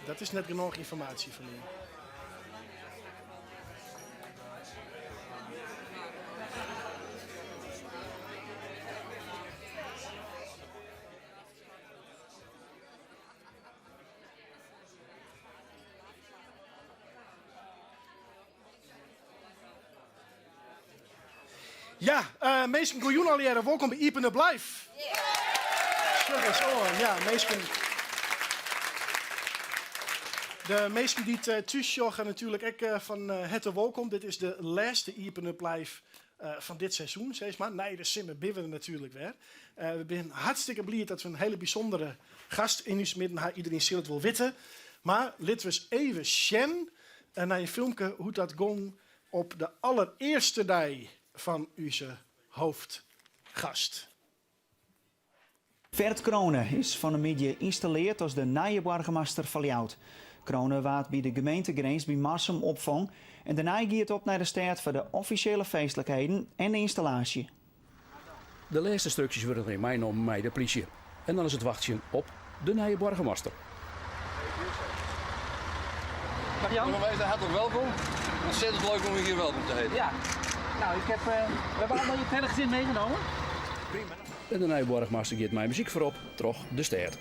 Dat is net genôch ynformaasje foar my. Ja, uh, minsken, goejûn allegearre. Wolkom by Iepen Up Live. Sjoch ris oan. Ja, minsken. De minsken dy't uh, thús sjogge natuerlik ek uh, fan uh, herte wolkom. Dit is de lêste Iepen Up Live fan dit seizoen, sis mar. Nei de simmer binne we der natuerlik wer. We binne hartstikke bliid dat we in hiele bysûndere gast yn ús midden ha. Iderien sil it wol witte. Mar litte we ris even sjen nei in filmke hoe't dat gong op de allerearste dei fan ús hoofdgast. Ferd Crone is fan 'e middei ynstalleard as de nije boargemaster fan Ljouwert. Crone waard by de gemeentegrins by Marsum opfong en dêrnei gie it op nei de stêd foar de offisjele feestlikheden en de ynstallaasje. De lêste ynstruksjes wurde noch meinommen mei de plysje. En dan is it wachtsjen op de nije boargemaster. Dag Jan. Burgemeester, hartelijk welkom. Ontzettend leuk om u hier welkom te heten. Ja, nou, ik heb, uh, we hebben allemaal je hele gezin meegenomen. Prima. En de nije boargemaster giet mei muzyk foarop troch de stêd.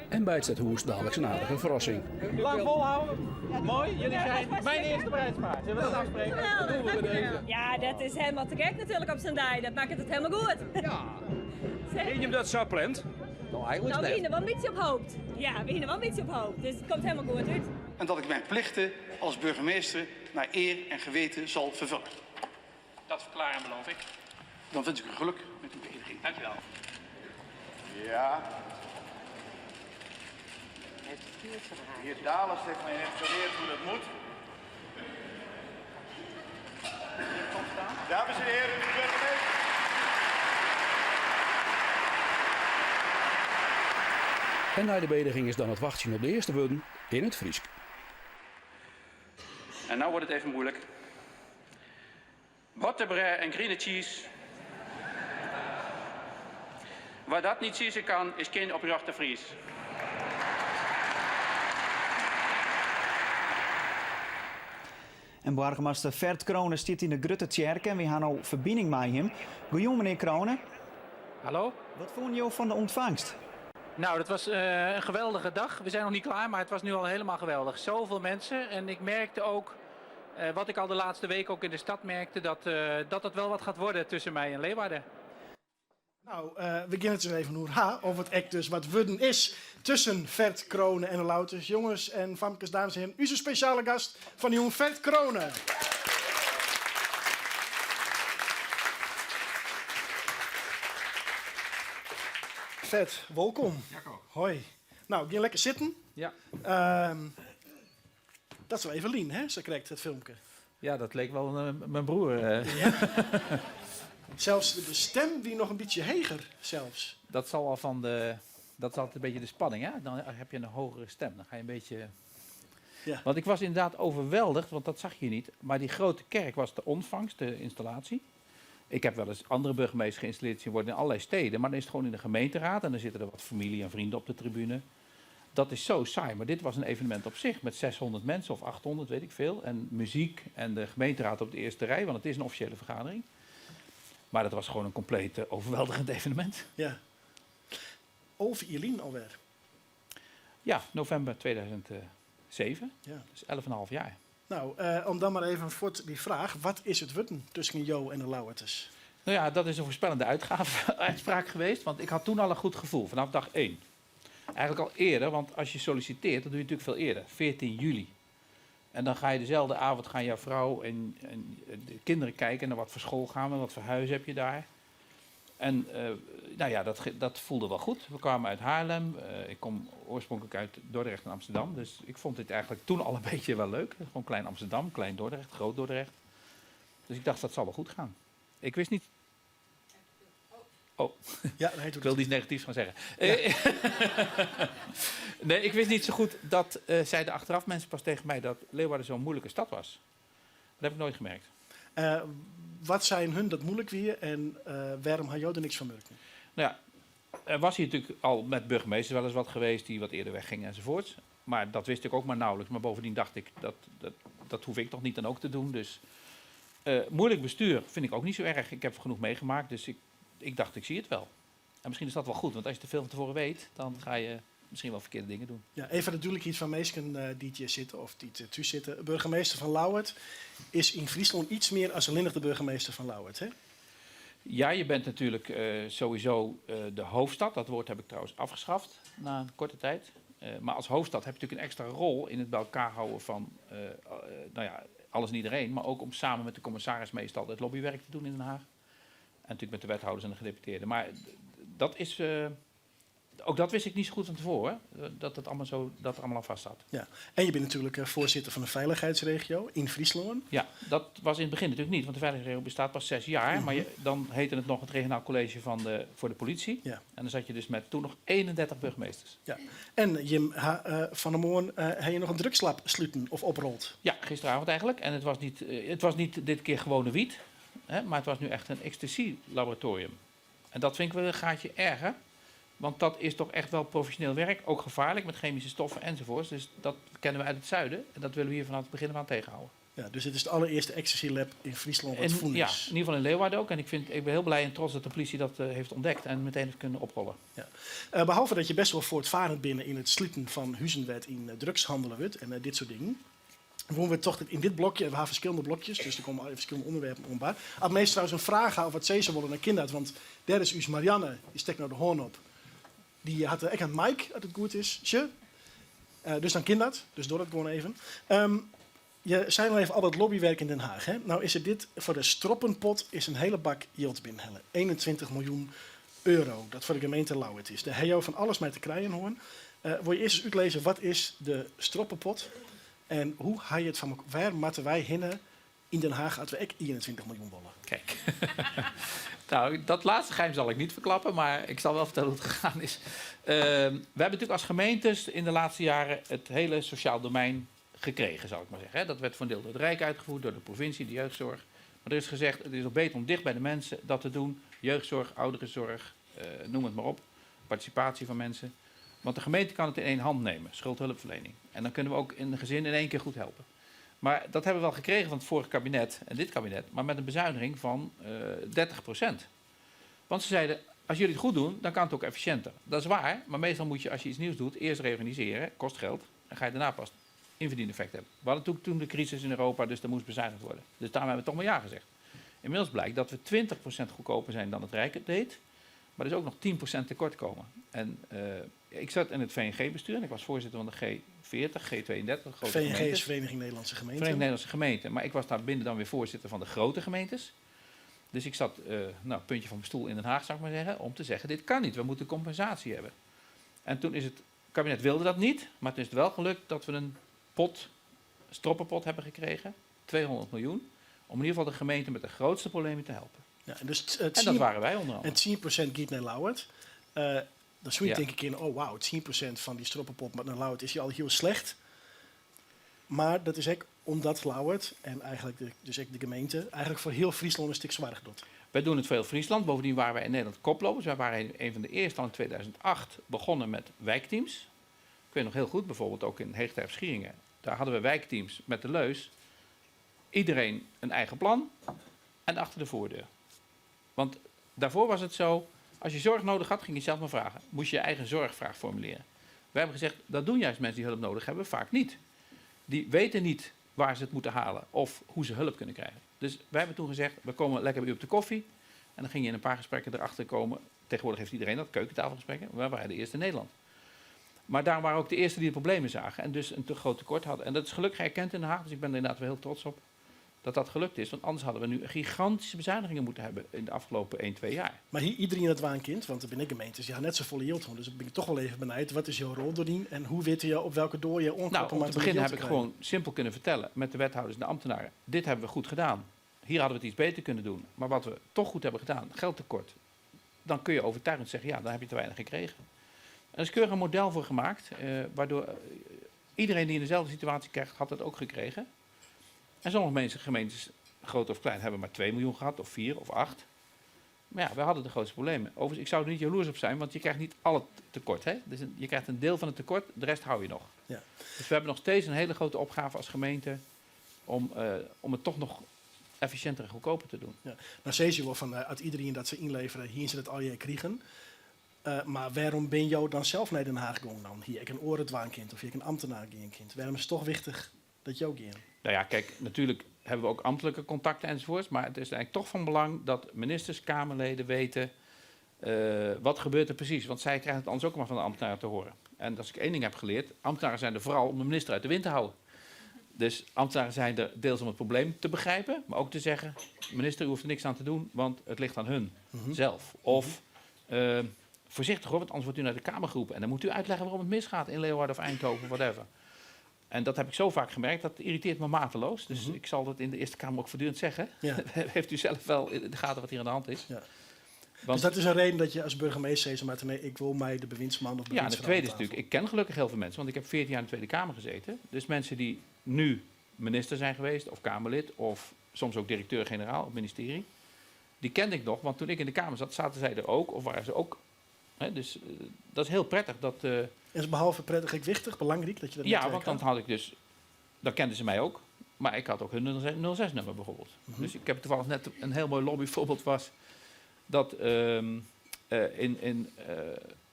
En by it stedhûs daliks in aardige ferrassing. Lang volhouden. Mooi, jullie zijn mijn eerste bruidspaar. Zullen we dat afspreken? Geweldig, dankjewel. Ja, dat is helemaal te gek natuurlijk op zo'n dag. Dat maakt het helemaal goed. Ja. Hiene jim dat sa pland? Nou, eigenlijk Nou, we net. hiene wol in bytsje op hoopt. Ja, we hiene wol in bytsje op hoopt. Dus it komt helemaal goed út. En dat ik mijn plichten als burgemeester naar eer en geweten zal vervullen. Dat verklaar en beloof ik. Dan wens ik u geluk met uw beëdiging. Dankjewel. Ja. De heer Dales heeft mij net geleerd hoe dat moet. Dames en heren, de burgemeester. En nei de beëdiging is dan it wachtsjen op de earste wurden yn it Frysk. En nou wordt het even moeilijk. Botterbrei en griene cheese. Wa dat niet sizze kan, is gjin oprjochte Fries. En boargemaster Ferd Crone stiet yn de Grutte Tsjerke en wy ha no ferbining mei him. Goejûn menear Crone. Hallo. Wat fûnen jo fan de ûntfangst? Nou, dat was uh, een geweldige dag. We zijn nog niet klaar, maar het was nu al helemaal geweldig. Zoveel mensen en ik merkte ook Uh, wat ik al de laatste week ook in de stad merkte, dat, uh, dat het wel wat gaat worden tussen mij en Leeuwarden. Nou, uh, we gean it ris even oer ha, oft it ek dus wat wurden is tusken Ferd Crone en de Ljouwerters. Jonges en famkes, dames en heren, ús spesjale gast fan de jûn, Ferd Crone. Ferd, wolkom. Jacco. Hoi. Nou, gean lekker sitten. Ja. Dat is wol even lyn, hè? Sa krekt, it filmke. Ja, dat leek wel uh, mijn broer. Uh. Ja. Sels de stim wie noch in bytsje heger, sels. Dat zal al van de. Dat is altijd een beetje de spanning, hè? Dan heb je een hogere stem. Dan ga je een beetje. Ja. Want ik was inderdaad overweldigd, want dat zag je niet. Maar die grote kerk was de ontvangst, de installatie. Ik heb wel eens andere burgemeesters geïnstalleerd zien worden in allerlei steden. Maar dan is het gewoon in de gemeenteraad en dan zitten er wat familie en vrienden op de tribune. Dat is zo saai. Maar dit was een evenement op zich met 600 mensen of 800, weet ik veel. En muziek en de gemeenteraad op de eerste rij, want het is een officiële vergadering. Maar dat was gewoon een compleet overweldigend evenement. Ja. 11 jier lyn alwer. Ja, november 2007. Ja. Dus 11,5 jaar. Nou, uh, om dan mar even fuort dy fraach. Wat is it wurden tusken jo en de Ljouwerters? Nou ja, dat is een voorspellende uitgave, uitspraak geweest. Want ik had toen al een goed gevoel, vanaf dag 1. Eigenlijk al eerder, want als je solliciteert, dat doe je natuurlijk veel eerder. 14 juli. En dan ga je dezelfde avond gaan jouw vrouw en de kinderen kijken naar wat voor school gaan we, wat voor huis heb je daar. En uh, nou ja, dat voelde wel goed. We kwamen uit Haarlem. Uh, ik kom oorspronkelijk uit Dordrecht en Amsterdam. Dus ik vond dit eigenlijk toen al een beetje wel leuk. Gewoon klein Amsterdam, klein Dordrecht, groot Dordrecht. Dus ik dacht, dat zal wel goed gaan. Ik wist niet Oh, ja, nee, ik wilde iets negatiefs gaan zeggen. Ja. nee, ik wist niet zo goed dat uh, zeiden achteraf mensen pas tegen mij dat Leeuwarden zo'n moeilijke stad was. Dat heb ik nooit gemerkt. Uh, wat seinen hun dat moeilik wie en uh, wêrom ha jo der niks fan murken? Nou ja, Er was hier natuurlijk al met burgemeesters wel eens wat geweest die wat eerder weggingen enzovoorts. Maar dat wist ik ook maar nauwelijks. Maar bovendien dacht ik, dat, dat, dat hoef ik toch niet dan ook te doen. Dus moeilijk bestuur vind ik ook niet zo erg. Ik heb genoeg meegemaakt, dus ik dacht, ik zie het wel. En misschien is dat wel goed, want als je te veel van tevoren weet, dan ga je misschien wel verkeerde dingen doen. Ja, even natuurlijk iets van minsken dy't hjir sitte of dy't thús sitte. Burgemeester fan Ljouwert is yn Fryslân iets mear as allinnich de burgemeester fan Ljouwert, hè? Ja, je bent natuurlijk sowieso de hoofdstad. Dat woord heb ik trouwens afgeschaft na een korte tijd. Maar als hoofdstad heb je natuurlijk een extra rol in het bij elkaar houden van nou ja, alles en iedereen. Maar ook om samen met de commissaris meestal het lobbywerk te doen in Den Haag. En natuurlijk met de wethouders en de gedeputeerden. Maar dat is, ook dat wist ik niet zo goed van tevoren, hoor. Dat het allemaal zo, dat er allemaal aan vast zat. Ja. En je bent natuurlijk voorzitter van de veiligheidsregio in Fryslân. Ja, dat was in het begin natuurlijk niet, want de veiligheidsregio bestaat pas 6 jaar. Maar dan heette het nog het regionaal college voor de politie. En dan zat je dus met toen nog 31 burgemeesters. Ja. En Jim, ha, fan 'e moarn ha je noch in drugslab sletten of oprold? Ja, gisteravond eigenlijk. En het was niet dit keer gewone wiet, hè, maar het was nu echt een ecstasy-laboratorium. En dat vind ik wel een gaatje erger. Want dat is toch echt wel professioneel werk, ook gevaarlijk met chemische stoffen enzovoorts. Dus dat kennen we uit het zuiden en dat willen we hier vanaf het begin af aan tegenhouden. Ja, dus dit is het allereerste ecstasy lab in Friesland wat fûn Ja, is. in ieder geval in Leeuwarden ook. En ik ben heel blij en trots dat de politie dat heeft ontdekt en meteen heeft kunnen oprollen. Ja. Behalve dat je best wel voortvarend binnen in het sluten fan huzen wêr't yn drugs hannele wurdt en dit soort dingen. Wolle we toch in dit blokje, en we hebben verschillende blokjes, dus er komen allerlei verschillende onderwerpen om. As minsken trouwens in fraach ha of wat sizze wolle, dan kin dat, want dêr is ús Marianne, dy stekt no de hân op. Dy hat ek in mic, as it goed is. Sje. Dus dan kin dat, dus doch dat gewoan even. Je sei al even al dat lobbywerk in Den Haag. Hè? Nou is it dit foar de stroppenpot is in hiele bak jild binnenhelle. 21 miljoen euro, dat foar de gemeente Ljouwert is. Dêr ha jo fan alles mei te krijen hân. Wolle je earst ris útlizze, wat is de stroppenpot? En hoe ha je it fan wêr moatte wy hinne yn Den Haag as we ek 21 miljoen wolle? Kijk, nou, dat laatste geheim zal ik niet verklappen, maar ik zal wel vertellen hoe het gegaan is. We hebben natuurlijk als gemeentes in de laatste jaren het hele sociaal domein gekregen, zal ik maar zeggen. Dat werd voor een deel door het Rijk uitgevoerd, door de provincie, de jeugdzorg. Maar er is gezegd, het is nog beter om dicht bij de mensen dat te doen. Jeugdzorg, ouderenzorg, noem het maar op. Participatie van mensen. Want de gemeente kan het in één hand nemen, schuldhulpverlening. En dan kunnen we ook in een gezin in één keer goed helpen. Maar dat hebben we wel gekregen van het vorige kabinet en dit kabinet, maar met een bezuiniging van 30%. Want ze zeiden, als jullie het goed doen, dan kan het ook efficiënter. Dat is waar, maar meestal moet je, als je iets nieuws doet, eerst reorganiseren, kost geld, en ga je daarna pas inverdieneffect hebben. We hadden natuurlijk toen de crisis in Europa, dus er moest bezuinigd worden. Dus daarom hebben we toch maar ja gezegd. Inmiddels blijkt dat we 20% goedkoper zijn dan het Rijk het deed, maar er is ook nog 10% tekort komen. En ik zat in het V N G-bestuur en ik was voorzitter van de G40, G32, de grote VNG is gemeentes. Vereniging Nederlandse Gemeenten. Vereniging Nederlandse Gemeenten. Maar ik was daar binnen dan weer voorzitter van de grote gemeentes. Dus ik zat, puntje van mijn stoel in Den Haag, zou ik maar zeggen, om te zeggen, dit kan niet, we moeten compensatie hebben. En toen is het kabinet wilde dat niet, maar het is wel gelukt dat we een pot, stroppenpot hebben gekregen, 200 miljoen, om in ieder geval de gemeente met de grootste problemen te helpen. Ja, en dus En dat waren wij onder andere. En 10% giet naar Ljouwert. Dan zou je denk ik in, oh wauw, 10% van die stroppenpot met naar Ljouwert is hier al heel slecht. Maar dat is ook omdat Ljouwert en eigenlijk de, dus ook de gemeente eigenlijk voor heel Friesland een stuk zwaarder doet. Wij doen het voor heel Friesland. Bovendien waren wij in Nederland koplopers. Wij waren een van de eerste al in 2008 begonnen met wijkteams. Ik weet nog heel goed, bijvoorbeeld ook in Heechterp-Schieringen. Daar hadden we wijkteams met de leus. Iedereen een eigen plan en achter de voordeur. Want daarvoor was het zo, als je zorg nodig had, ging je zelf maar vragen. Moest je je eigen zorgvraag formuleren. Wij hebben gezegd, dat doen juist mensen die hulp nodig hebben vaak niet. Die weten niet waar ze het moeten halen of hoe ze hulp kunnen krijgen. Dus wij hebben toen gezegd, we komen lekker bij u op de koffie. En dan ging je in een paar gesprekken erachter komen. Tegenwoordig heeft iedereen dat, keukentafelgesprekken. Wij waren de eerste in Nederland. Maar daar waren ook de eerste die de problemen zagen en dus een te groot tekort hadden. En dat is gelukkig erkend in Den Haag, dus ik ben er inderdaad wel heel trots op dat dat gelukt is. Want anders hadden we nu gigantische bezuinigingen moeten hebben in de afgelopen 1, 2 jaar. Maar hier iedereen dat waan kind, want er ben ik gemeentes, die gaan net zo volle jild doen. Dus ik ben toch wel even benijd, wat is jouw rol doorheen en hoe weet je op welke door je onkloppen Om maar te te beginnen jild heb ik te krijgen? gewoon simpel kunnen vertellen met de wethouders en de ambtenaren. Dit hebben we goed gedaan. Hier hadden we het iets beter kunnen doen. Maar wat we toch goed hebben gedaan, geldtekort. Dan kun je overtuigend zeggen, ja, dan heb je te weinig gekregen. En er is keurig een model voor gemaakt, waardoor iedereen die in dezelfde situatie krijgt, had dat ook gekregen. En sommige gemeentes, groot of klein, hebben maar 2 miljoen gehad, of 4 of 8. Maar ja, we hadden de grootste problemen. Overigens, ik zou er niet jaloers op zijn, want je krijgt niet al het tekort. Hè? Dus je krijgt een deel van het tekort, de rest hou je nog. Dus we hebben nog steeds een hele grote opgave als gemeente om het toch nog efficiënter en goedkoper te doen. Ja. Nou, sizze je wol fan as iedereen dat se ynlevere, hiene se dat allegear krigen. Mar wêrom binne jo dan sels nei Den Haag gien dan? Hie ek in oar it dwaan kind of hie ek in amtner gean kind? Wêrom is it dochs wichtich dat jo gean? Nou ja, kijk, natuurlijk hebben we ook ambtelijke contacten enzovoorts. Maar het is eigenlijk toch van belang dat ministers, Kamerleden weten wat gebeurt er precies. Want zij krijgen het anders ook maar van de ambtenaren te horen. En als ik één ding heb geleerd, ambtenaren zijn er vooral om de minister uit de wind te houden. Dus ambtenaren zijn er deels om het probleem te begrijpen, maar ook te zeggen, minister, u hoeft er niks aan te doen, want het ligt aan hun zelf. Of voorzichtig hoor, want anders wordt u naar de Kamer geroepen. En dan moet u uitleggen waarom het misgaat in Leeuwarden of Eindhoven, whatever. En dat heb ik zo vaak gemerkt, dat irriteert me mateloos. Dus ik zal dat in de Eerste Kamer ook voortdurend zeggen. Heeft u zelf wel in de gaten wat hier aan de hand is? Want Dus dat is in reden dat je as boargemaster sizze moat, nee, ik wol mei de bewindsman of Ja, en de bewindsfrou tweede oan is tafel. natuurlijk, ik ken gelukkig heel veel mensen, want ik heb 14 jaar in de Tweede Kamer gezeten. Dus mensen die nu minister zijn geweest, of Kamerlid, of soms ook directeur-generaal op het ministerie, die kende ik nog, want toen ik in de Kamer zat, zaten zij er ook, of waren ze ook. Hè, dus dat is heel prettig. Dat Is behalve prettig ook wichtich, belangryk dat je dat Ja, netwerk want dan hat? had ik dus, dan kenden ze mij ook, maar ik had ook hun 06-nummer bijvoorbeeld. Dus ik heb toevallig net een heel mooi lobbyvoorbeeld was dat in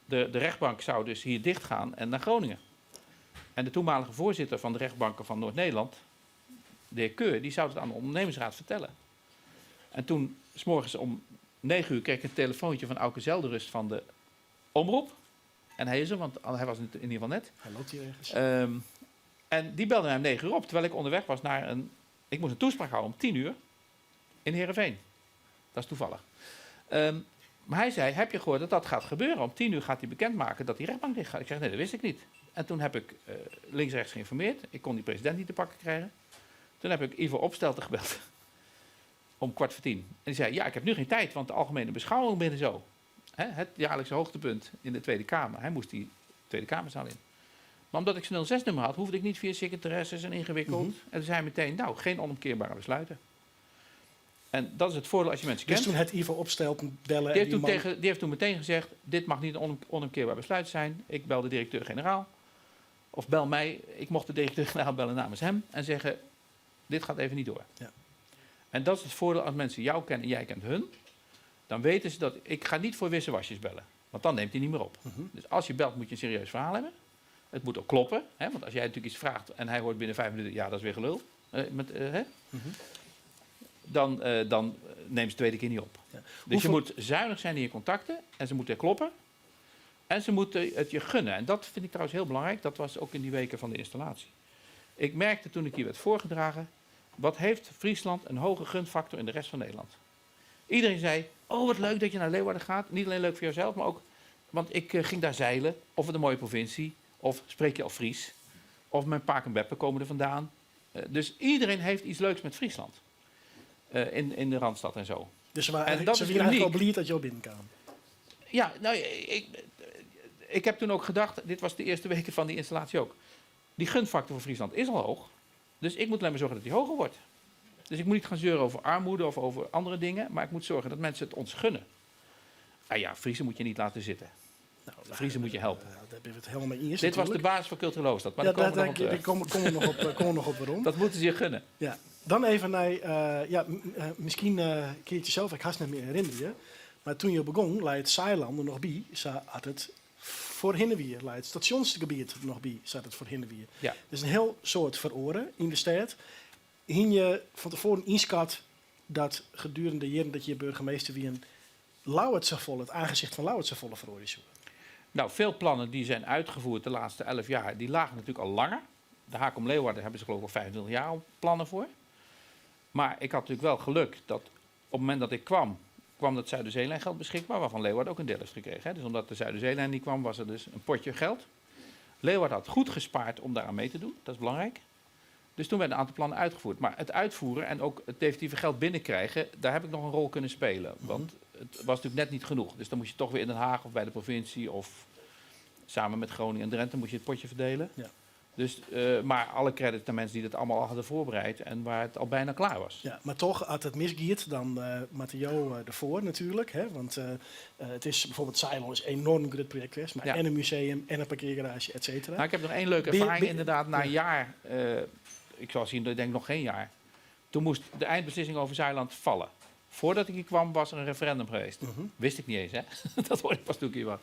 de rechtbank zou dus hier dicht gaan en naar Groningen. En de toenmalige voorzitter van de rechtbanken van Noord-Nederland, de heer Keur, die zou het aan de ondernemingsraad vertellen. En toen, 's morgens om 9 uur, kreeg ik een telefoontje van Auke Zeldenrust van de omroep. En hij is er, want hij was in ieder geval net. Hij loopt hier ergens. En die belde mij om 9 uur op, terwijl ik onderweg was naar een... Ik moest een toespraak houden om 10 uur in Heerenveen. Dat is toevallig. Maar hij zei, heb je gehoord dat dat gaat gebeuren? Om 10 uur gaat hij bekendmaken dat die rechtbank dicht gaat. Ik zeg, nee, dat wist ik niet. En toen heb ik links-rechts geïnformeerd. Ik kon die president niet te pakken krijgen. Toen heb ik Ivo Opstelten gebeld. Om kwart voor tien. En die zei, ja, ik heb nu geen tijd, want de algemene beschouwing binnen zo. Hè, het jaarlijkse hoogtepunt in de Tweede Kamer. Hij moest die Tweede Kamerzaal in. Maar omdat ik zijn 06-nummer had, hoefde ik niet via secretaresses en ingewikkeld. En toen zei hij meteen, nou, geen onomkeerbare besluiten. En dat is het voordeel als je mensen Dus kent. toen het Ivo Opstelten bellen Die en die man heeft toen meteen gezegd, dit mag niet een onomkeerbaar besluit zijn. Ik bel de directeur-generaal. Of bel mij, ik mocht de directeur-generaal bellen namens hem. En zeggen, dit gaat even niet door. En dat is het voordeel als mensen jou kennen en jij kent hun. Dan weten ze dat, ik ga niet voor wissewasjes bellen. Want dan neemt hij niet meer op. Dus als je belt moet je een serieus verhaal hebben. Het moet ook kloppen. Hè? Want als jij natuurlijk iets vraagt en hij hoort binnen 5 minuten... ja, dat is weer gelul. Met hè? Dan neemt ze de tweede keer niet op. Dus je moet zuinig zijn in je contacten. En ze moeten kloppen. En ze moeten het je gunnen. En dat vind ik trouwens heel belangrijk. Dat was ook in die weken van de installatie. Ik merkte toen ik hier werd voorgedragen... wat heeft Friesland een hoge gunfactor in de rest van Nederland? Iedereen zei, oh wat leuk dat je naar Leeuwarden gaat. Niet alleen leuk voor jezelf, maar ook... want ik ging daar zeilen, of het een mooie provincie... of spreek je al Fries, of mijn paak en beppe komen er vandaan. Dus iedereen heeft iets leuks met Friesland. In de Randstad en zo. Dus ze waren En eigenlijk, dat ze is waren eigenlijk uniek. al blij dat je binnenkwam. Ja, nou, ik heb toen ook gedacht, dit was de eerste weken van die installatie ook. Die gunfactor voor Friesland is al hoog. Dus ik moet alleen maar zorgen dat die hoger wordt. Dus ik moet niet gaan zeuren over armoede of over andere dingen. Maar ik moet zorgen dat mensen het ons gunnen. Ah ja, Friesen moet je niet laten zitten. Friesen moet je helpen. Daar ben ik het helemaal mee eens, Dit was de natuurlijk. basis voor culturele hoofdstad. Maar Ja, daar komen we nog op daar terug. komen we nog op waarom. Dat moeten ze je gunnen. Ja. Dan even naar, ja, misschien een keertje zelf, ik haast niet meer herinneren. Maar toen je begon, lei it Saailân der noch by, sa at it foarhinne wie. Lei it stasjonsgebiet der noch by, sa at it foarhinne wie. Dus in hiel soad feroare yn de stêd. Hie je fan tefoaren ynskat dat gedurende de jierren dat je boargemaster wie in Ljouwert safolle, it oansicht fan Ljouwert safolle feroarje soe? Veel plannen die zijn uitgevoerd de laatste 11 jaar, die lagen natuurlijk al langer. De Haak om Leeuwarden hebben ze geloof ik al 25 jaar al plannen voor. Maar ik had natuurlijk wel geluk dat op het moment dat ik kwam, kwam dat Zuiderzeelijngeld beschikbaar, waarvan Leeuwarden ook een deel heeft gekregen. Hè. Dus omdat de Zuiderzeelijn niet kwam, was er dus een potje geld. Leeuwarden had goed gespaard om daaraan mee te doen, dat is belangrijk. Dus toen werden een aantal plannen uitgevoerd. Maar het uitvoeren en ook het definitieve geld binnenkrijgen, daar heb ik nog een rol kunnen spelen. Want het was natuurlijk net niet genoeg. Dus dan moest je toch weer in Den Haag of bij de provincie of samen met Groningen en Drenthe moest je het potje verdelen. Dus, mar alle credits naar mensen die dat allemaal al hadden voorbereid en waar het al bijna klaar was. Ja, mar toch, as it misgiet, dan moatte jo derfoar natuerlik. Hè? Want it is bijvoorbeeld Saailân is enoarm grut projekt west, mar en in museum en in parkeargaraazje, et cetera. Nou, ik heb nog één leuke ervaring inderdaad. Na een jaar, ik zal zien, ik denk nog geen jaar. Toen moest de eindbeslissing over Zaailand vallen. Voordat ik hier kwam was er een referendum geweest. Wist ik niet eens, hè? Dat hoorde ik pas toen ik hier was.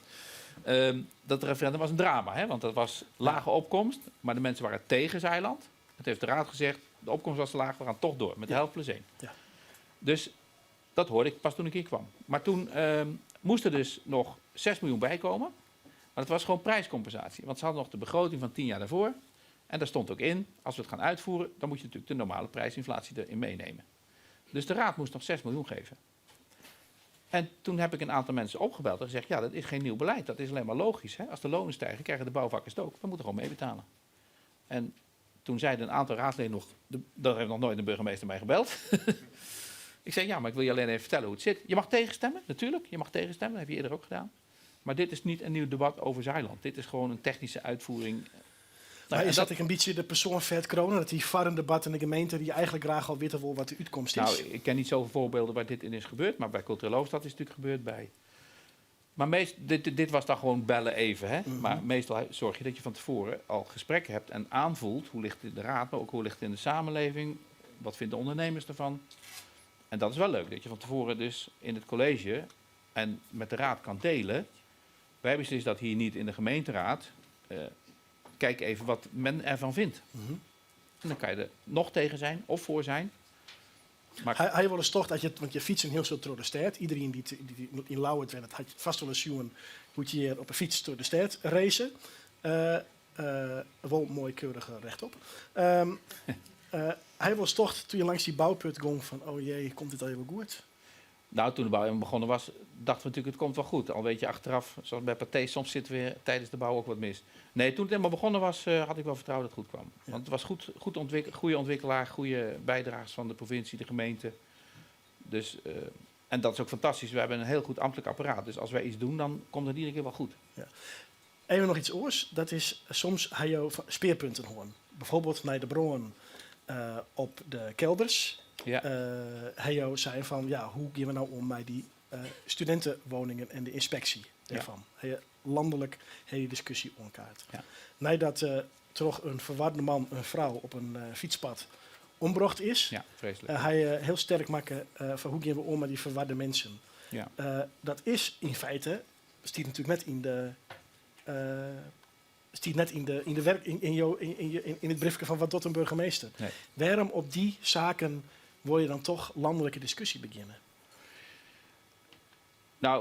Dat referendum was een drama, hè? Want dat was lage opkomst, maar de mensen waren tegen Zaailand. Het heeft de raad gezegd, de opkomst was te laag, we gaan toch door met de helft plus 1. Dus dat hoorde ik pas toen ik hier kwam. Maar toen moest er dus nog 6 miljoen bij komen. Maar dat was gewoon prijscompensatie. Want ze hadden nog de begroting van 10 jaar daarvoor. En daar stond ook in, als we het gaan uitvoeren, dan moet je natuurlijk de normale prijsinflatie erin meenemen. Dus de raad moest nog 6 miljoen geven. En toen heb ik een aantal mensen opgebeld en gezegd, ja, dat is geen nieuw beleid, dat is alleen maar logisch. Hè? Als de lonen stijgen, krijgen de bouwvakkers het ook. We moeten gewoon meebetalen. En toen zeiden een aantal raadsleden nog, daar heeft nog nooit een burgemeester mij gebeld. Ik zei, ja, maar ik wil je alleen even vertellen hoe het zit. Je mag tegenstemmen, natuurlijk. Je mag tegenstemmen, dat heb je eerder ook gedaan. Maar dit is niet een nieuw debat over Zaailand. Dit is gewoon een technische uitvoering. Maar is dat ik een beetje de persoon Ferd Crone, dat die farren debat in de gemeente die eigenlijk graag al weten wil wat de uitkomst is? Ik ken niet zoveel voorbeelden waar dit in is gebeurd, maar bij Culturele Hoofdstad is het natuurlijk gebeurd bij. Maar dit was dan gewoon bellen even. Hè? Maar meestal zorg je dat je van tevoren al gesprekken hebt en aanvoelt hoe ligt het in de raad, maar ook hoe ligt het in de samenleving, wat vinden de ondernemers ervan. En dat is wel leuk, dat je van tevoren dus in het college en met de raad kan delen. Wij beslissen dat hier niet in de gemeenteraad. Kijk even wat men ervan vindt. En dan kan je er nog tegen zijn of voor zijn. Maar Hij wil eens toch dat je, want je fietst een heel soort door de stad. Iedereen die in Lauwert werkt, had vast wel eens zien hoe je hier op een fiets door de stad racen. Wel mooi keurig rechtop. Hij was toch, toen je langs die bouwput ging, van oh jee, komt dit al even goed? Toen de bouw helemaal begonnen was, dachten we natuurlijk, het komt wel goed. Al weet je achteraf, zoals bij Pathé, soms zit weer tijdens de bouw ook wat mis. Nee, toen het helemaal begonnen was, had ik wel vertrouwen dat het goed kwam. Want het was goede ontwikkelaar, goede bijdragers van de provincie, de gemeente. En dat is ook fantastisch. We hebben een heel goed ambtelijk apparaat. Dus als wij iets doen, dan komt het iedere keer wel goed. Even nog iets oors. Dat is soms hij jou van speerpunten hoorn. Bijvoorbeeld naar de bron op de kelders. Hij jou zei van, ja, hoe gaan we nou om met die studentenwoningen en de inspectie daarvan? Hij landelijk hele discussie onkaart. Nadat toch een verwarde man, een vrouw op een fietspad ombrocht is, Ja, vreselijk. hij heel sterk maken van hoe gaan we om met die verwarde mensen. Dat is in feite, stiet natuurlijk net in de stiet net in de, in de werk, in, in, jou, in, in, in, in het briefje van wat doet een burgemeester. Waarom op die zaken wil je dan toch landelijke discussie beginnen?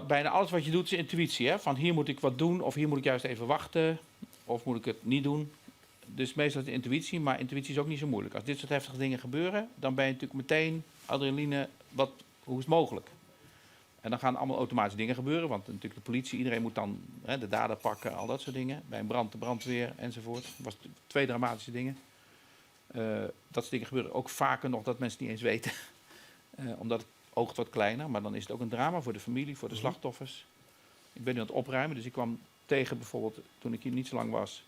Bijna alles wat je doet is intuïtie. Hè? Van hier moet ik wat doen, of hier moet ik juist even wachten, of moet ik het niet doen. Dus meestal is het intuïtie, maar intuïtie is ook niet zo moeilijk. Als dit soort heftige dingen gebeuren, dan ben je natuurlijk meteen adrenaline, hoe is het mogelijk? En dan gaan allemaal automatisch dingen gebeuren, want natuurlijk de politie, iedereen moet dan, hè, de dader pakken, al dat soort dingen. Bij een brand, de brandweer enzovoort. Dat was 2 dramatische dingen. Dat soort dingen gebeuren ook vaker nog dat mensen het niet eens weten. Omdat het oogt wat kleiner, maar dan is het ook een drama voor de familie, voor de slachtoffers. Ik ben nu aan het opruimen, dus ik kwam tegen bijvoorbeeld, toen ik hier niet zo lang was,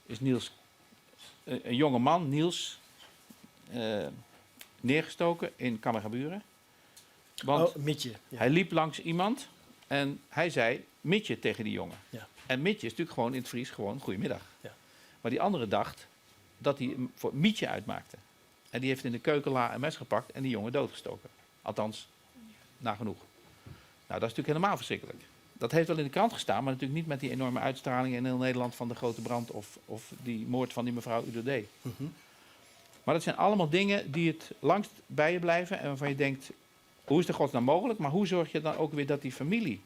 is Niels, een jonge man, Niels, neergestoken in Camminghaburen. Want Oh, Mitje, ja. hij liep langs iemand en hij zei Mitje tegen die jongen. En Mitje is natuurlijk gewoon in het Fries gewoon goedemiddag. Maar die andere dacht dat hij hem voor Mietje uitmaakte. En die heeft in de keukenla een mes gepakt en die jongen doodgestoken. Althans, nagenoeg. Dat is natuurlijk helemaal verschrikkelijk. Dat heeft wel in de krant gestaan, maar natuurlijk niet met die enorme uitstraling in heel Nederland van de grote brand of die moord van die mevrouw Udo D. Maar dat zijn allemaal dingen die het langst bij je blijven en waarvan je denkt, hoe is de godsnaam mogelijk? Maar hoe zorg je dan ook weer dat die familie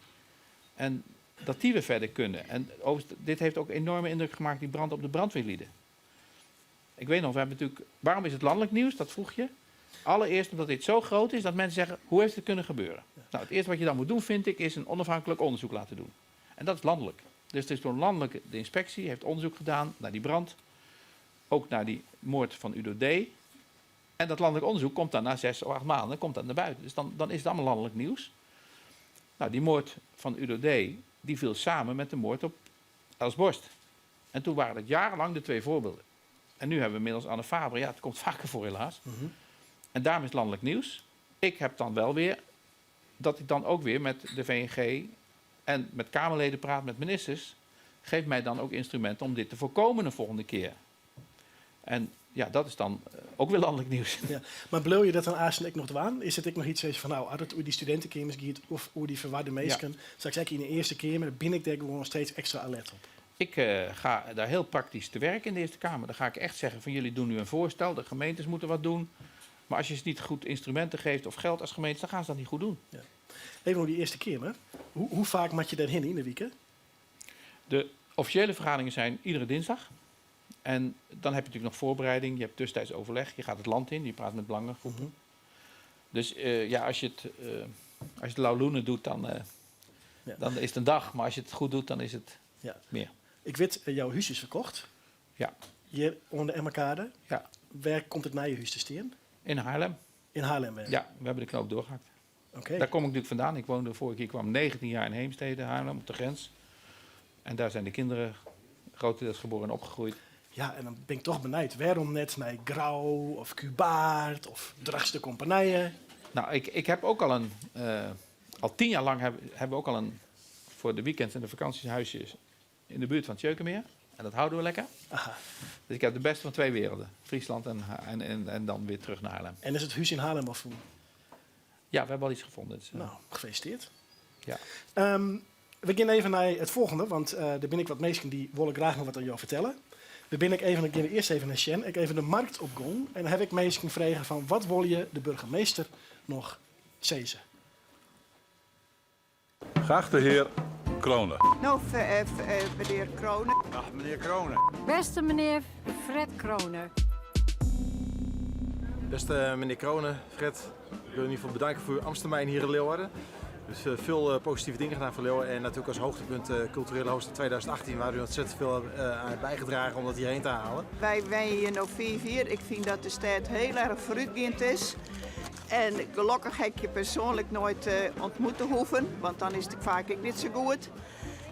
en dat die weer verder kunnen? En overigens, dit heeft ook enorme indruk gemaakt, die brand op de brandweerlieden. Ik weet nog, we hebben natuurlijk... Waarom is het landelijk nieuws? Dat vroeg je. Allereerst omdat dit zo groot is dat mensen zeggen, hoe heeft het kunnen gebeuren? Het eerste wat je dan moet doen, vind ik, is een onafhankelijk onderzoek laten doen. En dat is landelijk. Dus het is door landelijk, de inspectie heeft onderzoek gedaan naar die brand. Ook naar die moord van Udo D. En dat landelijk onderzoek komt dan na 6 of 8 maanden komt dat naar buiten. Dus dan is het allemaal landelijk nieuws. Die moord van Udo D. die viel samen met de moord op Els Borst. En toen waren het jarenlang de 2 voorbeelden. En nu hebben we inmiddels Anne Faber. Ja, het komt vaker voor helaas. En daarom is het landelijk nieuws. Ik heb dan wel weer dat ik dan ook weer met de VNG en met Kamerleden praat, met ministers. Geef mij dan ook instrumenten om dit te voorkomen de volgende keer. En ja, dat is dan ook weer landelijk nieuws. Ja. Maar bliuw je dat dan aanstaan ek noch dwaan? Is it ek noch yts fan, nou, as it oer dy studintekeamers giet of oer dy verwarde minsken, ja. ik yn de Earste Keamer, bin ik dêr gewoan steeds ekstra alert op? Ik ga daar heel praktisch te werk in de Eerste Kamer. Dan ga ik echt zeggen van jullie doen nu een voorstel, de gemeentes moeten wat doen. Maar als je ze niet goed instrumenten geeft of geld als gemeente, dan gaan ze dat niet goed doen. Ja. Even oer dy Earste Keamer. Hoe faak moatte je dêrhinne yn de wike? De officiële vergaderingen zijn iedere dinsdag. En dan heb je natuurlijk nog voorbereiding, je hebt tussentijds overleg, je gaat het land in, je praat met belangengroepen. Dus ja, als je het lauwloenen doet, dan is het een dag. Maar als je het goed doet, dan is het mear. Ik wit, jo hûs is ferkocht. Ja. Hjir oan de Emmerkade. Ja. Wêr komt it nije hûs te stean? In Haarlem. In Haarlem wer? Ja, we hebben de knoop doorgehakt. Daar kom ik natuurlijk vandaan. Ik woonde vorige keer kwam 19 jaar in Heemstede, Haarlem, op de grens. En daar zijn de kinderen grotendeels geboren en opgegroeid. Ja, en dan bin ik dochs benijd. Wêrom net nei Grou of Kûbaard of Drachtster Kompenije? Nou, ik heb ook al een... Al 10 jaar lang hebben we ook al een... voor de weekends en de vakanties huisjes in de buurt van het Tjeukemeer. En dat houden we lekker. Dus ik heb de beste van twee werelden. Friesland en dan weer terug naar Haarlem. En is it hûs yn Haarlem al fûn? Ja, we hebben al iets gevonden. Dus, Nou, gefeliciteerd. Ja. We gean even nei it folgjende, want der binne ek wat minsken dy wolle graach noch wat oan jo fertelle. We binne ek even, ik gean earst even nei sjen, ek even de markt op gong. En dan haw ik minsken frege fan wat wolle je de burgemeester noch sizze? Geachte hear Crone. No, menear Crone. Dag menear Crone. Bêste menear Fred Crone. Bêste menear Crone, Fred, ik wil in ieder geval bedanke foar jo ambtstermyn hjir yn Leeuwarden. Dus folle positive dingen dien foar Leeuwarden en natuerlik as hoogtepunt de culturele hoofdstad 2018 wêr't u ontzettend folle oan bydragen om dat hjirhinne te heljen. Wy wenje hjir no 5 jier. Ik fyn dat de stêd hiel erch foarútgeand is. En gelokkich ha ik je persoanlik noait ûntmoete hoeven, want dan is it faak ek net sa goed.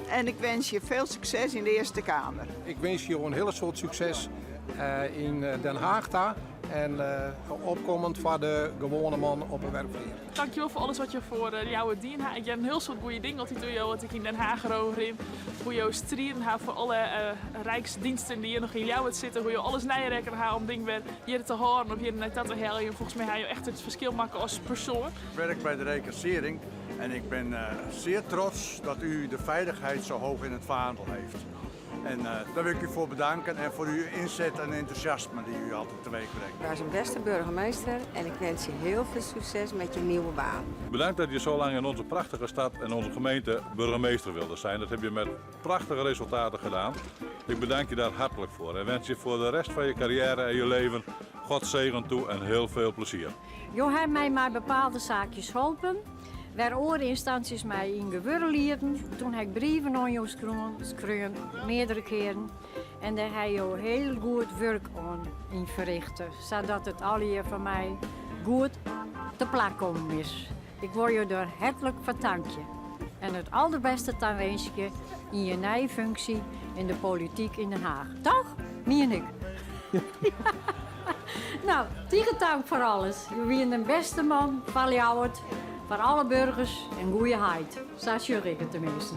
En ik winskje je folle sukses yn de Earste Keamer. Ik winskje jo in hiel soad sukses yn Den Haach ta en opkommend foar de gewoane man op 'e wurkflier. Dankjewol foar alles wat jo foar Ljouwert dien ha. Ik hear in hiel soad goede dingen altyd oer jo as ik yn Den Haach rin. Hoe't jo striden ha foar alle rijksdiensten dy't hjir noch yn Ljouwert sitte. Hoe't jo alles neirekkene ha om dingen wer hjir te hâlden of hjir nei ta te heljen. Folgens my ha jo echt it ferskil makke as persoan. Ik wurk by de reclassering en ik bin sear trots dat u de feilichheid sa heech yn it findel hat. En dêr wol ik u foar betanke en foar uw ynset en entûsjasme dy't u altyd teweech bringt. U is in bêste burgemeester en ik winskje je hiel folle sukses mei je nije baan. Bedankt dat je zo lang in onze prachtige stad en onze gemeente burgemeester wilde zijn. Dat heb je met prachtige resultaten gedaan. Ik bedank je daar hartelijk voor en wens je voor de rest van je carrière en je leven God zegen toe en heel veel plezier. Jo ha my mei bepaalde saakjes holpen. Wêr't oare ynstânsjes my yn gewurre lieten. Doe ha ik brieven oan jo skreaun, meardere kearen. En dêr ha jo hiel goed wurk oan yn ferrjochte. Sadat it allegear foar my goed te plak kommen is. Ik wol jo dêr hertlik foar tankje. En it alderbêste tawinskje yn je nije funksje yn de polityk yn Den Haach. Dochs? Mien ik. No, tige tank foar alles. Jo wiene de bêste man fan Ljouwert, foar alle burgers en goede heit. Sa sjoch ik it teminsten.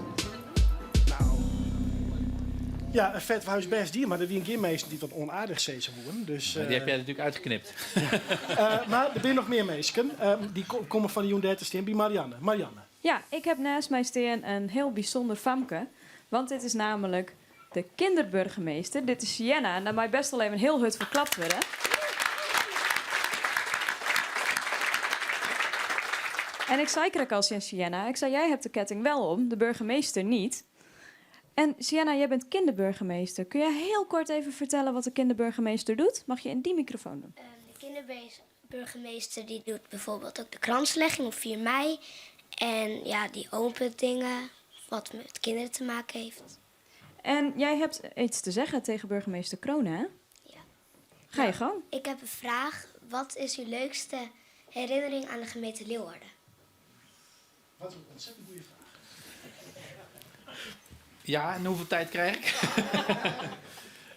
Ja, in fet huis bêst dien, mar der wiene gjin minsken dy't wat ûnaardich sizze woene. Dus, Dy ha jy natuerlik útknipt. Mar der binne noch mear minsken. Dy komme fan 'e jûn dêr te stean by Marianne. Marianne. Ja, ik ha neist my stean in hiel bysûnder famke. Want dit is namelijk de kinderburgemeester. Dit is Sienna en dêr mei bêst wol even hiel hurd foar klapt wurde. En ik sei krekt al tsjin Sienna, ik sei, jij hebt de ketting wel om, de burgemeester niet. En Sienna, jij bent kinderburgemeester. Kun jij heel kort even vertellen wat de kinderburgemeester doet? Mag je in die microfoon doen? De kinderburgemeester die doet bijvoorbeeld ook de kranslegging op 4 mei. En ja, die opent dingen wat met kinderen te maken heeft. En jij hebt iets te zeggen tegen burgemeester Crone, hè? Ja. Ga je gang. Ik heb een vraag. Wat is uw leukste herinnering aan de gemeente Leeuwarden? Wat in ontzettend goede fraach. Ja, en hoefolle tiid krij ik?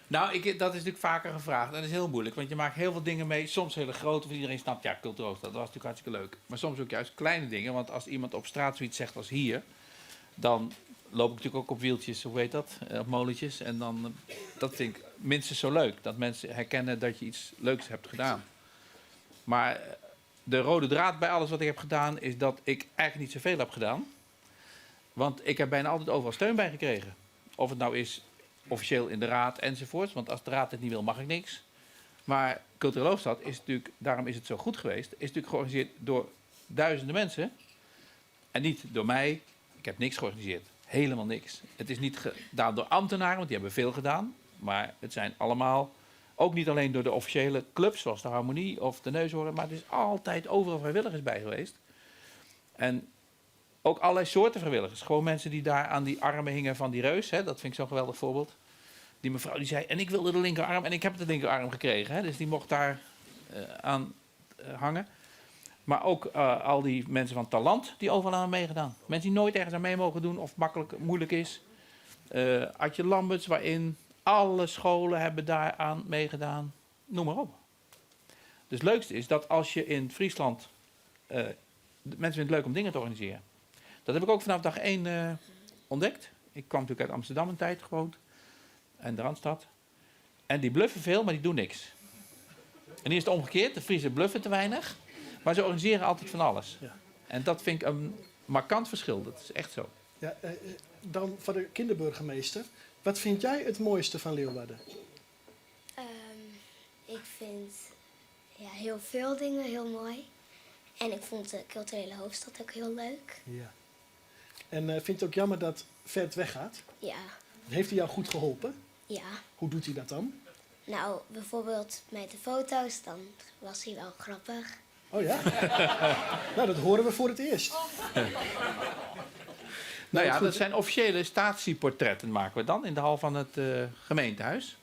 Nou, ik, dat is natuurlijk vaker gevraagd en dat is heel moeilijk. Want je maakt heel veel dingen mee, soms hele grote, van iedereen snapt, ja, cultureel, dat was natuurlijk hartstikke leuk. Maar soms ook juist kleine dingen, want als iemand op straat zoiets zegt als hier, dan loop ik natuurlijk ook op wieltjes, hoe heet dat, op molentjes. En dan, dat vind ik minstens zo leuk, dat mensen herkennen dat je iets leuks hebt gedaan. Maar de rode draad bij alles wat ik heb gedaan, is dat ik eigenlijk niet zoveel heb gedaan. Want ik heb bijna altijd overal steun bij gekregen. Of het nou is officieel in de raad enzovoort. Want als de raad het niet wil, mag ik niks. Maar Culturele Hoofdstad is natuurlijk, daarom is het zo goed geweest, is natuurlijk georganiseerd door duizenden mensen. En niet door mij. Ik heb niks georganiseerd. Helemaal niks. Het is niet gedaan door ambtenaren, want die hebben veel gedaan. Maar het zijn allemaal, ook niet alleen door de officiële clubs, zoals de Harmonie of de Neushoorn, maar het is altijd overal vrijwilligers bij geweest. En ook allerlei soorten vrijwilligers. Gewoon mensen die daar aan die armen hingen van die reus. Hè? Dat vind ik zo'n geweldig voorbeeld. Die mevrouw die zei, en ik wilde de linkerarm en ik heb de linkerarm gekregen. Hè? Dus die mocht daar aan hangen. Maar ook al die mensen van Talant die overal aan hebben meegedaan. Mensen die nooit ergens aan mee mogen doen of makkelijk moeilijk is. Adje Lamberts, waarin alle scholen hebben daaraan meegedaan. Noem maar op. Dus het leukste is dat als je in Friesland... de mensen vinden het leuk om dingen te organiseren. Dat heb ik ook vanaf dag 1 ontdekt. Ik kwam natuurlijk uit Amsterdam een tijd gewoond. En de Randstad. En die bluffen veel, maar die doen niks. En hier is het omgekeerd. De Friesen bluffen te weinig. Maar ze organiseren altijd van alles. Ja. En dat vind ik een markant verschil. Dat is echt zo. Ja, dan voor de kinderburgemeester. Wat vind jij het mooiste van Leeuwarden? Ik vind heel veel dingen heel mooi. En ik vond de culturele hoofdstad ook heel leuk. Ja. En vind je het ook jammer dat Ferd weggaat? Ja. Heeft hij jou goed geholpen? Ja. Hoe doet hij dat dan? Nou, bijvoorbeeld met de foto's, dan was hij wel grappig. Oh ja? Nou, dat horen we voor het eerst. Nou ja, dat zijn officiële statieportretten maken we dan in de hal van het gemeentehuis.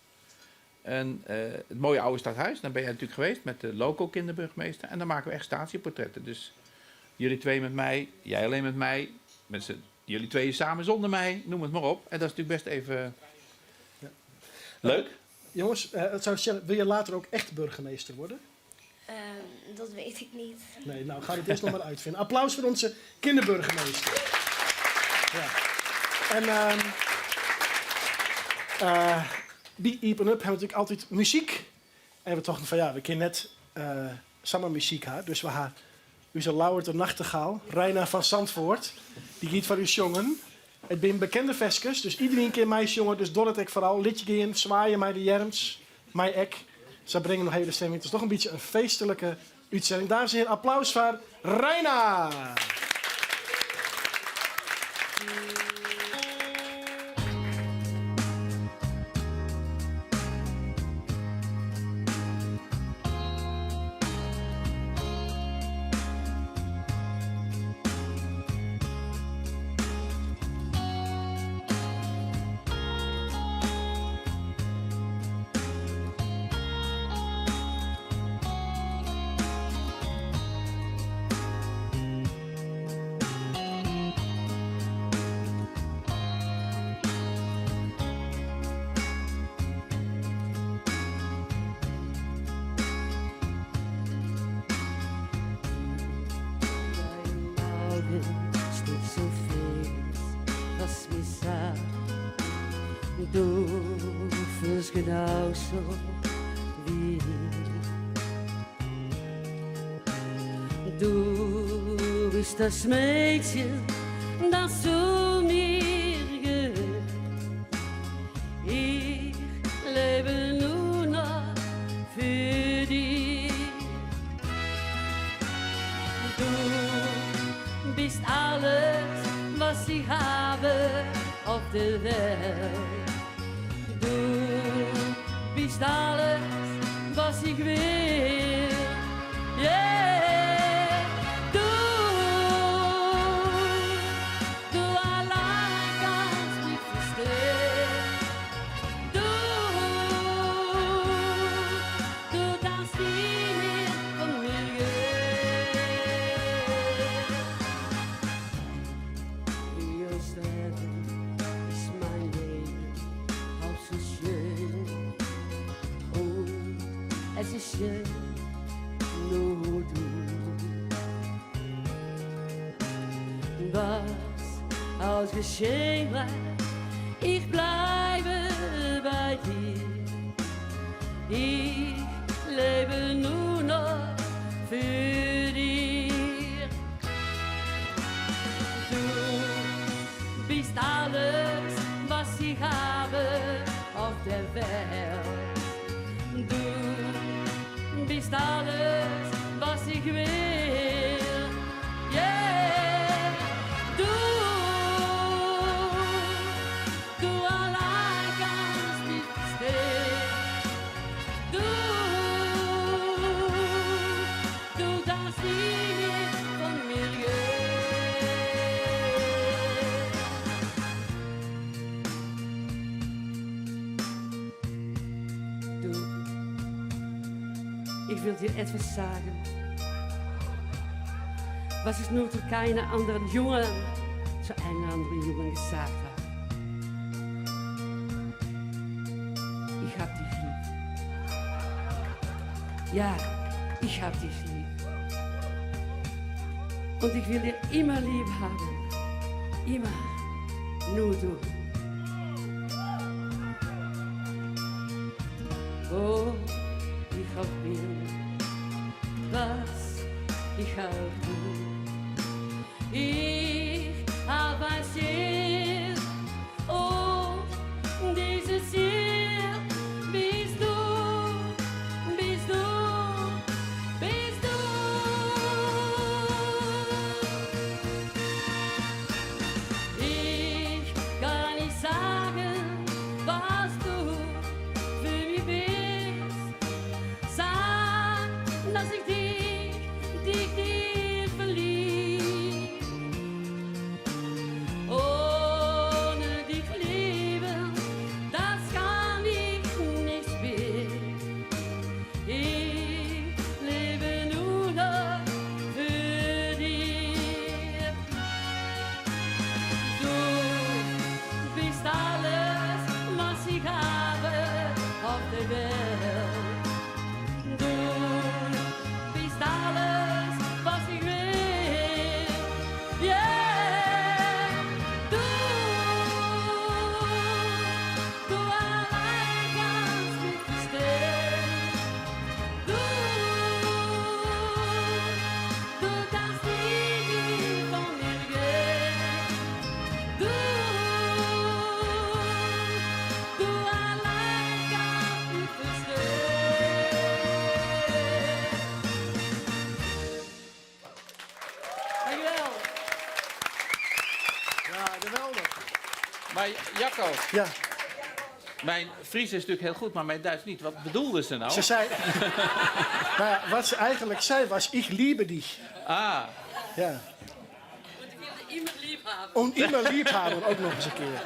En het mooie oude stadhuis, daar ben jij natuurlijk geweest met de loco kinderburgemeester. En dan maken we echt statieportretten. Dus jullie twee met mij, jij alleen met mij, jullie tweeën samen zonder mij, noem het maar op. En dat is natuurlijk best even leuk. Jongens, wil je later ook echt burgemeester worden? Dat weet ik niet. Nee, nou ga het eerst nog maar uitvinden. Applaus voor onze kinderburgemeester. Ja. En bij Iepen Up hebben we natuurlijk altijd muziek. En we dachten van ja, we kunnen net samen muziek hebben. Dus we hebben onze Lauwert de Nachtegaal, Reina van Zandvoort. Die giet van uw jongen. Het zijn bekende veskes, dus iedereen keer mij jongen. Dus door het ik vooral lidje gaan, zwaaien mij de jerms, mij ek. Ze brengen nog hele stemming. Het is toch een beetje een feestelijke uitzending. Dames en heren, applaus voor Reina! Du fühlst genauso wie ich. Du bist das Mädchen, das zu mir gehört. Ich lebe nur noch für dich. Du bist alles, was ich habe auf der Welt. Du bist alles, was ich will. Yeah. Du, du allein kannst mich verstehen. Du, du darfst nie mehr von mir gehen. Wir sterben, ist mein Leben auch so schön. bisschen nur du. Was auch geschehen mag, ich bleibe bei dir. Ich lebe nur noch für dich. Du bist alles, was ich habe auf der Welt. Du bist alles, was ich will. Yeah, du, du allein kannst mich verstehen. Du, du darfst nie mehr von mir gehen. Du, ich will dir etwas sagen, was ich nur zu keiner anderen Jungen, zu einem anderen Jungen gesagt habe. Ich hab dich lieb. Ja, ich hab dich lieb. Und ich will dir immer lieb haben. Immer. Nur du. Wo ich auch bin, was ich auch tu. Ich hab ein Ziel und dieses Ziel bist du, bist du, bist du. Ich kann nicht sagen, was du für mich bist. Sag, dass ich dich, dich, dich verlieb. Ohne dich leben, das kann ich nicht mehr. Ich lebe nur noch für dich. Du bist alles, was ich habe auf der Welt. Du bist alles, was ich will. Yeah, du, du allein kannst mich verstehen. Du, du darfst nie mehr von mir gehen. Du, du allein kannst mich verstehen. Dankjewel. Ja, geweldig. Maar Jacco. Ja. Mijn Fries is natuurlijk heel goed, maar mijn Duits niet. Wat bedoelde ze nou? Ze zei, nou ja, wat ze eigenlijk zei was, ich liebe dich. Ah. Ja. Immer lieb hebben. Und immer lieb hebben, ook nog eens een keer.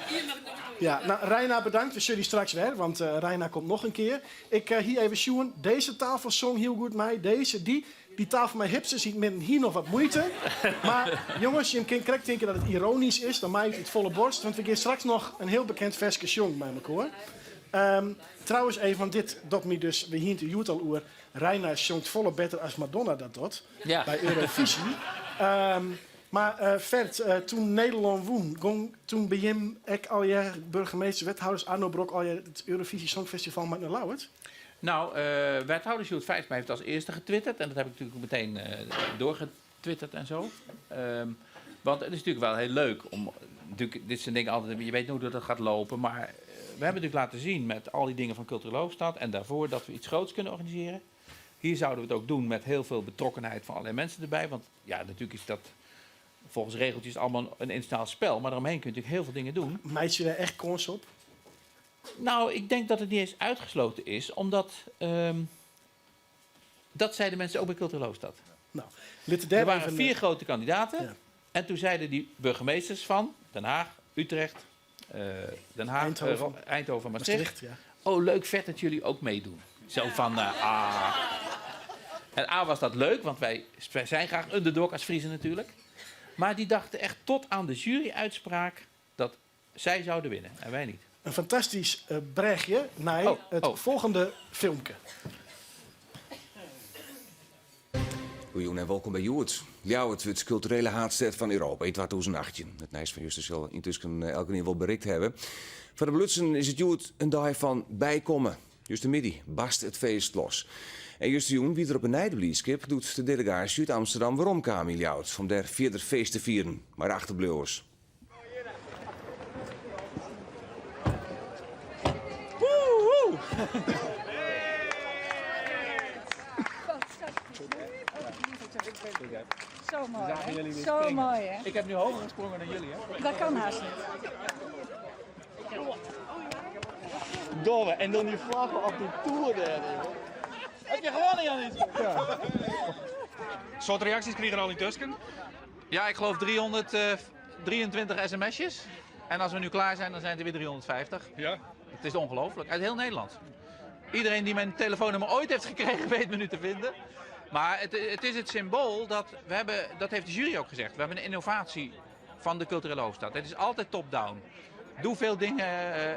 Ja, nou, Reina bedankt. We zullen die straks weer, want Reina komt nog een keer. Ik hier even sjoen. Deze tafel zong heel goed mij. Deze, die. Die tafel met hipsters ziet men hier nog wat moeite. Maar jongens, je kunt correct denken dat het ironisch is. Dan maakt het volle borst. Want we gaan straks nog een heel bekend versje jong bij elkaar. Trouwens, even, want dit dat me dus, we hier in al oer. Reina zongt volle beter als Madonna dat doet. Ja. Bij Eurovisie. Maar Ferd, toen Nederland won, gong toen bij hem ik al je burgemeester, wethouders Arno Brok al je het Eurovisie Songfestival met naar Lauwert? Nou, wethouder Sjoerd Feitsma heeft als eerste getwitterd. En dat heb ik natuurlijk meteen doorgetwitterd en zo. Want het is natuurlijk wel heel leuk om... Natuurlijk, dit zijn dingen altijd, je weet nooit hoe dat gaat lopen. Maar we hebben natuurlijk laten zien met al die dingen van Culturele Hoofdstad... en daarvoor dat we iets groots kunnen organiseren. Hier zouden we het ook doen met heel veel betrokkenheid van allerlei mensen erbij. Want ja, natuurlijk is dat volgens regeltjes allemaal een internationaal spel. Maar daaromheen kun je natuurlijk heel veel dingen doen. Meid je daar echt kans op? Nou, ik denk dat het niet eens uitgesloten is, omdat dat zeiden mensen ook bij Culturele Hoofdstad. Nou, laten we Er waren even, 4 grote kandidaten. En toen zeiden die burgemeesters van Den Haag, Utrecht, Den Haag, Eindhoven. Eindhoven, Maastricht. Maastricht, ja. Oh, leuk, vet dat jullie ook meedoen. Zo van, ah. En A was dat leuk, want wij zijn graag underdog als Friesen natuurlijk. Maar die dachten echt tot aan de juryuitspraak dat zij zouden winnen en wij niet. Een fantastisch berichtje naar het volgende filmpje. Goejûn en wolkom by Hjoed. Ljouwert wurdt kulturele haadstêd fan Europa yn 2018. It nijs fan juster sil yntusken elkenien wol berikt hawwe. Foar de belutsenen is it hjoed in dei fan bykomme. Justermiddei barst it feest los. En justerjûn wie der op 'e nij de blydskip doe't de delegaasje út Amsterdam weromkaam yn Ljouwert om dêr fierder feest te fieren mei de achterbliuwers. Zo mooi, hè? Zo mooi, hè? Ik heb nu hoger gesprongen dan jullie, hè? Dat kan haast niet. Domme, en dan die vlaggen op die toer daar. Heb je gewonnen, Janis? Ja. Soad reaksjes krigen al yntusken? Ja, ik geloof 323 sms'jes. En als we nu klaar zijn, dan zijn het er weer 350. Ja. Het is ongelooflijk. Uit heel Nederland. Iedereen die mijn telefoonnummer ooit heeft gekregen, weet me nu te vinden. Maar het is het symbool dat we hebben, dat heeft de jury ook gezegd. We hebben een innovatie van de culturele hoofdstad. Het is altijd top-down. Doe veel dingen,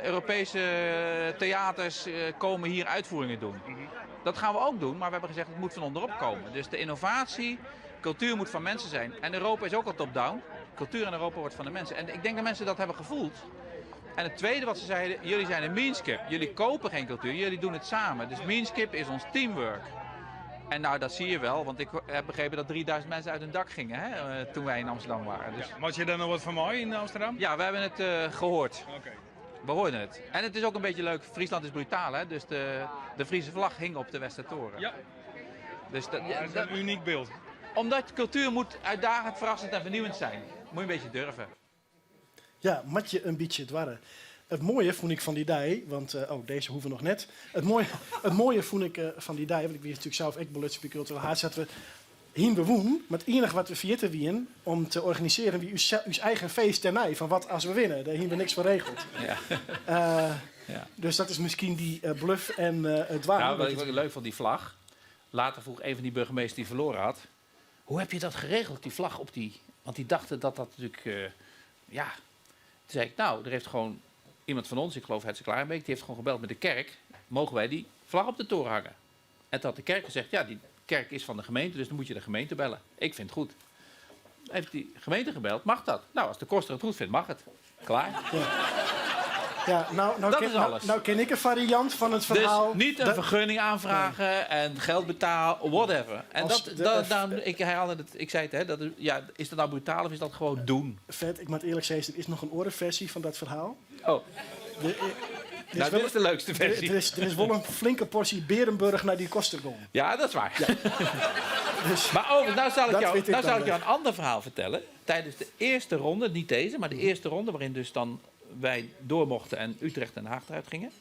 Europese theaters komen hier uitvoeringen doen. Dat gaan we ook doen, maar we hebben gezegd het moet van onderop komen. Dus de innovatie, cultuur moet van mensen zijn. En Europa is ook al top-down. Cultuur in Europa wordt van de mensen. En ik denk dat mensen dat hebben gevoeld. En het tweede wat ze zeiden, jullie zijn een mienskip. Jullie kopen geen cultuur, jullie doen het samen. Dus mienskip is ons teamwork. En dat zie je wel, want ik heb begrepen dat 3000 mensen uit hun dak gingen, hè, toen wij in Amsterdam waren. Dus... Ja, maar had je daar nog wat van mooi in Amsterdam? Ja, we hebben het gehoord. Oké. We hoorden het. En het is ook een beetje leuk, Friesland is brutaal, hè? Dus de Friese vlag hing op de Westertoren. Ja. Dus dat, Ja, dat is een uniek beeld. Omdat cultuur moet uitdagend, verrassend en vernieuwend zijn. Moet je een beetje durven. Ja, mat je een beetje dwarren. It moaie fûn ik fan dy dei, want oh, dizze hoege we noch net. It moaie fûn ik fan dy dei, want ik wie natuerlik sels ek belutsen by Kulturele Haadstêd, we hienen we wûn, mar it iennige wat we ferjitten wienen om te organisearjen wie ús eigen feest dêrnei, fan wat as we winne. Dêr hienen we niks foar regeld. Dus dat is miskien dy bluff en it dwaan. Wat ik leuk vond, die vlag. Later vroeg een van die burgemeesters die verloren had, hoe heb je dat geregeld, die vlag op die... Want die dachten dat dat natuurlijk... ja. Toen zei ik, er heeft gewoon iemand van ons, ik geloof Hedzer Klarenbeek, die heeft gewoon gebeld met de kerk. Mogen wij die vlag op de toren hangen? En toen had de kerk gezegd, ja, die kerk is van de gemeente, dus dan moet je de gemeente bellen. Ik vind het goed. Heeft die gemeente gebeld, mag dat? Als de koster het goed vindt, mag het. Klaar. Ja. Ja, nou, nou Dat ken, is nou, alles. nou ken ik een variant van het Dus verhaal. niet een dat vergunning aanvragen Nee. en geld betalen, whatever. En Als dat, de dat, F- daarom, ik herhaalde het, ik zei het, hè, dat is, ja, is dat nou brutaal of is dat gewoon doen? Vet, ik moet eerlijk zeggen, er is nog een andere versie van dat verhaal. Oh. Dit is de leukste versie. Er is wel een flinke portie Berenburg naar die koster gegaan. Ja, dat is waar. Ja. Dus maar overigens, nou zal ik dat jou, weet ik nou dan zal ik jou wel. een ander verhaal vertellen. Tijdens de eerste ronde, niet deze, maar de eerste ronde waarin dus dan wij door mochten en Utrecht en Den Haag eruit gingen.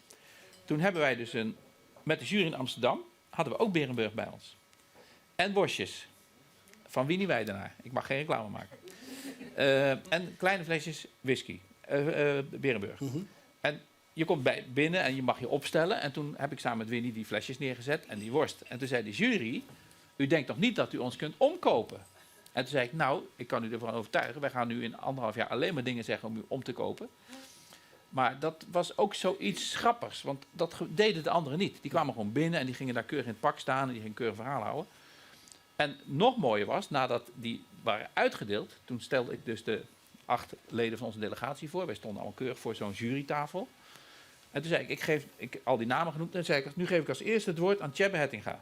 Toen hebben wij dus een, met de jury in Amsterdam, hadden we ook Berenburg bij ons. En worstjes. Van Winnie Weidenaar. Ik mag geen reclame maken. En kleine flesjes whisky. Berenburg. En je komt binnen en je mag je opstellen. En toen heb ik samen met Winnie die flesjes neergezet en die worst. En toen zei de jury, u denkt toch niet dat u ons kunt omkopen? En toen zei ik, ik kan u ervan overtuigen. Wij gaan nu in anderhalf jaar alleen maar dingen zeggen om u om te kopen. Maar dat was ook zoiets grappigs, want dat deden de anderen niet. Die kwamen gewoon binnen en die gingen daar keurig in het pak staan en die gingen keurig verhaal houden. En nog mooier was, nadat die waren uitgedeeld, toen stelde ik dus de 8 leden van onze delegatie voor. Wij stonden allemaal keurig voor zo'n jurytafel. En toen zei ik, ik geef, ik, al die namen genoemd, en toen zei ik, nu geef ik als eerste het woord aan Tjebbe Hettinga.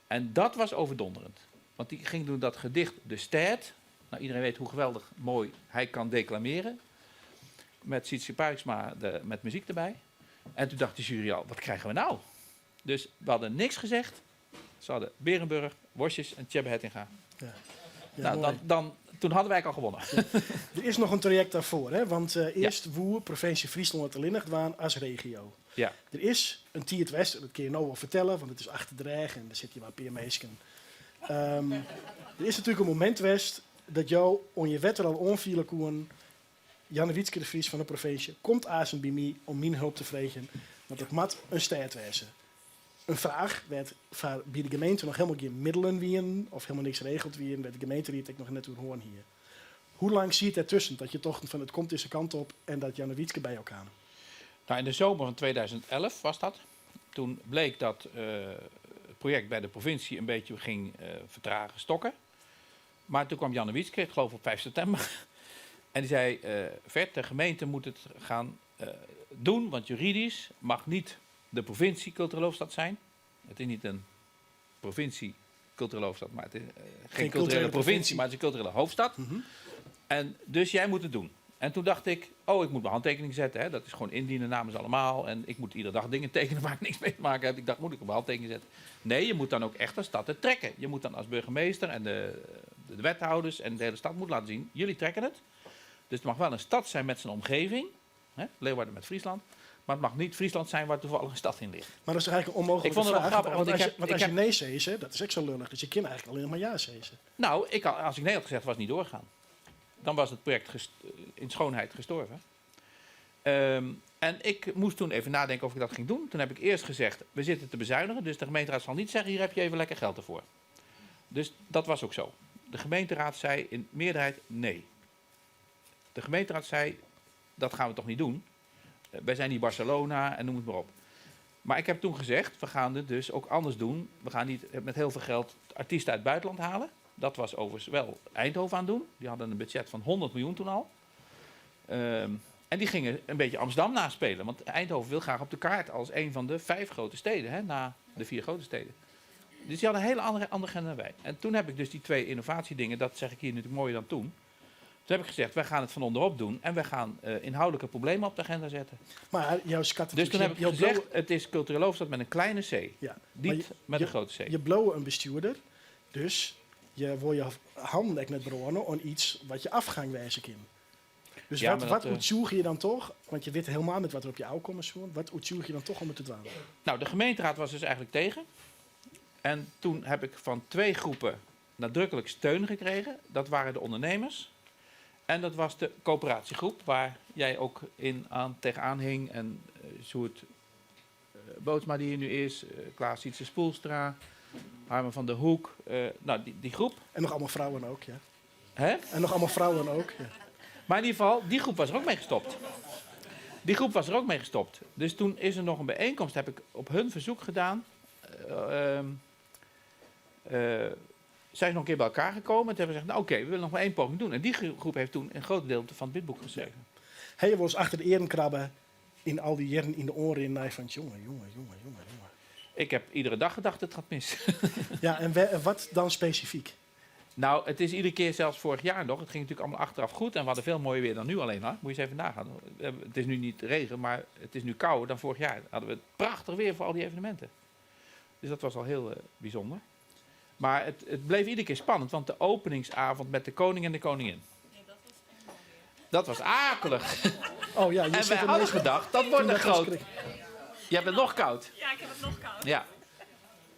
En dat was overdonderend. Want die ging doen dat gedicht De Stad. Iedereen weet hoe geweldig mooi hij kan declameren. Met Sietse Pruiksma, met muziek erbij. En toen dacht de jury al, wat krijgen we nou? Dus we hadden niks gezegd. Ze hadden Berenburg, worstjes en Tjebbe Hettinga. Ja. Ja, mooi. Toen hadden wij al gewonnen. Ja. Er is nog een traject daarvoor, hè? Want eerst woe provincie Friesland het allinnich dwaan als regio. Er is een tiert West, dat kun je nou wel vertellen, want het is achter de reg en daar zit je maar peer meesken. Er is natuurlijk een moment West dat jou on je wetter al onvielen koen, Janne Wietske de Vries van de provincie komt azen bij mij om mijn hulp te vregen, want het mat een stad wezen. Een vraag werd van bij de gemeente nog helemaal geen middelen wien of helemaal niks regeld wien, bij de gemeente die het ik nog net hoe hoorn hier. Hoe lang zie je het ertussen dat je toch van het komt deze kant op en dat Janne Wietske bij elkaar kwam? In de zomer van 2011 was dat. Toen bleek dat het project bij de provincie een beetje ging vertragen, stokken. Maar toen kwam Jannewietske, ik geloof op 5 september. En die zei, Ferd, de gemeente moet het gaan doen, want juridisch mag niet de provincie culturele hoofdstad zijn. Het is niet een provincie culturele hoofdstad, maar het is geen, culturele provincie, maar het is een culturele hoofdstad. En dus jij moet het doen. En toen dacht ik, oh, ik moet mijn handtekening zetten. Hè. Dat is gewoon indienen namens allemaal. En ik moet iedere dag dingen tekenen waar ik niks mee te maken heb. Ik dacht, moet ik mijn handtekening zetten? Nee, je moet dan ook echt als stad het trekken. Je moet dan als burgemeester en de wethouders en de hele stad moet laten zien, jullie trekken het. Dus het mag wel een stad zijn met zijn omgeving. Hè, Leeuwarden met Friesland. Maar het mag niet Friesland zijn waar toevallig een stad in ligt. Maar dat is eigenlijk een onmogelijke Ik vond het wel vraag. grappig, want want als ik je, heb- want ik als je heb- nee zei, hè, dat is ook zo lullig. Dus je kan eigenlijk alleen maar ja zeggen. Nou, als ik nee had gezegd, was het niet doorgaan. Dan was het project in schoonheid gestorven. En ik moest toen even nadenken of ik dat ging doen. Toen heb ik eerst gezegd, we zitten te bezuinigen. Dus de gemeenteraad zal niet zeggen, hier heb je even lekker geld ervoor. Dus dat was ook zo. De gemeenteraad zei in meerderheid nee. De gemeenteraad zei, dat gaan we toch niet doen. Wij zijn niet Barcelona en noem het maar op. Maar ik heb toen gezegd, we gaan het dus ook anders doen. We gaan niet met heel veel geld artiesten uit het buitenland halen. Dat was overigens wel Eindhoven aan het doen. Die hadden een budget van 100 miljoen toen al. En die gingen een beetje Amsterdam naspelen. Want Eindhoven wil graag op de kaart als een van de 5 grote steden. Hè, na de 4 grote steden. Dus die hadden een hele andere agenda dan wij. En toen heb ik dus die 2 innovatiedingen, dat zeg ik hier natuurlijk mooier dan toen. Toen heb ik gezegd, wij gaan het van onderop doen en wij gaan inhoudelijke problemen op de agenda zetten. Maar jouw skat Dus toen heb ik jouw gezegd, blauwe het is culturele hoofdstad met een kleine C. Ja, niet maar je- met een grote C. Je blowen een bestuurder, dus je wil je handen net bronnen om iets wat je afgang wijzen kan. Dus Ja, maar wat dat oetzoeg je dan toch? Want je weet helemaal niet wat er op je ouw komt, zo. Wat oetzoeg je dan toch om het te dwalen? Nou, de gemeenteraad was dus eigenlijk tegen. En toen heb ik van 2 groepen nadrukkelijk steun gekregen. Dat waren de ondernemers. En dat was de coöperatiegroep, waar jij ook tegenaan hing. En Sjoerd Bootsma, die hier nu is, Klaas Sietse Spoelstra, Harmen van der Hoek. Nou, die groep. En nog allemaal vrouwen ook, ja. Hè? En nog allemaal vrouwen ook, ja. Maar in ieder geval, die groep was er ook mee gestopt. Die groep was er ook mee gestopt. Dus toen is er nog een bijeenkomst, heb ik op hun verzoek gedaan. Zijn ze nog een keer bij elkaar gekomen. Toen hebben ze gezegd, nou, oké, we willen nog maar 1 poging doen. En die groep heeft toen een groot deel van het bidboek geschreven. Ja. Hij was achter de eren krabben in al die jaren in de oren in naar van, jongen, jongen, jongen, jongen, jongen. Ik heb iedere dag gedacht, het gaat mis. Ja, en wat dan specifiek? Nou, het is iedere keer, zelfs vorig jaar nog, het ging natuurlijk allemaal achteraf goed. En we hadden veel mooier weer dan nu alleen maar. Moet je eens even nagaan. Het is nu niet regen, maar het is nu kouder dan vorig jaar. Hadden we het prachtig weer voor al die evenementen. Dus dat was al heel bijzonder. Maar het bleef iedere keer spannend, want de openingsavond met de koning en de koningin. Dat was akelig. Oh ja, je En zit wij er hadden meestal gedacht, dat wordt Toen een dat was groot. schrik. Jij bent nog koud. Ja, ik heb het nog koud. Ja.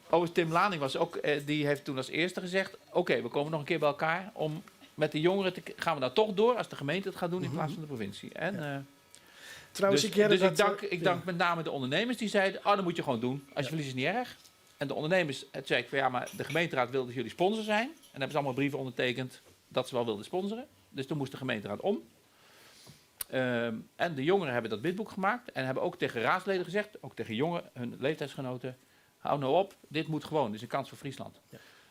Overigens, Tim Laning was ook, die heeft toen als eerste gezegd... oké, we komen nog een keer bij elkaar om met de jongeren te gaan we nou toch door als de gemeente het gaat doen in plaats van de provincie. Trouwens, ik herinner Dus dat, ik ja. dank met name de ondernemers die zeiden... oh, dat moet je gewoon doen. Als je verliest is niet erg. En de ondernemers, het zei ik van ja, maar de gemeenteraad wilde dat jullie sponsor zijn. En dan hebben ze allemaal brieven ondertekend dat ze wel wilden sponsoren. Dus toen moest de gemeenteraad om. En de jongeren hebben dat bidboek gemaakt. En hebben ook tegen raadsleden gezegd, ook tegen jongeren, hun leeftijdsgenoten... hou nou op, dit moet gewoon. Dit is een kans voor Friesland.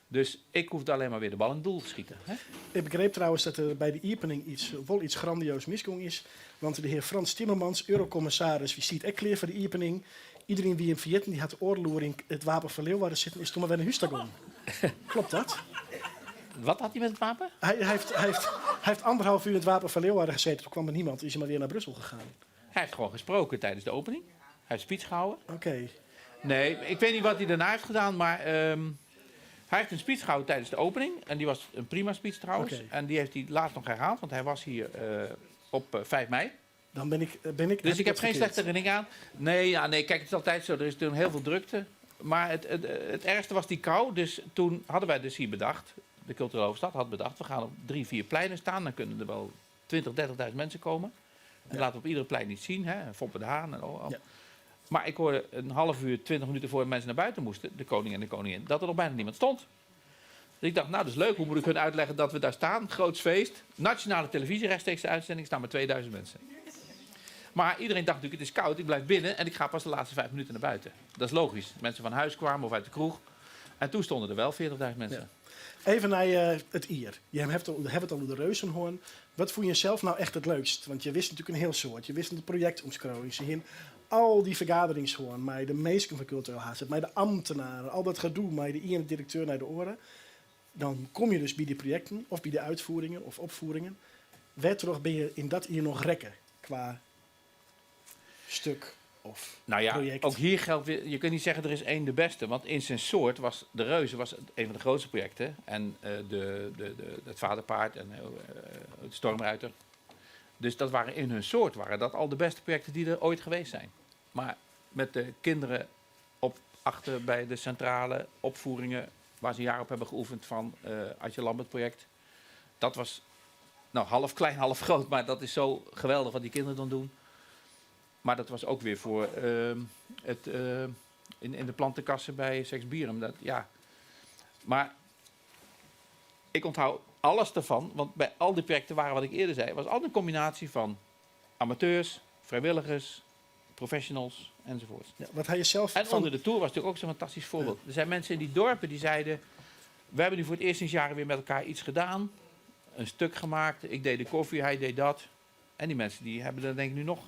Dus ik hoefde alleen maar weer de bal in het doel te schieten. Hè? Ik begreep trouwens dat er bij de opening wel iets grandioos misging is. Want de heer Frans Timmermans, eurocommissaris, wie ziet echt kleer voor de opening. Iedereen wie hem verjitten, die had de oorloer in het wapen van Leeuwarden zitten, is toen maar weer naar huis te gaan. Klopt dat? Wat had hij met het wapen? Hij heeft anderhalf uur in het wapen van Leeuwarden gezeten. Toen kwam er niemand, is hij maar weer naar Brussel gegaan. Hij heeft gewoon gesproken tijdens de opening. Hij heeft speech gehouden. Oké. Nee, ik weet niet wat hij daarna heeft gedaan, maar hij heeft een speech gehouden tijdens de opening. En die was een prima speech trouwens. En die heeft hij laatst nog herhaald, want hij was hier op 5 mei. Dan ben ik ben ik, Dus heb ik ik heb dat geen verkeerd. slechte herinnering aan. Nee, ja, nee, kijk, het is altijd zo. Er is toen heel veel drukte. Maar het ergste was die kou. Dus toen hadden wij dus hier bedacht, de culturele hoofdstad had bedacht, we gaan op 3, 4 pleinen staan. Dan kunnen er wel 20, 30.000 mensen komen. En laten we op iedere plein iets zien. Hè? Foppe de Haan en al. Maar ik hoorde een half uur, 20 minuten voor mensen naar buiten moesten, de koning en de koningin, dat er nog bijna niemand stond. Dus ik dacht, nou, dat is leuk. Hoe moet ik hun uitleggen dat we daar staan? Groots feest. Nationale televisie, rechtstreeks de uitzending, staan maar 2000 mensen. Maar iedereen dacht natuurlijk, het is koud, ik blijf binnen en ik ga pas de laatste 5 minuten naar buiten. Dat is logisch. Mensen van huis kwamen of uit de kroeg. En toen stonden er wel 40.000 mensen. Even nei it jier. Je hawwe it al oer de Reuzen hân. Wat fûn je sels no echt it leukst? Want je wisten natuerlik in hiel soad. Je wisten de projektomskriuwing. Se hiene al dy fergaderings hân mei de minsken fan Kulturele Haadstêd, mei de amtenaren, al dat gedoe mei de iene direkteur nei de oare. Dan komme je dus by dy projekten of by de útfieringen of opfieringen. Wêrtroch binne je yn dat jier noch rekke kwa stuk of Nou ja, project? ook hier geldt weer, je kunt niet zeggen er is één de beste. Want in zijn soort was de Reuzen was een van de grootste projecten. En het Faderpaard en het Stormruiter. Dus dat waren in hun soort waren dat al de beste projecten die er ooit geweest zijn. Maar met de kinderen op achter bij de centrale opvoeringen waar ze een jaar op hebben geoefend van Adje Lambert project. Dat was nou, half klein, half groot, maar dat is zo geweldig wat die kinderen dan doen. Maar dat was ook weer voor het, in de plantenkassen bij Sexbierum. Dat, ja. Maar ik onthoud alles ervan, want bij al die projecten waren wat ik eerder zei, was altijd een combinatie van amateurs, vrijwilligers, professionals enzovoort. Ja, wat hij zelf En van onder de Toer was natuurlijk ook zo'n fantastisch voorbeeld. Er zijn mensen in die dorpen die zeiden, we hebben nu voor het eerst sinds jaren weer met elkaar iets gedaan. Een stuk gemaakt, ik deed de koffie, hij deed dat. En die mensen die hebben er denk ik nu nog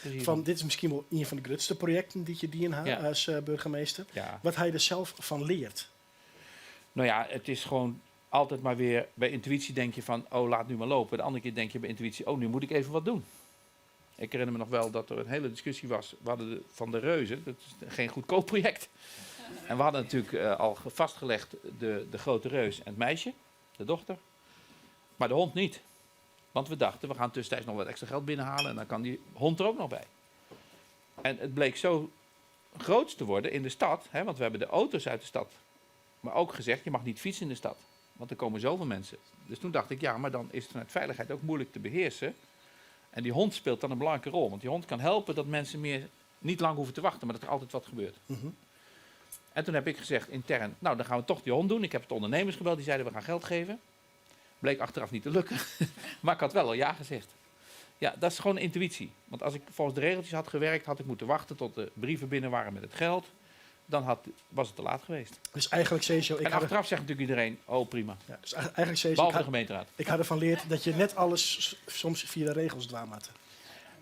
plezier Van, van. dit is misschien wel een van de grootste projecten die je dien ha als burgemeester. Wat hij er zelf van leert. Nou ja, het is gewoon altijd maar weer... Bij intuïtie denk je van, oh, laat nu maar lopen. De andere keer denk je bij intuïtie, oh, nu moet ik even wat doen. Ik herinner me nog wel dat er een hele discussie was. We hadden van de Reuzen, dat is geen goedkoop project. En we hadden natuurlijk al vastgelegd de grote reus en het meisje, de dochter. Maar de hond niet. Want we dachten, we gaan tussentijds nog wat extra geld binnenhalen en dan kan die hond er ook nog bij. En het bleek zo groot te worden in de stad, hè, want we hebben de auto's uit de stad. Maar ook gezegd, je mag niet fietsen in de stad, want er komen zoveel mensen. Dus toen dacht ik, ja, maar dan is het vanuit veiligheid ook moeilijk te beheersen. En die hond speelt dan een belangrijke rol, want die hond kan helpen dat mensen meer niet lang hoeven te wachten, maar dat er altijd wat gebeurt. En toen heb ik gezegd intern, nou dan gaan we toch die hond doen. Ik heb het ondernemers gebeld, die zeiden we gaan geld geven. Bleek achteraf niet te lukken, maar ik had wel al ja gezegd. Ja, dat is gewoon intuïtie. Want als ik volgens de regeltjes had gewerkt, had ik moeten wachten tot de brieven binnen waren met het geld. Dan was het te laat geweest. Dus eigenlijk zei je, ik En had er achteraf zegt natuurlijk iedereen, oh prima. Ja, dus eigenlijk zei je, Behalve ik de had gemeenteraad. Ik had ervan geleerd dat je net alles soms via de regels dwaamatte.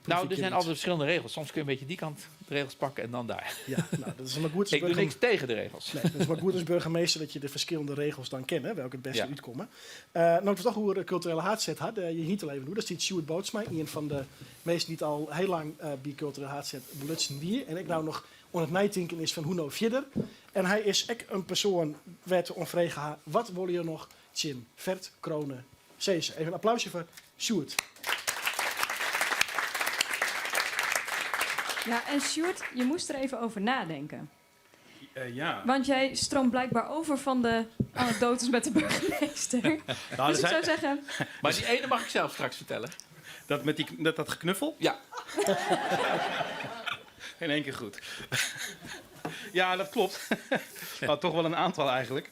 Nou, er zijn altijd verschillende regels. Soms kun je een beetje die kant de regels pakken en dan daar. Ja, nou, dat is maar goed als Ik doe burger- niks tegen de regels. Nee, dat is maar goed als burgemeester dat je de verschillende regels dan kent, hè, welke het beste uitkomen. Nou, ik toch hoe de culturele haatzet had, je niet al even doen. Dat is die Sjoerd Bootsma, een van de meest niet al heel lang bij culturele haatzet belutsen wie. En ik nou nog aan het nijtinken is van hoe nou verder. En hij is ook een persoon werd onvregen ha, wat wil je nog? Chin, Ferd, Crone, Cees. Even een applausje voor Sjoerd. Ja, en Sjoerd, je moest er even over nadenken. Ja. Want jij stroomt blijkbaar over van de anekdotes met de burgemeester. Nou, dus er ik zijn zou zeggen... Maar die ene mag ik zelf straks vertellen. Dat met dat geknuffel? Ja. In één keer goed. Ja, dat klopt. Maar toch wel een aantal eigenlijk.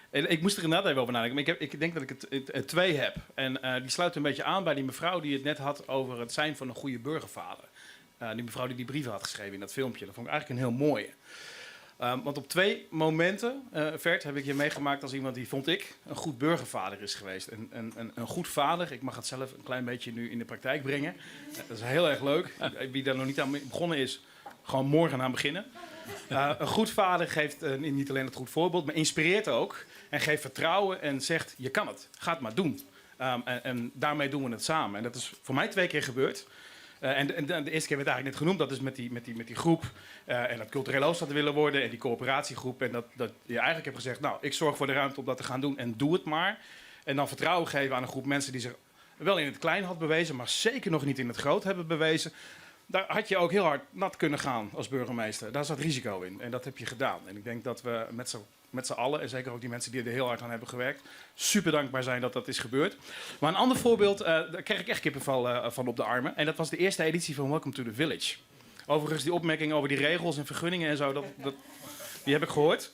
En ik moest er inderdaad even over nadenken. Maar ik denk dat ik het twee heb. En die sluit een beetje aan bij die mevrouw die het net had over het zijn van een goede burgervader. Die mevrouw die die brieven had geschreven in dat filmpje. Dat vond ik eigenlijk een heel mooie. Want op 2 momenten, Ferd, heb ik je meegemaakt als iemand die, vond ik, een goed burgervader is geweest. Een goed vader, ik mag het zelf een klein beetje nu in de praktijk brengen. Dat is heel erg leuk. Wie daar nog niet aan begonnen is, gewoon morgen aan beginnen. Een goed vader geeft niet alleen het goed voorbeeld, maar inspireert ook. En geeft vertrouwen en zegt, je kan het, ga het maar doen. En daarmee doen we het samen. En dat is voor mij 2 keer gebeurd. En de eerste keer werd eigenlijk net genoemd, dat is met die groep en dat culturele hoofdstad willen worden en die coöperatiegroep. En dat je eigenlijk hebt gezegd, nou, ik zorg voor de ruimte om dat te gaan doen en doe het maar. En dan vertrouwen geven aan een groep mensen die zich wel in het klein had bewezen, maar zeker nog niet in het groot hebben bewezen. Daar had je ook heel hard nat kunnen gaan als burgemeester. Daar zat risico in en dat heb je gedaan. En ik denk dat we met z'n allen, en zeker ook die mensen die er heel hard aan hebben gewerkt, super dankbaar zijn dat dat is gebeurd. Maar een ander voorbeeld, daar kreeg ik echt kippenvel van op de armen. En dat was de eerste editie van Welcome to the Village. Overigens, die opmerking over die regels en vergunningen en zo, die heb ik gehoord.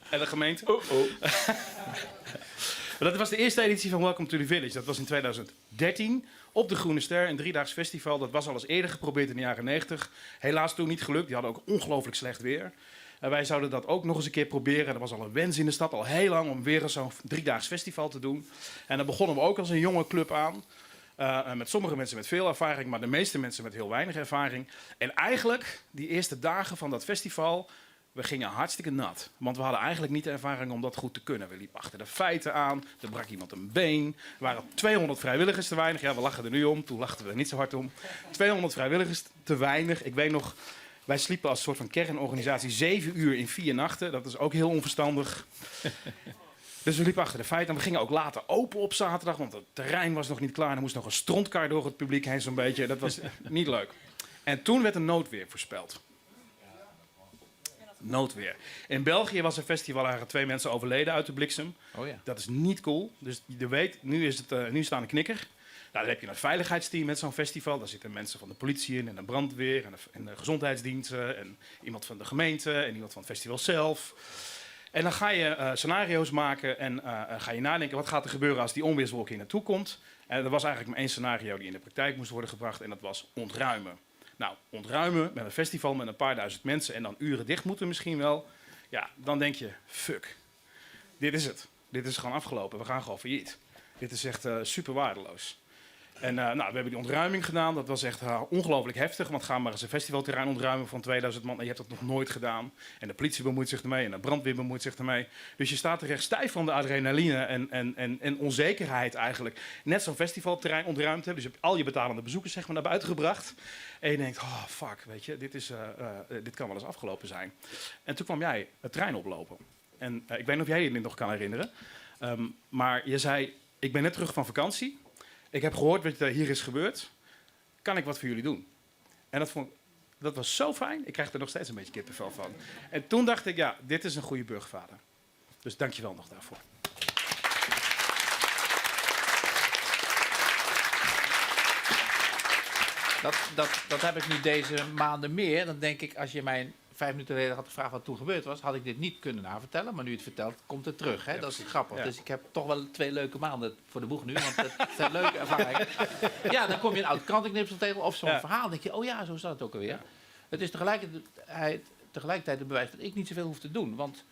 En de gemeente. Oh, oh. Maar dat was de eerste editie van Welcome to the Village. Dat was in 2013 op de Groene Ster, een driedaags festival. Dat was al eens eerder geprobeerd in de jaren 90. Helaas toen niet gelukt. Die hadden ook ongelooflijk slecht weer. En wij zouden dat ook nog eens een keer proberen. Er was al een wens in de stad, al heel lang, om weer eens zo'n driedaags festival te doen. En dan begonnen we ook als een jonge club aan. Met sommige mensen met veel ervaring, maar de meeste mensen met heel weinig ervaring. En eigenlijk, die eerste dagen van dat festival, we gingen hartstikke nat. Want we hadden eigenlijk niet de ervaring om dat goed te kunnen. We liepen achter de feiten aan, er brak iemand een been. Er waren 200 vrijwilligers te weinig. Ja, we lachen er nu om, toen lachten we er niet zo hard om. 200 vrijwilligers te weinig. Ik weet nog, wij sliepen als soort van kernorganisatie 7 uur in 4 nachten. Dat is ook heel onverstandig. Dus we liepen achter de feiten en we gingen ook later open op zaterdag, want het terrein was nog niet klaar. Er moest nog een strontkar door het publiek heen zo'n beetje. Dat was niet leuk. En toen werd een noodweer voorspeld. Noodweer. In België was een festival, daar waren 2 mensen overleden uit de bliksem. Oh ja. Dat is niet cool. Dus je weet, nu is het aan de knikker. Nou, dan heb je een veiligheidsteam met zo'n festival. Daar zitten mensen van de politie in en de brandweer en de gezondheidsdiensten en iemand van de gemeente en iemand van het festival zelf. En dan ga je scenario's maken en ga je nadenken, wat gaat er gebeuren als die onweerswolk hier naartoe komt? En er was eigenlijk maar één scenario die in de praktijk moest worden gebracht en dat was ontruimen. Nou, ontruimen met een festival met een paar duizend mensen en dan uren dicht moeten misschien wel. Ja, dan denk je, fuck, dit is het. Dit is gewoon afgelopen, we gaan gewoon failliet. Dit is echt super waardeloos. En we hebben die ontruiming gedaan. Dat was echt ongelooflijk heftig. Want ga maar eens een festivalterrein ontruimen van 2000 man. En je hebt dat nog nooit gedaan. En de politie bemoeit zich ermee en de brandweer bemoeit zich ermee. Dus je staat er echt stijf van de adrenaline en onzekerheid eigenlijk. Net zo'n festivalterrein ontruimd hebben. Dus je hebt al je betalende bezoekers naar buiten gebracht. En je denkt, oh fuck, dit kan wel eens afgelopen zijn. En toen kwam jij het trein oplopen. En ik weet niet of jij je dit nog kan herinneren. Maar je zei, ik ben net terug van vakantie. Ik heb gehoord wat er hier is gebeurd. Kan ik wat voor jullie doen? En dat was zo fijn. Ik krijg er nog steeds een beetje kippenvel van. En toen dacht ik, ja, dit is een goede burgervader. Dus dank je wel nog daarvoor. Dat heb ik nu deze maanden meer. Dan denk ik, als je mij 5 minuten geleden had gevraagd wat toen gebeurd was, had ik dit niet kunnen navertellen. Maar nu je het vertelt, komt het terug. Hè? Dat is grappig. Dus ik heb toch wel 2 leuke maanden voor de boeg nu. Want het zijn leuke ervaringen. Ja, dan kom je een oud krantenknipsel tegen of zo'n verhaal. Dan denk je, oh ja, zo zat het ook alweer. Het is tegelijkertijd het bewijs dat ik niet zoveel hoef te doen. Want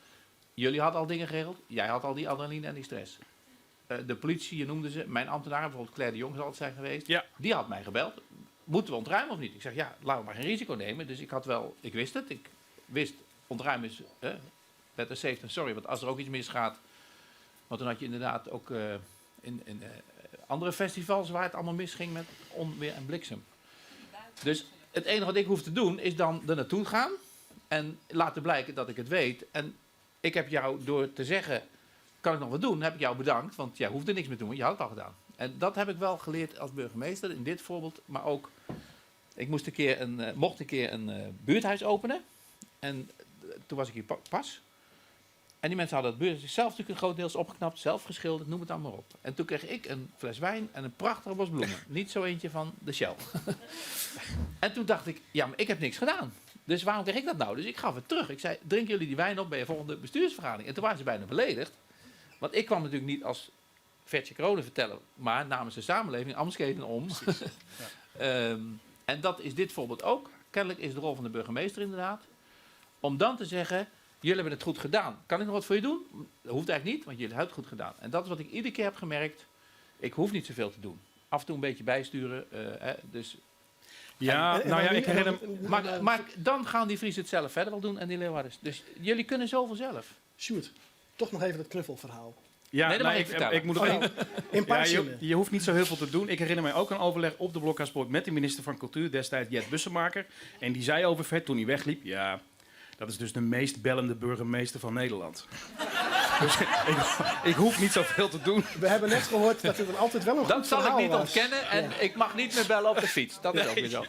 jullie hadden al dingen geregeld. Jij had al die adrenaline en die stress. De politie, je noemde ze. Mijn ambtenaar, bijvoorbeeld Claire de Jong zal het zijn geweest. Die had mij gebeld. Moeten we ontruimen of niet? Ik zeg, ja, laten we maar geen risico nemen. Dus ik had wel, ik wist het. Ik wist, ontruimen is better safe than sorry. Want als er ook iets misgaat... Want toen had je inderdaad ook in andere festivals waar het allemaal misging met onweer en bliksem. Dus het enige wat ik hoef te doen is dan er naartoe gaan en laten blijken dat ik het weet. En ik heb jou door te zeggen, kan ik nog wat doen, heb ik jou bedankt. Want jij hoefde niks meer te doen, want je had het al gedaan. En dat heb ik wel geleerd als burgemeester, in dit voorbeeld. Maar ook, ik moest een keer een mocht een keer een buurthuis openen. En toen was ik hier pas. En die mensen hadden het buurthuis zelf natuurlijk een groot deels opgeknapt, zelf geschilderd, noem het allemaal maar op. En toen kreeg ik een fles wijn en een prachtige bos bloemen. Niet zo eentje van de Shell. En toen dacht ik, ja, maar ik heb niks gedaan. Dus waarom kreeg ik dat nou? Dus ik gaf het terug. Ik zei, drinken jullie die wijn op bij je volgende bestuursvergadering? En toen waren ze bijna beledigd. Want ik kwam natuurlijk niet als Ferdje Crone vertellen, maar namens de samenleving, ambtsketen om. En dat is dit voorbeeld ook. Kennelijk is de rol van de burgemeester inderdaad. Om dan te zeggen, jullie hebben het goed gedaan. Kan ik nog wat voor je doen? Dat hoeft eigenlijk niet, want jullie hebben het goed gedaan. En dat is wat ik iedere keer heb gemerkt. Ik hoef niet zoveel te doen. Af en toe een beetje bijsturen. Hè, dus Ja, nou ja, ik herinner me Maar dan gaan die Friesen het zelf verder wel doen en die Leeuwarders. Dus jullie kunnen zoveel zelf. Sjoerd, toch nog even dat knuffelverhaal. Ja, Nee, dat nou, mag ik vertellen. ik moet nog Oh, één- in een paar Ja, zinnen. je hoeft niet zo heel veel te doen. Ik herinner mij ook een overleg op de Blokhuispoort met de minister van Cultuur, destijds Jet Bussemaker. En die zei over Ferd toen hij wegliep, ja, dat is dus de meest bellende burgemeester van Nederland. Dus ik hoef niet zoveel te doen. We hebben net gehoord dat het dan altijd wel een Dat goed zal ik verhaal niet was. ontkennen en ik mag niet meer bellen op de fiets. Dat is ook weer zo.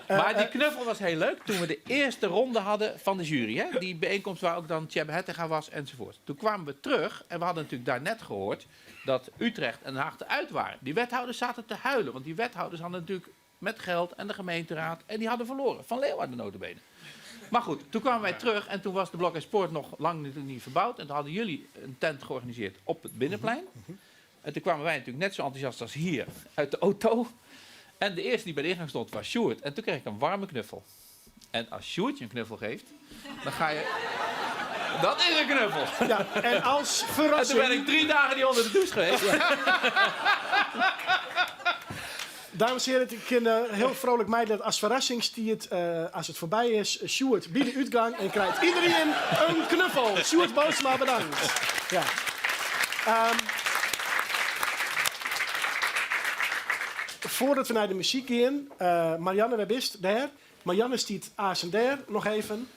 Maar die knuffel was heel leuk toen we de eerste ronde hadden van de jury. Hè? Die bijeenkomst waar ook dan Tjebbe Hettinga was enzovoort. Toen kwamen we terug en we hadden natuurlijk daarnet gehoord dat Utrecht en Den Haag eruit waren. Die wethouders zaten te huilen, want die wethouders hadden natuurlijk met geld en de gemeenteraad en die hadden verloren. Van Leeuwarden nota bene. Maar goed, toen kwamen wij terug en toen was de Blokhuispoort nog lang natuurlijk niet verbouwd. En toen hadden jullie een tent georganiseerd op het Binnenplein. En toen kwamen wij natuurlijk net zo enthousiast als hier uit de auto. En de eerste die bij de ingang stond was Sjoerd. En toen kreeg ik een warme knuffel. En als Sjoerd je een knuffel geeft, dan ga je... Dat is een knuffel. Ja, en als verrassing... En toen ben ik 3 dagen niet onder de douche geweest. Dames en heren, ik ken heel vrolijk mij dat als verrassing stiert, als het voorbij is, Sjoerd bij de uitgang en krijgt iedereen een knuffel. Sjoerd Bootsma, bedankt. Ja. Voordat we naar de muziek gaan, Marianne, waar bist daar? Marianne stiet aas en daar nog even.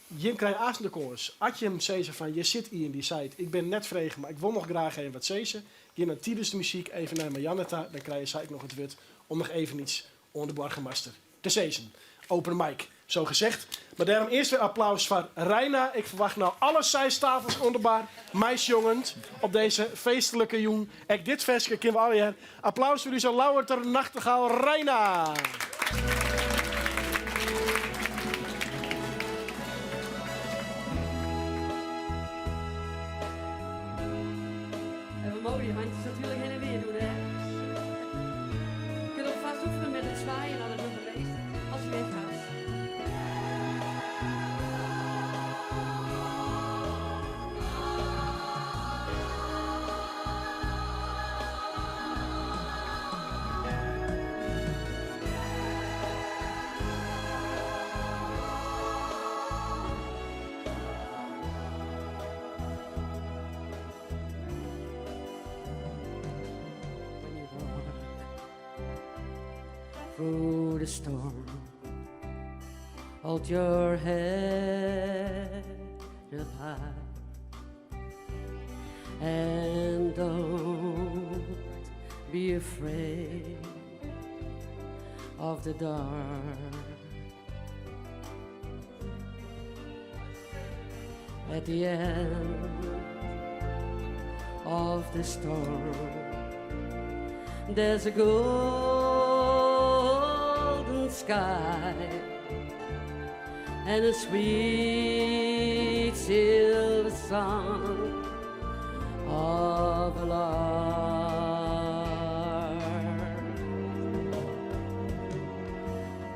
Jim krijgt aas de koers. Als je hem zei van, je zit hier in die site, ik ben net vregen, maar ik wil nog graag even wat zeggen. Jim dan tijdens de muziek even naar Marianne ta, dan krijg je zij nog het wit om nog even iets onder de burgemeester te zeggen. Open mic, zo gezegd. Maar daarom eerst weer applaus voor Reina. Ik verwacht nou alle zijstafels onderbaar, meisjongend, op deze feestelijke joen. Ek dit versje kunnen we alle Applaus voor onze Lauwerter nachtegaal Reina. En we mogen die handjes natuurlijk heen en weer doen, hè? We kunnen ook vast oefenen met het zwaaien naar de burgemeester als hij weggaat. Through the storm, hold your head up high and don't be afraid of the dark. At the end of the storm, there's a golden sky and a sweet silver song of a lark.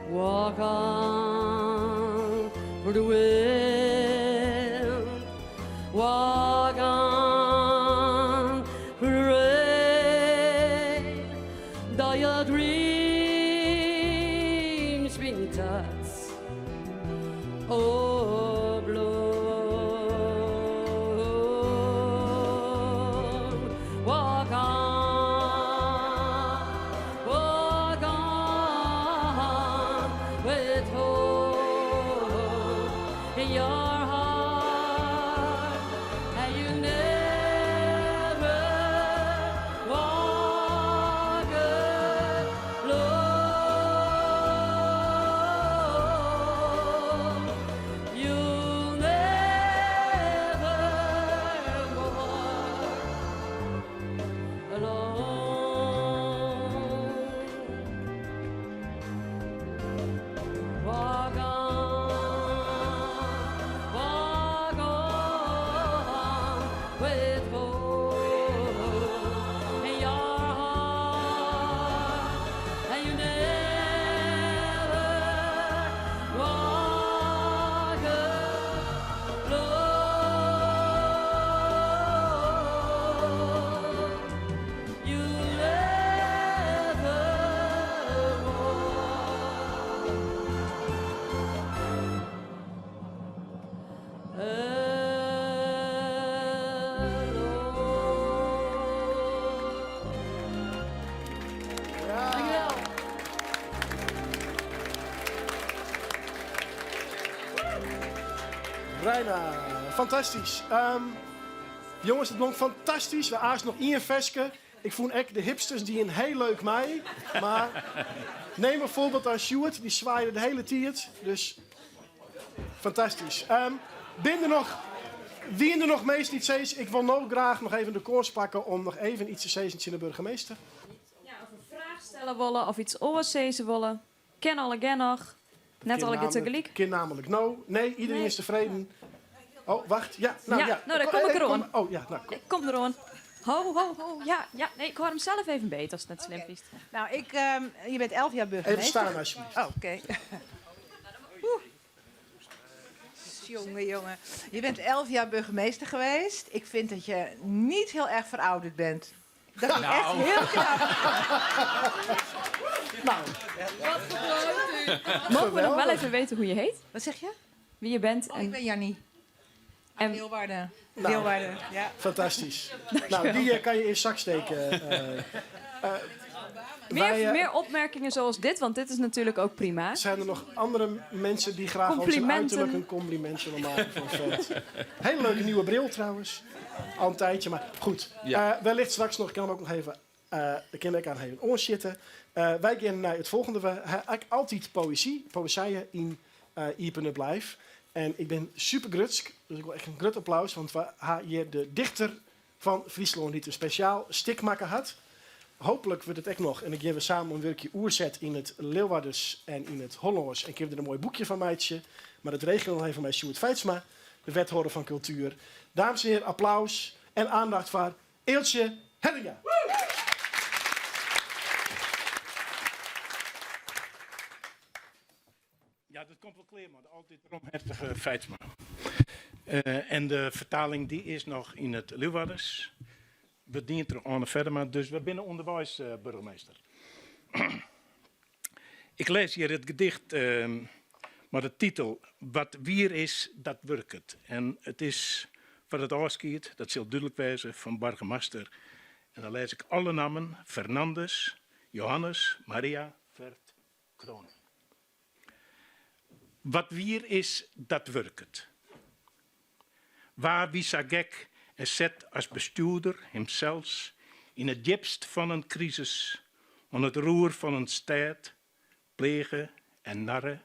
Walk on through the wind, walk on through the rain, though your dreams been touched or blown. Walk on, walk on with hope in your heart, and you never walk alone. You'll never walk alone. Walk on, walk on with hope in your heart, and you never walk alone. You'll never walk alone. Dankjewel. Reina, fantastisch. Jongens, het klonk fantastisch. We aas nog één versje. Ik vond echt de hipsters die een heel leuk mij. Maar neem een voorbeeld aan Sjoerd. Die zwaaide de hele tijd. Dus fantastisch. Binnen nog, wie er nog meest niet zei, ik wil nou graag nog even de koers pakken om nog even iets te zeggen tegen de burgemeester. Ja, of een vraag stellen willen of iets oorzezen willen. Ken alle nog. Dat Net kin allegear namelijk- tegelyk. Kin namelijk no. Nee, iedereen Nee. is tefreden. Oh, wacht. Ja, nou Ja, ja. nou, daar kom ik Eh, erom. Oh, ja, nou, kom. Ik kom erom. Ho, ho, ho. Ja, ja, nee, ik hoor hem zelf even beter als het net slim is. Nou, ik, je bent 11 jaar burgemeester. Even staan, alsjeblieft. Oh, oké. Oeh. Jongen, jongen. Je bent 11 jaar burgemeester geweest. Ik vind dat je niet heel erg verouderd bent. Dat is Nou. echt heel knap. Nou. Wat gebruikt u? Mogen we nog wel even weten hoe je heet? Wat zeg je? Wie je bent. Oh, en... ik ben Jannie. En... Leeuwarden. Nou. Leeuwarden, ja. Fantastisch. Nou, die kan je in zak steken. Meer, wij, meer opmerkingen zoals dit, want dit is natuurlijk ook prima. Zijn er nog andere mensen die graag ook zijn Complimenten. uiterlijk een compliment zullen maken van Fred? Hele leuke nieuwe bril trouwens. Al een tijdje, maar goed. Ja. Eh, wellicht straks nog, ik kan hem ook nog even, de kinderen aan even oor zitten. Wij gaan naar het volgende. We hebben altijd poëzie, poëzieën in Iepen Up Live. En ik ben super grutsk, dus ik wil echt een grut applaus, want we hebben hier de dichter van Friesland die een speciaal stikmakker had. Hopelijk wordt het ook nog. En ik geef we samen een werkje oerzet in het Leeuwarders en in het Hollands. En ik heb er een mooi boekje van meidje. Maar dat regelen nog even bij Sjoerd Feitsma, de wethouder van cultuur. Dames en heren, applaus en aandacht voor Eeltsje Hellinga. Ja, dat komt wel kleer, maar altijd romhertige Feitsma. En de vertaling die is nog in het Leeuwarders. We dienen er aan verder, maar dus we binnen onderwijs, burgemeester. Ik lees hier het gedicht, maar de titel Wat wier is, dat werkt het. En het is van het afskiet, dat zal duidelijk wijzen, van burgemeester. En dan lees ik alle namen: Fernandes, Johannes, Maria, Vert, Kroon. Wat wier is, dat werkt het. Waar wie sa gek en zet als bestuurder hemzelf in het diepst van een crisis, aan het roer van een stad, plegen en narren,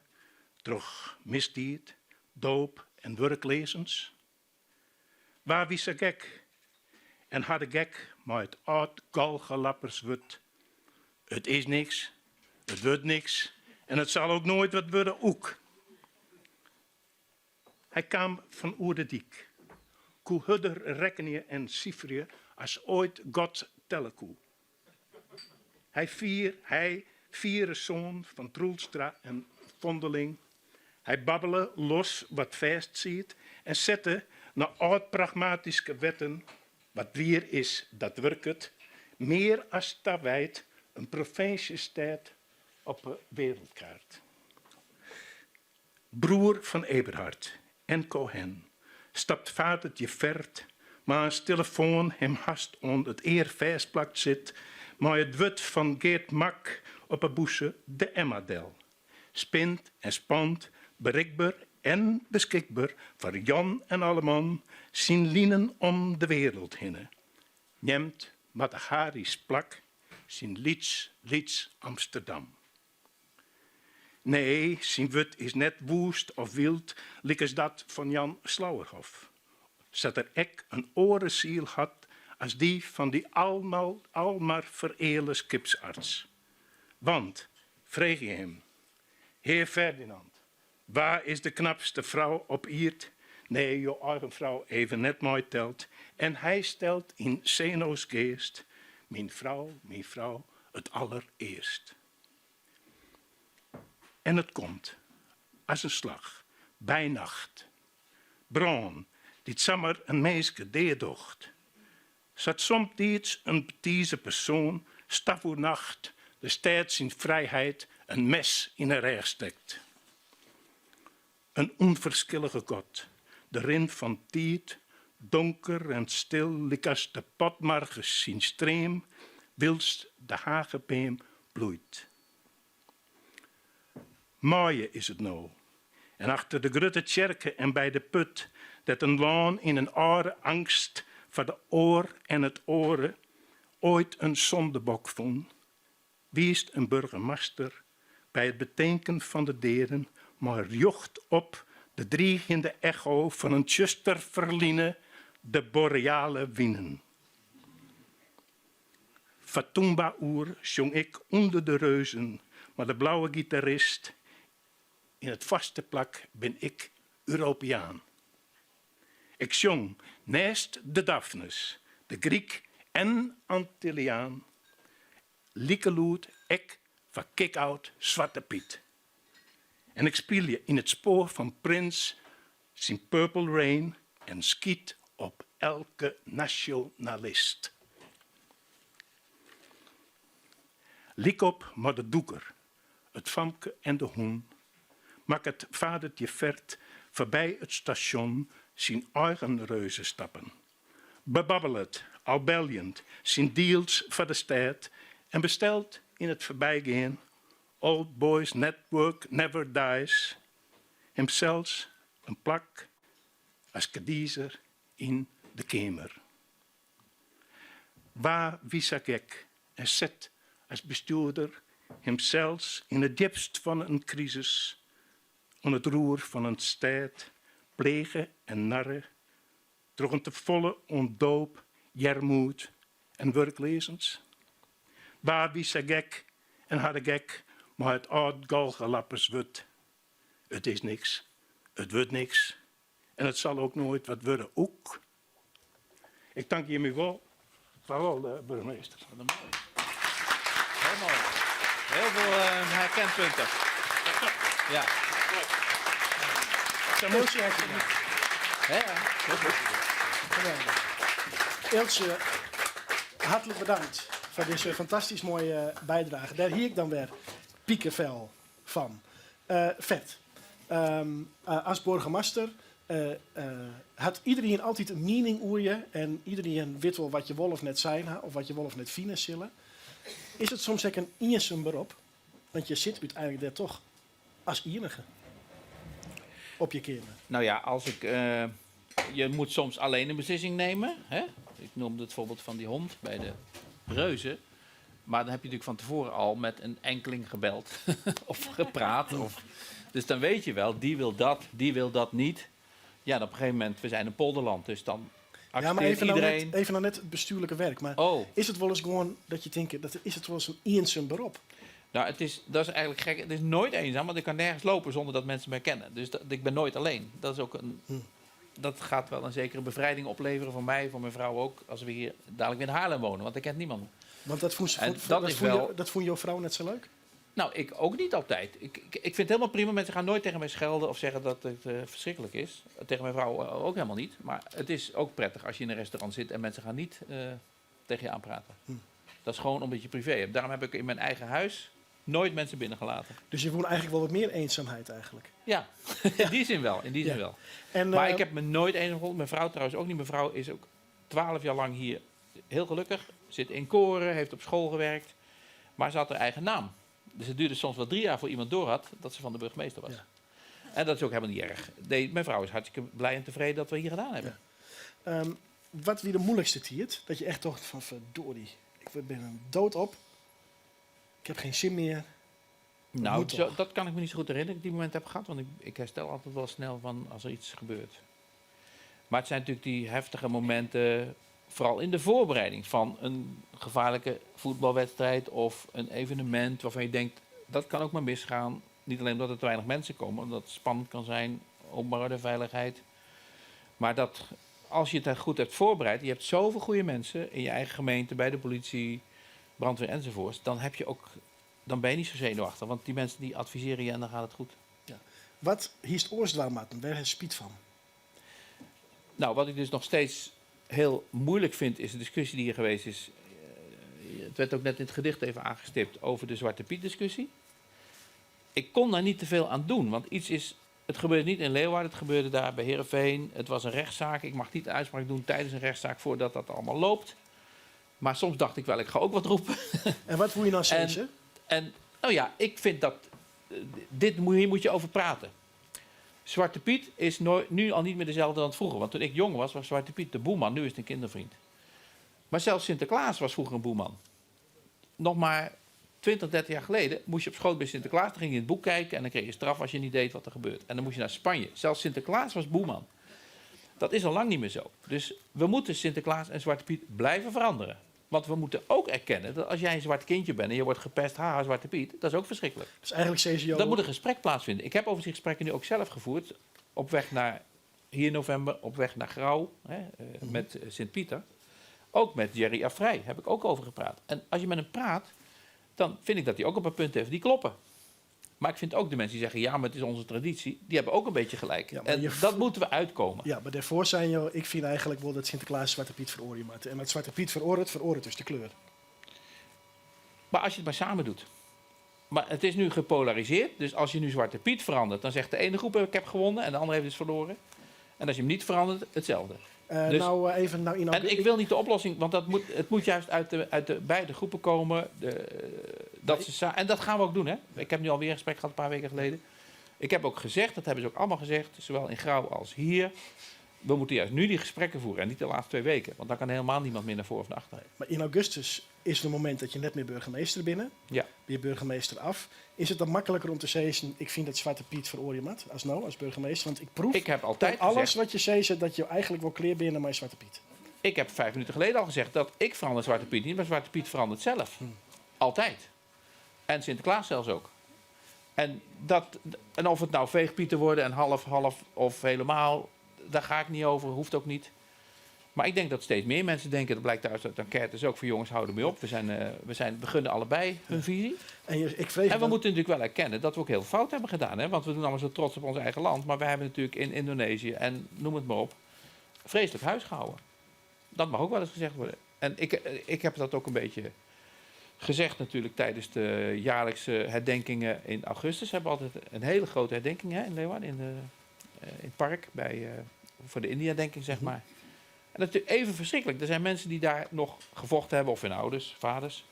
troch misdied, doop en werklezens. Waar wie sa gek en harde gek maar het oud galgelappers wordt. Het is niks, het wordt niks en het zal ook nooit wat worden ook. Hij kwam van Oerdediek. Koe hudder rekkenje en cifrje als ooit God tellen koe. Hij vier, hij vierde zoon van Troelstra en Vondeling. Hij babbelde los wat vast ziet en zette naar oud pragmatische wetten, wat wier is, dat werkt het, meer als wijd een provinciestad op de wereldkaart. Broer van Eberhard en Cohen stapt vadertje vert, maar een telefoon hem hast on het eer vastplakt zit, maar het wut van Geert Mak op een boese de Emmadel. Spint en spant, bereikbaar en beschikbaar voor Jan en alleman, zien lienen om de wereld hinne. Neemt Matahari's plak, zijn lieds, lieds Amsterdam. Nee, zijn wut is net woest of wild, lik dat van Jan Slauerhoff. Zat er ek een orenziel had als die van die almal, almaar vereele skipsarts. Want, vreeg je hem, heer Ferdinand, waar is de knapste vrouw op Iert? Nee, je eigen vrouw even net mooi telt. En hij stelt in Zeno's geest, mijn vrouw, mijn vrouw, het allereerst. En het komt, als een slag, bij nacht. Braan, die sammer een meisje deedocht. Zat somtijds een betieze persoon, staf nacht, de stad zijn vrijheid een mes in haar rug steekt. Een onverschillige God, de rin van tijd, donker en stil, likas de potmarges zijn stream, wilst de hagebeem bloeit. Mooie is het nou. En achter de grote tjerken en bij de put, dat een laan in een oude angst voor de oor en het oren ooit een zondebok vond, wiest een burgemeester bij het bedenken van de deren, maar jocht op de dreigende echo van een tjuster verline, de boreale winnen. Fatumba oer zong ik onder de reuzen, maar de blauwe gitarist Yn it foarste plak bin ik Europeaan. Ik sjong nêst de Daphnes, de Gryk en Antilliaan, like lûd ek foar kick-out Swarte Pyt. En ik spylje yn it spoar fan Prince syn Purple Rain en skyt op elke nasjonalist. Lykop mei de dûker, it famke en de hûn, makket Vadertje Ferd foarby it stasjon syn eigen reuzestappen. Bebabbelet, al beljend, syn deals foar de stêd en bestelt yn it foarbygean Old Boys Network Never Dies himsels in plak as kedizer yn de Keamer. Wa wie sa gek en set as bestjoerder himsels yn it djipst fan in krisis oan it roer fan in stêd pleage en narre troch in tefolle oan doop, earmoed en wurkleazens? Wa wie sa gek en ha de gek mei it âld galgelapperswurd It is niks, it wurdt niks en it sal ook noait wat wurde oek? Ik tankje jimme wol. Vaarwel, burgemeester. Wat een mooi. Heel mooi. Heel veel herkenpunten. Ja. Emotie herkennen. Ja, ja. Heel goed. Geweldig. Eeltsje, hartlik bedankt foar dizze fantastysk moaie bydrage. Dêr hie ik dan wer pikefel fan. Ferd, as boargemaster hat iderien altyd in miening oer je en iderien wit wol wat je wol of net sein ha of wat je wol of net fine sille. Is it soms ek in iensum berop? Want je sit úteinlik dêr toch as ienige op je keamer. Nou ja, als ik, je moet soms alleen een beslissing nemen. Hè? Ik noemde het voorbeeld van die hond bij de reuzen. Maar dan heb je natuurlijk van tevoren al met een enkeling gebeld of gepraat. Of, dus dan weet je wel, die wil dat, die wil dat niet. Ja, en op een gegeven moment, we zijn een polderland, dus dan Ja, maar accepteert even nou, iedereen. net, even nou net it bestjoerlike werk. Mar Oh. is it wolris gewoan dat je tinke, dat is it wolris in iensum berop? Nou, het is, dat is eigenlijk gek. Het is nooit eenzaam, want ik kan nergens lopen zonder dat mensen me herkennen. Dus dat, ik ben nooit alleen. Dat is ook een, dat gaat wel een zekere bevrijding opleveren voor mij, voor mijn vrouw ook, als we hier dadelijk weer in Haarlem wonen, want ik kent niemand. Want dat vond, ze- En vond, dat dat is vond wel- je, dat vond jouw vrouw net zo leuk? Nou, ik ook niet altijd. Ik vind het helemaal prima. Mensen gaan nooit tegen mij schelden of zeggen dat het verschrikkelijk is. Tegen mijn vrouw ook helemaal niet. Maar het is ook prettig als je in een restaurant zit en mensen gaan niet tegen je aanpraten. Dat is gewoon omdat je privé hebt. Daarom heb ik in mijn eigen huis nooit mensen binnengelaten. Dus je voelt eigenlijk wel wat meer eenzaamheid eigenlijk. Ja, in die zin wel. In die zin wel. En, maar ik heb me nooit eenzaam gevoeld. Mijn vrouw trouwens ook niet. Mijn vrouw is ook 12 jaar lang hier heel gelukkig. Zit in koren, heeft op school gewerkt. Maar ze had haar eigen naam. Dus het duurde soms wel 3 jaar voor iemand door had dat ze van de burgemeester was. En dat is ook helemaal niet erg. Nee, mijn vrouw is hartstikke blij en tevreden dat we hier gedaan hebben. Wat wie de moeilijkste tiid? Dat je echt dacht van verdorie, ik ben een dood op. Ik heb geen zin meer. Dat moet toch? Dat kan ik me niet zo goed herinneren dat ik die moment heb gehad. Want ik herstel altijd wel snel van als er iets gebeurt. Maar het zijn natuurlijk die heftige momenten, vooral in de voorbereiding van een gevaarlijke voetbalwedstrijd of een evenement waarvan je denkt, dat kan ook maar misgaan. Niet alleen omdat er te weinig mensen komen, omdat het spannend kan zijn, openbare veiligheid. Maar dat als je het goed hebt voorbereid, je hebt zoveel goede mensen in je eigen gemeente, bij de politie, brandweer enzovoorts, dan heb je ook, dan ben je niet zo zenuwachtig. Want die mensen die adviseren je en dan gaat het goed. Ja. Wat hiest oars dwaan moatten? Wêr hast spyt fan? Wat ik dus nog steeds heel moeilijk vind, is de discussie die hier geweest is. Het werd ook net in het gedicht even aangestipt over de Zwarte Piet discussie. Ik kon daar niet te veel aan doen, want iets is... Het gebeurde niet in Leeuwarden, het gebeurde daar bij Heerenveen. Het was een rechtszaak. Ik mag niet een uitspraak doen tijdens een rechtszaak voordat dat allemaal loopt. Maar soms dacht ik wel, ik ga ook wat roepen. En wat voel je nou steeds, hè? Ik vind dat... Dit moet, hier moet je over praten. Zwarte Piet is nu al niet meer dezelfde dan vroeger. Want toen ik jong was, was Zwarte Piet de boeman. Nu is het een kindervriend. Maar zelfs Sinterklaas was vroeger een boeman. Nog maar 20, 30 jaar geleden moest je op schoot bij Sinterklaas. Dan ging je in het boek kijken en dan kreeg je straf als je niet deed wat er gebeurt. En dan moest je naar Spanje. Zelfs Sinterklaas was boeman. Dat is al lang niet meer zo. Dus we moeten Sinterklaas en Zwarte Piet blijven veranderen. Want we moeten ook erkennen dat als jij een zwart kindje bent en je wordt gepest, haha, Zwarte Piet, dat is ook verschrikkelijk. Dus eigenlijk zeggen ze Dat moet een gesprek plaatsvinden. Ik heb overigens die gesprekken nu ook zelf gevoerd. Op weg naar hier in november, op weg naar Grou, hè, met Sint-Pieter. Ook met Jerry Afriyie heb ik ook over gepraat. En als je met hem praat, dan vind ik dat hij ook een paar punten heeft die kloppen. Maar ik vind ook de mensen die zeggen, ja, maar het is onze traditie, die hebben ook een beetje gelijk. maar En je dat moeten we uitkomen. Ja, maar daarvoor zijn joh, ik vind eigenlijk wel dat Sinterklaas Zwarte Piet veroordeeld maakt. En dat Zwarte Piet veroordeelt, veroordeelt dus de kleur. Maar als je het maar samen doet. Maar het is nu gepolariseerd. Dus als je nu Zwarte Piet verandert, dan zegt de ene groep ik heb gewonnen en de andere heeft dus verloren. En als je hem niet verandert, hetzelfde. Nou, even, nou, in En ik wil niet de oplossing, want het moet juist uit de beide groepen komen. En dat gaan we ook doen, hè? Ik heb nu alweer een gesprek gehad een paar weken geleden. Ik heb ook gezegd, dat hebben ze ook allemaal gezegd, zowel in Grou als hier. We moeten juist nu die gesprekken voeren en niet de laatste 2 weken. Want dan kan helemaal niemand meer naar voren of naar achteren. Maar in augustus is het moment dat je net meer burgemeester binnen. Ben je burgemeester af. Is het dan makkelijker om te zeggen, ik vind dat Zwarte Piet veroordeeld mat, als nou, als burgemeester? Want ik proef Ik heb altijd dat alles gezegd wat je zei, dat je eigenlijk wel kleer binnen maar Zwarte Piet. Ik heb 5 minuten geleden al gezegd dat ik verander Zwarte Piet niet, maar Zwarte Piet verandert zelf. Altijd. En Sinterklaas zelfs ook. En of het nou veegpieten worden en half, half of helemaal, daar ga ik niet over, hoeft ook niet. Maar ik denk dat steeds meer mensen denken, dat blijkt uit de enquête, dus ook voor jongens, houden mee op. We gunnen allebei hun visie. En je, ik vrees En we dat moeten natuurlijk wel erkennen dat we ook heel veel fout hebben gedaan. Hè? Want we doen allemaal zo trots op ons eigen land. Maar wij hebben natuurlijk in Indonesië en noem het maar op, vreselijk huis gehouden. Dat mag ook wel eens gezegd worden. En ik heb dat ook een beetje gezegd natuurlijk tijdens de jaarlijkse herdenkingen in augustus. We hebben altijd een hele grote herdenking, hè, in Leeuwarden, in het park, voor de India-denking, zeg maar. En dat is natuurlijk even verschrikkelijk. Er zijn mensen die daar nog gevochten hebben, of hun ouders, vaders.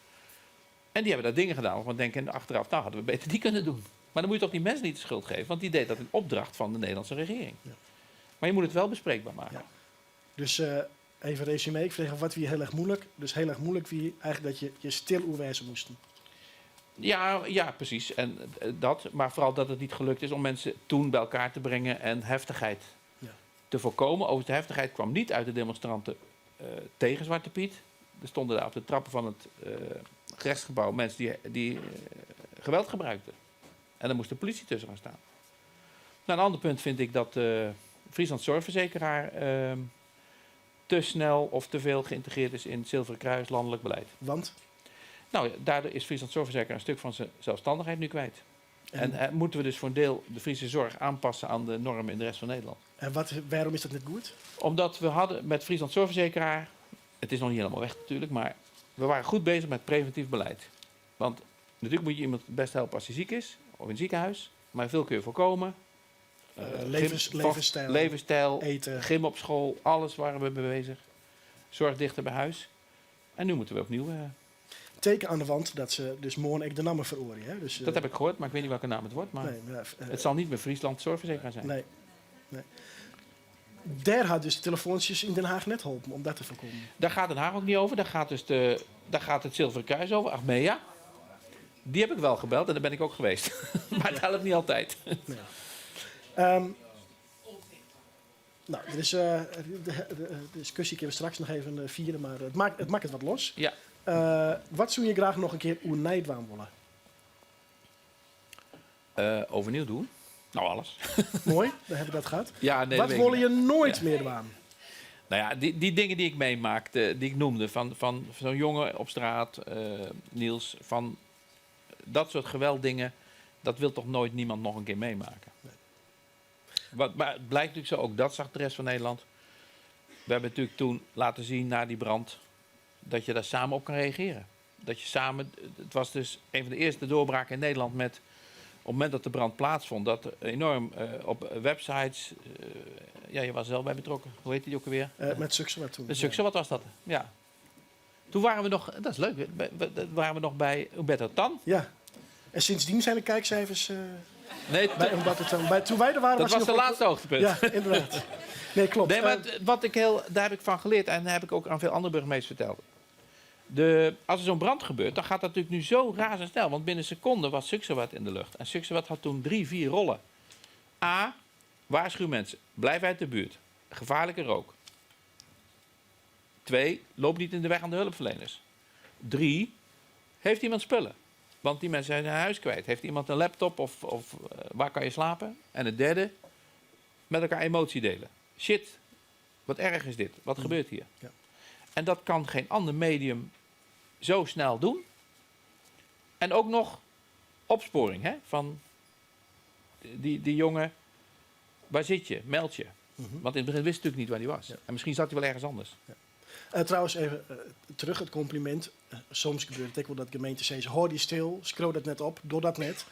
En die hebben daar dingen gedaan waarvan denken achteraf, nou hadden we beter die kunnen doen. Maar dan moet je toch die mensen niet de schuld geven, want die deed dat in opdracht van de Nederlandse regering. Maar je moet het wel bespreekbaar maken. Ja. Dus even resume, ik vraag wat wie heel erg moeilijk. Dus heel erg moeilijk wie eigenlijk dat je je stil oerwijzen moesten. Ja, ja, precies. En dat, maar vooral dat het niet gelukt is om mensen toen bij elkaar te brengen en heftigheid te voorkomen. Overigens, de heftigheid kwam niet uit de demonstranten tegen Zwarte Piet. Er stonden daar op de trappen van het gerechtsgebouw mensen die geweld gebruikten. En daar moest de politie tussen gaan staan. Een ander punt vind ik dat Friesland Zorgverzekeraar te snel of te veel geïntegreerd is in het Zilveren Kruis landelijk beleid. Want? Daardoor is Friesland Zorgverzekeraar een stuk van zijn zelfstandigheid nu kwijt. En moeten we dus voor een deel de Friese zorg aanpassen aan de normen in de rest van Nederland. En waarom is dat niet goed? Omdat we hadden met Friesland Zorgverzekeraar, het is nog niet helemaal weg natuurlijk, maar we waren goed bezig met preventief beleid. Want natuurlijk moet je iemand het best helpen als hij ziek is, of in het ziekenhuis, maar veel kun je voorkomen. Levensstijl, Levensstijl, eten. Gym op school, alles waren we mee bezig. Zorg dichter bij huis. En nu moeten we opnieuw Teken aan de wand dat ze dus morgen ook de namen veroordielen. Hè? Dus dat heb ik gehoord, maar ik weet niet welke naam het wordt. Maar Nee, maar ja het zal niet meer Friesland Zorgverzekeraar zijn. Nee. Nee. Daar had dus de telefoontjes in Den Haag net geholpen om dat te voorkomen. Daar gaat Den Haag ook niet over. Daar gaat het Zilveren Kruis over, Achmea. Die heb ik wel gebeld en daar ben ik ook geweest. Maar het helpt niet altijd. Nee. Er is de discussie kunnen we straks nog even vieren, maar het maakt het wat los. Wat zou je graag nog een keer oernijdwaan willen? Overnieuw doen? Nou, alles. Mooi, dan hebben we dat gehad. Ja, nee, wat dat weet wil ik je niet. nooit meer doen? Die dingen die ik meemaakte, die ik noemde, van zo'n jongen op straat, Niels, van dat soort gewelddingen, dat wil toch nooit niemand nog een keer meemaken. Nee. Maar het blijkt natuurlijk zo, ook dat zag de rest van Nederland. We hebben natuurlijk toen laten zien na die brand dat je daar samen op kan reageren. Dat je samen, het was dus een van de eerste doorbraken in Nederland met, op het moment dat de brand plaatsvond, dat er enorm op websites, ja, je was er zelf bij betrokken. Hoe heette die ook alweer? Met Suksewat toen. Met Suksewat was dat, ja. Toen waren we nog, dat is leuk, hè, dat waren we nog bij Humberto Tan. Ja, en sindsdien zijn de kijkcijfers Nee, bij Humberto Tan. Bij, toen wij er waren, dat was was hij de nog laatste hoogtepunt. Ja, inderdaad. Nee, klopt. Nee, maar wat ik heel, daar heb ik van geleerd en daar heb ik ook aan veel andere burgemeesters verteld. Als er zo'n brand gebeurt, dan gaat dat natuurlijk nu zo razendsnel. Want binnen seconden was Suksewat in de lucht. En Suksewat had toen 3, 4 rollen. A, waarschuw mensen. Blijf uit de buurt. Gevaarlijke rook. 2, loop niet in de weg aan de hulpverleners. Drie, heeft iemand spullen? Want die mensen zijn hun huis kwijt. Heeft iemand een laptop of, of eh, waar kan je slapen? En het derde, met elkaar emotie delen. Shit, wat erg is dit? Wat gebeurt hier? Ja. En dat kan geen ander medium zo snel doen. En ook nog opsporing hè, van die, die jongen. Waar zit je? Meld je. Want in het begin wist hij natuurlijk niet waar hij was. En misschien zat hij wel ergens anders. Eh, trouwens, even eh, terug het compliment. Eh, soms gebeurt het ook wel dat gemeenten zeggen: hou die stil, schreeuw dat net op, doe dat net.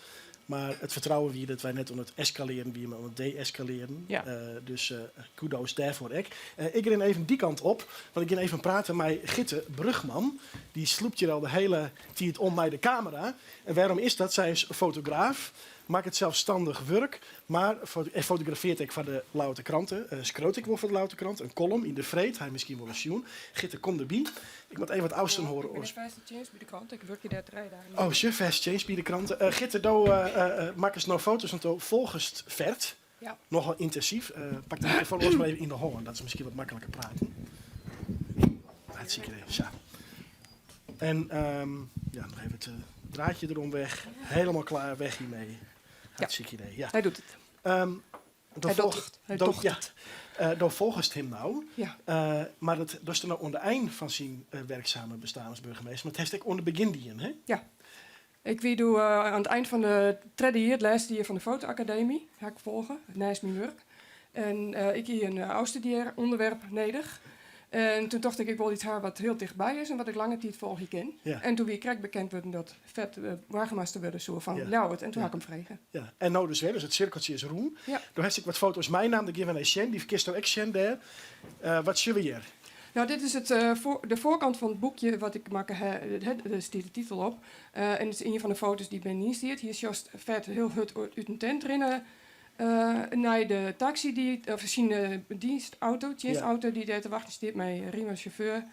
Maar het vertrouwen wie dat wij net om het escaleren, wie maar om het de-escaleren. Ja. Eh, dus eh, kudos daarvoor. Ik. Eh, ik ren even die kant op, want ik ga even praten met Gitte Brugman. Die sloept hier al de hele tijd om mij de camera. En waarom is dat? Zij is fotograaf, maakt het zelfstandig werk, maar fo- en fotografeert ik van de Louter Kranten. Uh, schroot ik wel voor de Louter Krant, een column in de Vreed. Hij misschien wel een sjoen. Gitte, kom erbij. Ik moet even wat afstand horen. Ik ben de Fast Change bij de krant. Ik werk hier daar drie dagen. Oh, je Fast Change bij de kranten. Eh Gitte, do, eh eh, eh, maak eens nou foto's want do volgens Vert. Ja. Nogal intensief. Eh, pak de microfoon eerst maar even in de hol. Dat is misschien wat makkelijker praten. Hartstikke idee. Zo. En ehm, ja, nog even het eh, draadje erom weg. Helemaal klaar, weg hiermee. Hartstikke idee. Ja. Hij doet het. Ehm, do Hij volg- doet het. Hij do- docht ja. Eh, do volgens hem nou. Ja. Eh, maar dat, dat is dan nou onder eind van zijn eh, werkzame bestaan als burgemeester. Maar het heeft ook onder begin dien, hè? Ja. Ik wie doe eh, aan het eind van de tweede jaar, het laatste jaar van de fotoacademie, ga ik volgen, naast mijn werk. En eh, ik hier een uh, onderwerp nedig. En toen dacht ik, ik wil iets haar wat heel dichtbij is en wat ik lange tijd volg je ken. Ja. En toen wie ik bekend werd dat vet uh, burgemeester werden zo van Ja. Ljouwert. En toen Ja. had ik hem vregen. Ja, en nou dus weer, dus het cirkeltje is roem. Ja. Toen heb ik wat foto's mijn naam, de give en Shen, die verkiest ook Shen daar. Eh, wat zullen we hier? Nou, dit is het, eh, voor, de voorkant van het boekje wat ik maak, hè, daar staat de titel op. Eh, en het is een van de foto's die ben niet ziet. Hier is juist vet heel hard uit een tent rennen. eh, naar de taxi, die, of zijn eh, dienstauto, dienstauto die daar te wachten staat met Riemen chauffeur.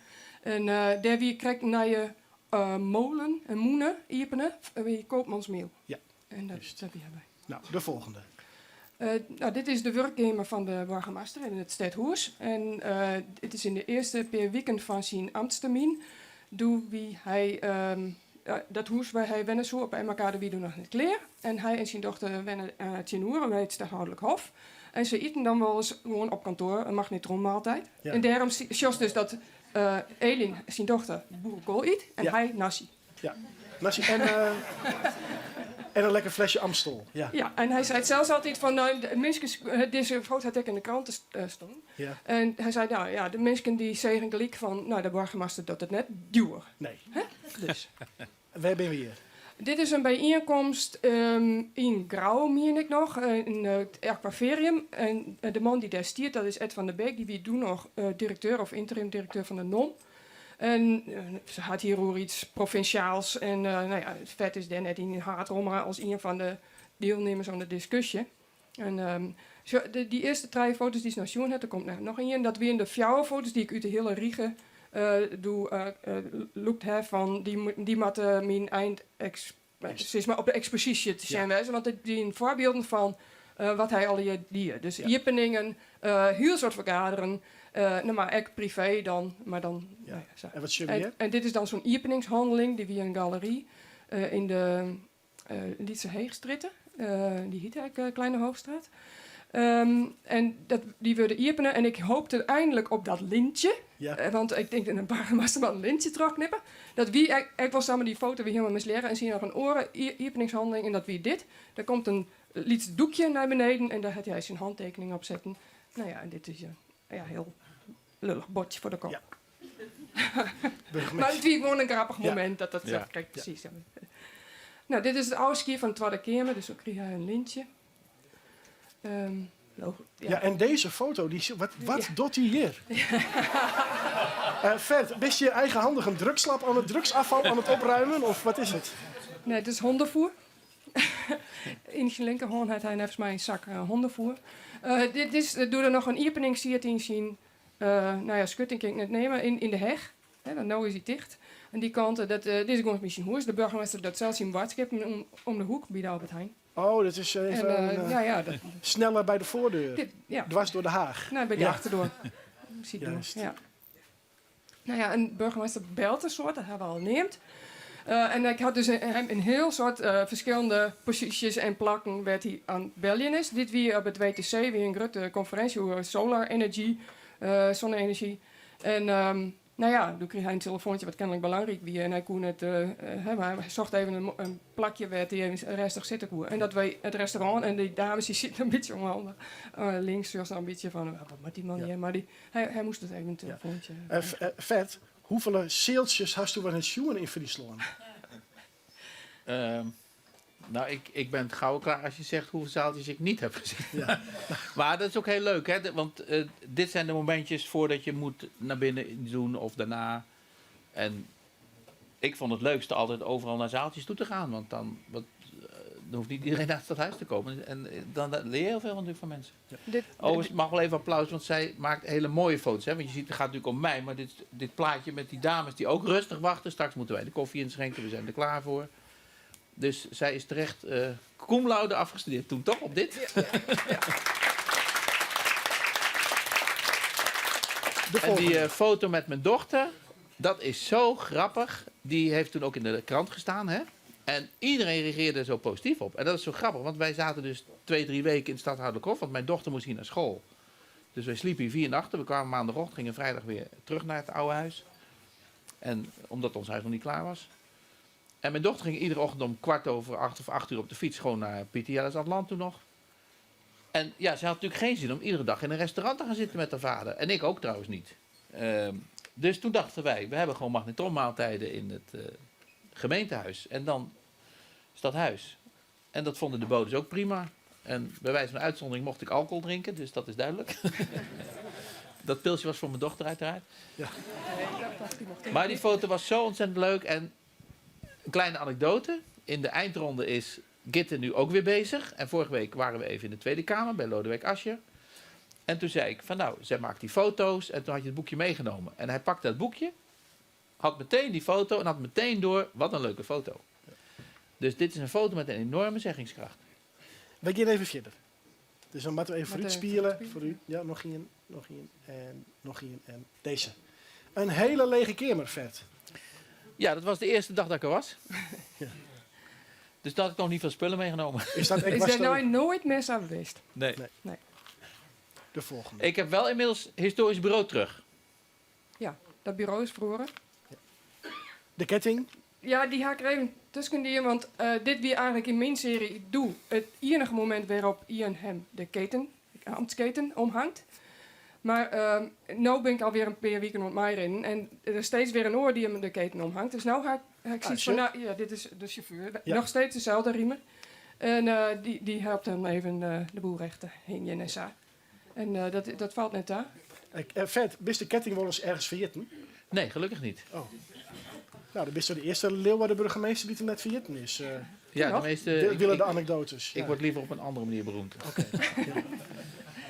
En eh, daar wie krijgt naar je eh, molen en moenen, iepenen, wie koopmansmeel. Ja. En dat heb je bij. Nou, de volgende. Eh, nou, dit is de werkkamer van de burgemeester in het stadhuis. En eh, het is in de eerste paar weken van zijn ambtstermijn. Doe wie hij, ehm, eh, dat huis waar hij wennen zo op elkaar de wie doen nog niet kleer. En hij en zijn dochter wennen uh, tien uur bij het stadhoudelijk hof. En ze eten dan wel eens gewoon op kantoor een magnetronmaaltijd. Ja. En daarom zie dus dat eh Elin, zijn dochter, boerenkool eet en Ja. hij nasi. Ja. Nasi en, eh, en een lekker flesje Amstel. Ja. Ja, en hij zei het zelfs altijd van, nou, de mensen, eh, deze foto had ik in de krant eh, stond. Ja. En hij zei, nou ja, de mensen die zeggen gelijk van, nou, de burgemeester doet het net duur. Nee. Hè? Dus. Waar ben we hier? Dit is een bijeenkomst ehm, in Grauw, meen ik nog, eh, in eh, het aquaverium. En eh, de man die daar stiert, dat is Ed van der Beek, die wie toen nog eh, directeur of interim-directeur van de NOM. En eh, ze had hier ook iets provinciaals. En eh, nou ja, het vet is daar net in Haardrommer als een van de deelnemers aan de discussie. En ehm, zo, de, die eerste drie foto's die ze nou zien had, er komt nog een. Dat weer de fjouwe foto's die ik uit de hele riege eh doe, eh eh, loekt hè, van die, moet- die moeten mijn eind zeg maar op de expositie te zijn wijzen, want het die voorbeelden van eh, wat hij al hier die. Dus Ja. iepeningen, eh heel soort vergaderen, eh nou maar echt privé dan, maar dan. Ja. nou ja, zo. En wat zullen we En, hier? en dit is dan zo'n iepeningshandeling die via een galerie eh, in de eh Lietse Heegstritten, eh, die heet eigenlijk eh, Kleine Hoogstraat. Ehm, en dat, die wilde iepenen en ik hoopte eindelijk op dat lintje. Ja. Eh, want ik denk dat een burgemeester wel een lintje terugknippen. Dat wie, ik, ik was samen die foto weer helemaal misleren en zie nog een oren iepeningshandeling en dat wie dit. Daar komt een liet doekje naar beneden en daar had hij zijn handtekening op zetten. Nou ja, en dit is een ja, heel lullig bordje voor de kop. Maar het was gewoon een grappig Ja. moment dat dat Ja. ja. Kijk, precies. Ja. Nou, dit is het oude van de Tweede Kamer, dus ook kreeg hij een lintje. Ehm, logo- Ja. en deze foto, die, wat, wat doet hij hier? Eh Vert, bist je eigenhandig een drugslab aan het drugsafval aan het opruimen? Of wat is het? Nee, het is hondenvoer. In zijn linkerhand had hij volgens mij een zak eh, hondenvoer. Eh, dit is, eh, doe er nog een opening zie het in zien. eh, nou ja, schutting kan ik net nemen. In, in de heg. Hè, want nu is hij dicht. En die kant, eh, dat, eh, dit is gewoon misschien hoes. De burgemeester dat zelfs in boodschap om, om de hoek bij de Albert Heijn. Oh, dat is even En, eh, een, eh, ja, ja, dat- sneller bij de voordeur. Dit- ja. Dwars door de Haag. Nou, bij de Ja. achterdoor. Zie door. Juist. Ja. Nou ja, in burgemeester belt in soad, dat ha we al neamd. En ik ha dus him in hiel soad ferskillende posysjes en plakken wêr't hy oan it beljen is. Dit wie op it WTC, wie in grutte konferinsje oer solar energy, sonne-enerzjy. En nou ja, doe krige hy in telefoantsje wat kennelik belangryk wie en hy koe net, mar hy socht even in plakje wêr't hy even rêstich sitte koe. En dat wie it restaurant en dy dames dy sieten in bytsje ûnhandich. Links sjochst noch in bytsje fan, wat moat dy man hjir? Mar dy, hy moast dus even in telefoantsje. Ferd, hoefolle sealtsjes hasto wer net sjoen yn Fryslân? Nou, ik ben het gauw klaar als je zegt hoeveel zaaltjes ik niet heb gezien. Ja. Maar dat is ook heel leuk, hè? Want dit zijn de momentjes voordat je moet naar binnen doen of daarna. En ik vond het leukste altijd overal naar zaaltjes toe te gaan. Want dan hoeft niet iedereen naar het stadhuis te komen. En dan leer je heel veel natuurlijk van mensen. Ja. Overigens mag wel even applaus, want zij maakt hele mooie foto's. Hè? Want je ziet, het gaat natuurlijk om mij, maar dit plaatje met die dames die ook rustig wachten. Straks moeten wij de koffie inschenken, we zijn er klaar voor. Dus zij is terecht cum laude afgestudeerd toen, toch? Op dit? Ja, ja. De En die volgende. foto met mijn dochter, dat is zo grappig. Die heeft toen ook in de krant gestaan, hè? En iedereen reageerde er zo positief op. En dat is zo grappig, want wij zaten dus 2, 3 weken in het stadhouderlijk hof. Want mijn dochter moest hier naar school. Dus wij sliepen hier 4 nachten. We kwamen maandagochtend, gingen vrijdag weer terug naar het oude huis. En omdat ons huis nog niet klaar was. En mijn dochter ging iedere ochtend om kwart over acht of 8 uur op de fiets gewoon naar Pieter Jelles Atlant toen nog. En ze had natuurlijk geen zin om iedere dag in een restaurant te gaan zitten met haar vader. En ik ook trouwens niet. Dus toen dachten wij, we hebben gewoon magnetronmaaltijden in het gemeentehuis. En dan stadhuis. En dat vonden de bodes ook prima. En bij wijze van uitzondering mocht ik alcohol drinken, dus dat is duidelijk. Dat pilsje was voor mijn dochter uiteraard. Maar die foto was zo ontzettend leuk. En een kleine anekdote. In de eindronde is Gitte nu ook weer bezig. En vorige week waren we even in de Tweede Kamer bij Lodewijk Asscher. En toen zei ik van nou, zij maakt die foto's. En toen had je het boekje meegenomen. En hij pakte dat boekje, had meteen die foto en had meteen door, wat een leuke foto. Dus dit is een foto met een enorme zeggingskracht. We gaan even verder. Dus dan moeten we even Moeten vooruit we even spielen. vooruit Voor u. Ja, nog één, nog één en nog één en deze. Een hele lege kamer, Ferd. Ja, dat was de eerste dag dat ik er was. Dus dat had ik nog niet veel spullen meegenomen. Is dat, ik Is was daar er nou nooit meer zo geweest? Nee. Nee. Nee. De volgende. Ik heb wel inmiddels historisch bureau terug. Ja, dat bureau is verloren. De ketting? Ja, die ga ik er even tussen die, want dit wie eigenlijk in mijn serie doe. Het enige moment waarop Ian hem de keten, de ambtsketen, omhangt. Maar nu ben ik alweer een paar weken op mij in en er is steeds weer een oor die hem de keten omhangt. Dus nu ga ik zoiets van, Chef. nou, ja, dit is de chauffeur. Ja. Nog steeds dezelfde riemer. En die helpt hem even de boel recht te hingen en zo. En dat valt net daar. Ik Ferd, wist de ketting wel eens ergens verjitten? Nee, gelukkig niet. Oh. Nou, dan bist du de eerste Leeuwarden burgemeester die er net verjitten is. Ja, de Nog? meeste, ik, willen ik, de anekdotes. Ik ja. word liever op een andere manier beroemd. Oké. Ja.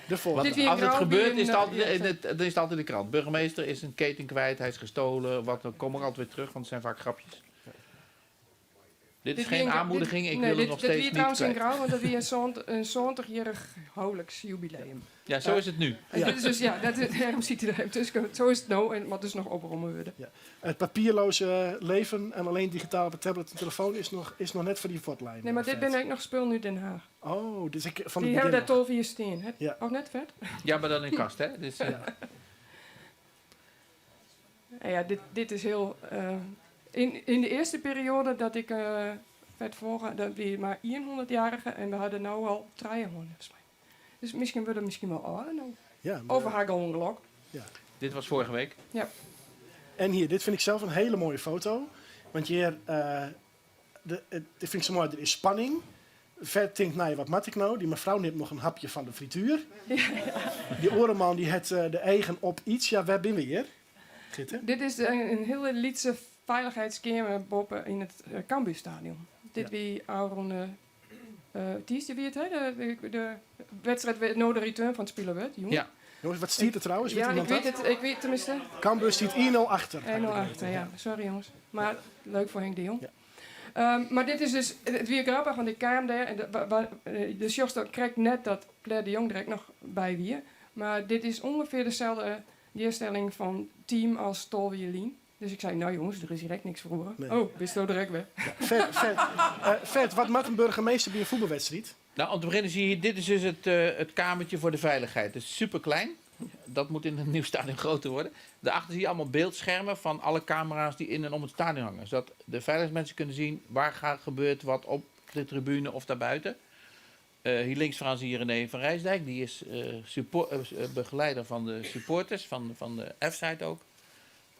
De volgende. Want Dit weer als het grauw, gebeurt, weer is het een, altijd ja, in het, dan is het altijd in de krant. Burgemeester is een keten kwijt, hij is gestolen. Wat, dan kom ik altijd weer terug, want het zijn vaak grapjes. Dit is Dit geen wie een- aanmoediging, dit- ik nee, wil het dit, nog dit steeds wie niet trouwens in kwijt. Grauw, want dat wie een 70-jarig huwelijksjubileum. Ja, zo is het nu. En dit is dus, ja, dat is, daarom ziet hij er even tussen. Zo is het nou en wat dus nog oprommen worden. Ja. Het papierloze leven en alleen digitaal op een tablet en telefoon is nog net voor die voortlijn. Nee, maar dit Ferd. ben ik nog spul nu Den Haag. Oh, dus ik van Die het hebben begin daar nog. tol via steen. Hè? Ja. Ook net vet? Ja, maar dan in kast, hè? Dus, Ja. Ja, ja, dit is heel... In de eerste periode dat ik werd volgen, dat we maar 100-jarigen en we hadden nou al 300, volgens mij. Dus misschien worden we misschien wel ouder nou. Ja, maar Over haar ongeluk. Ja. Dit was vorige week. Ja. En hier, dit vind ik zelf een hele mooie foto. Want hier, de, het, dit vind ik zo mooi, er is spanning. Ferd denkt, nou, wat moet ik nou? Die mevrouw neemt nog een hapje van de frituur. Ja. Die orenman die het de eigen op iets. Ja, waar ben we hier? Gitte? Dit is een hele lietse veiligheidskamer boven in het Cambuurstadion. Dit wie Aaron Thies, die wie het, hè? De wedstrijd werd no de return van het spelen werd, jongen. Ja. Jongens, wat stiert er trouwens? Weet Ja, ik iemand weet dat? het, ik weet tenminste. Cambuur stiet 1-0 achter. 1-0 achter, ja. Sorry jongens. Maar leuk voor Henk de Jong. Maar dit is dus, het weer grappig, want ik kwam daar en de Sjoster kreeg net dat Claire de Jong direct nog bij wie. Maar dit is ongeveer dezelfde gearstelling fan team as 12 jier lyn. Dus ik sei, no jonges, der is hjir ek niks feroare. Nee. Oh, bisto der ek wer. Ferd, Ferd, Ferd, wat moat in burgemeester by in fuotbalwedstriid? Nou, om te beginnen zie je, dit is dus het kamertje voor de veiligheid. Het is super klein. Dat moet in een nieuw stadion groter worden. Daarachter zie je allemaal beeldschermen van alle camera's die in en om het stadion hangen. Zodat de veiligheidsmensen kunnen zien waar gebeurt wat op de tribune of daarbuiten. Hier links vooraan zie je René van Rijsdijk. Die is begeleider van de supporters, van de F-side ook.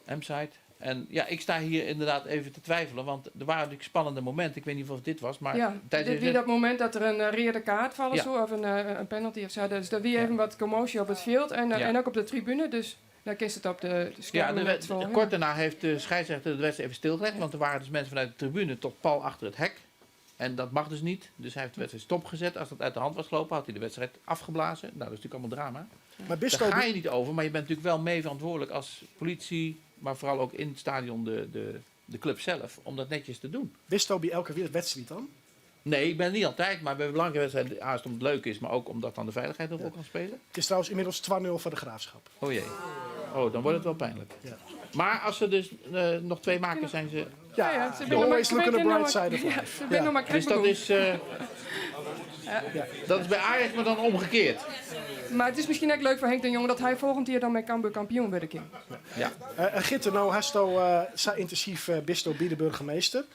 M-side. En ik sta hier inderdaad even te twijfelen, want er waren natuurlijk spannende momenten. Ik weet niet of dit was, maar Ja, tijdens dit deze wie dat moment dat er een rode kaart vallen zou, of een penalty of zo. Dus dat wie even wat commotie op het veld en ook op de tribune. Dus daar is het op de schermen net wel, ja. Kort daarna heeft de scheidsrechter de wedstrijd even stilgelegd, want er waren dus mensen vanuit de tribune tot pal achter het hek. En dat mag dus niet. Dus hij heeft de wedstrijd stopgezet. Als dat uit de hand was gelopen, had hij de wedstrijd afgeblazen. Dat is natuurlijk allemaal drama. Maar Bisto Daar ga je niet over, maar je bent natuurlijk wel mee verantwoordelijk als politie, maar vooral ook in het stadion de club zelf, om dat netjes te doen. Bisto bij elke wedstrijd dan? Nee, ik ben niet altijd, maar bij belangrijke wedstrijden, haast omdat het leuk is, maar ook omdat dan de veiligheid een rol kan spelen. Het is trouwens inmiddels 2-0 voor de Graafschap. Oh jee. Oh, dan wordt het wel pijnlijk. Maar als ze dus nog 2 maken, zijn ze... Ja, Ja, ja, ze ja. zijn nog Always maar look on the twee bright keer side of nog maar- life. Ja, ze zijn nog maar Dus krijgen. dat is bij Ajax, maar dan omgekeerd. Maar het is misschien ook leuk voor Henk de Jong dat hij volgend jaar dan met Cambuur kampioen wordt. Gitte, nou hasto zo intensief bisto bij de burgemeester.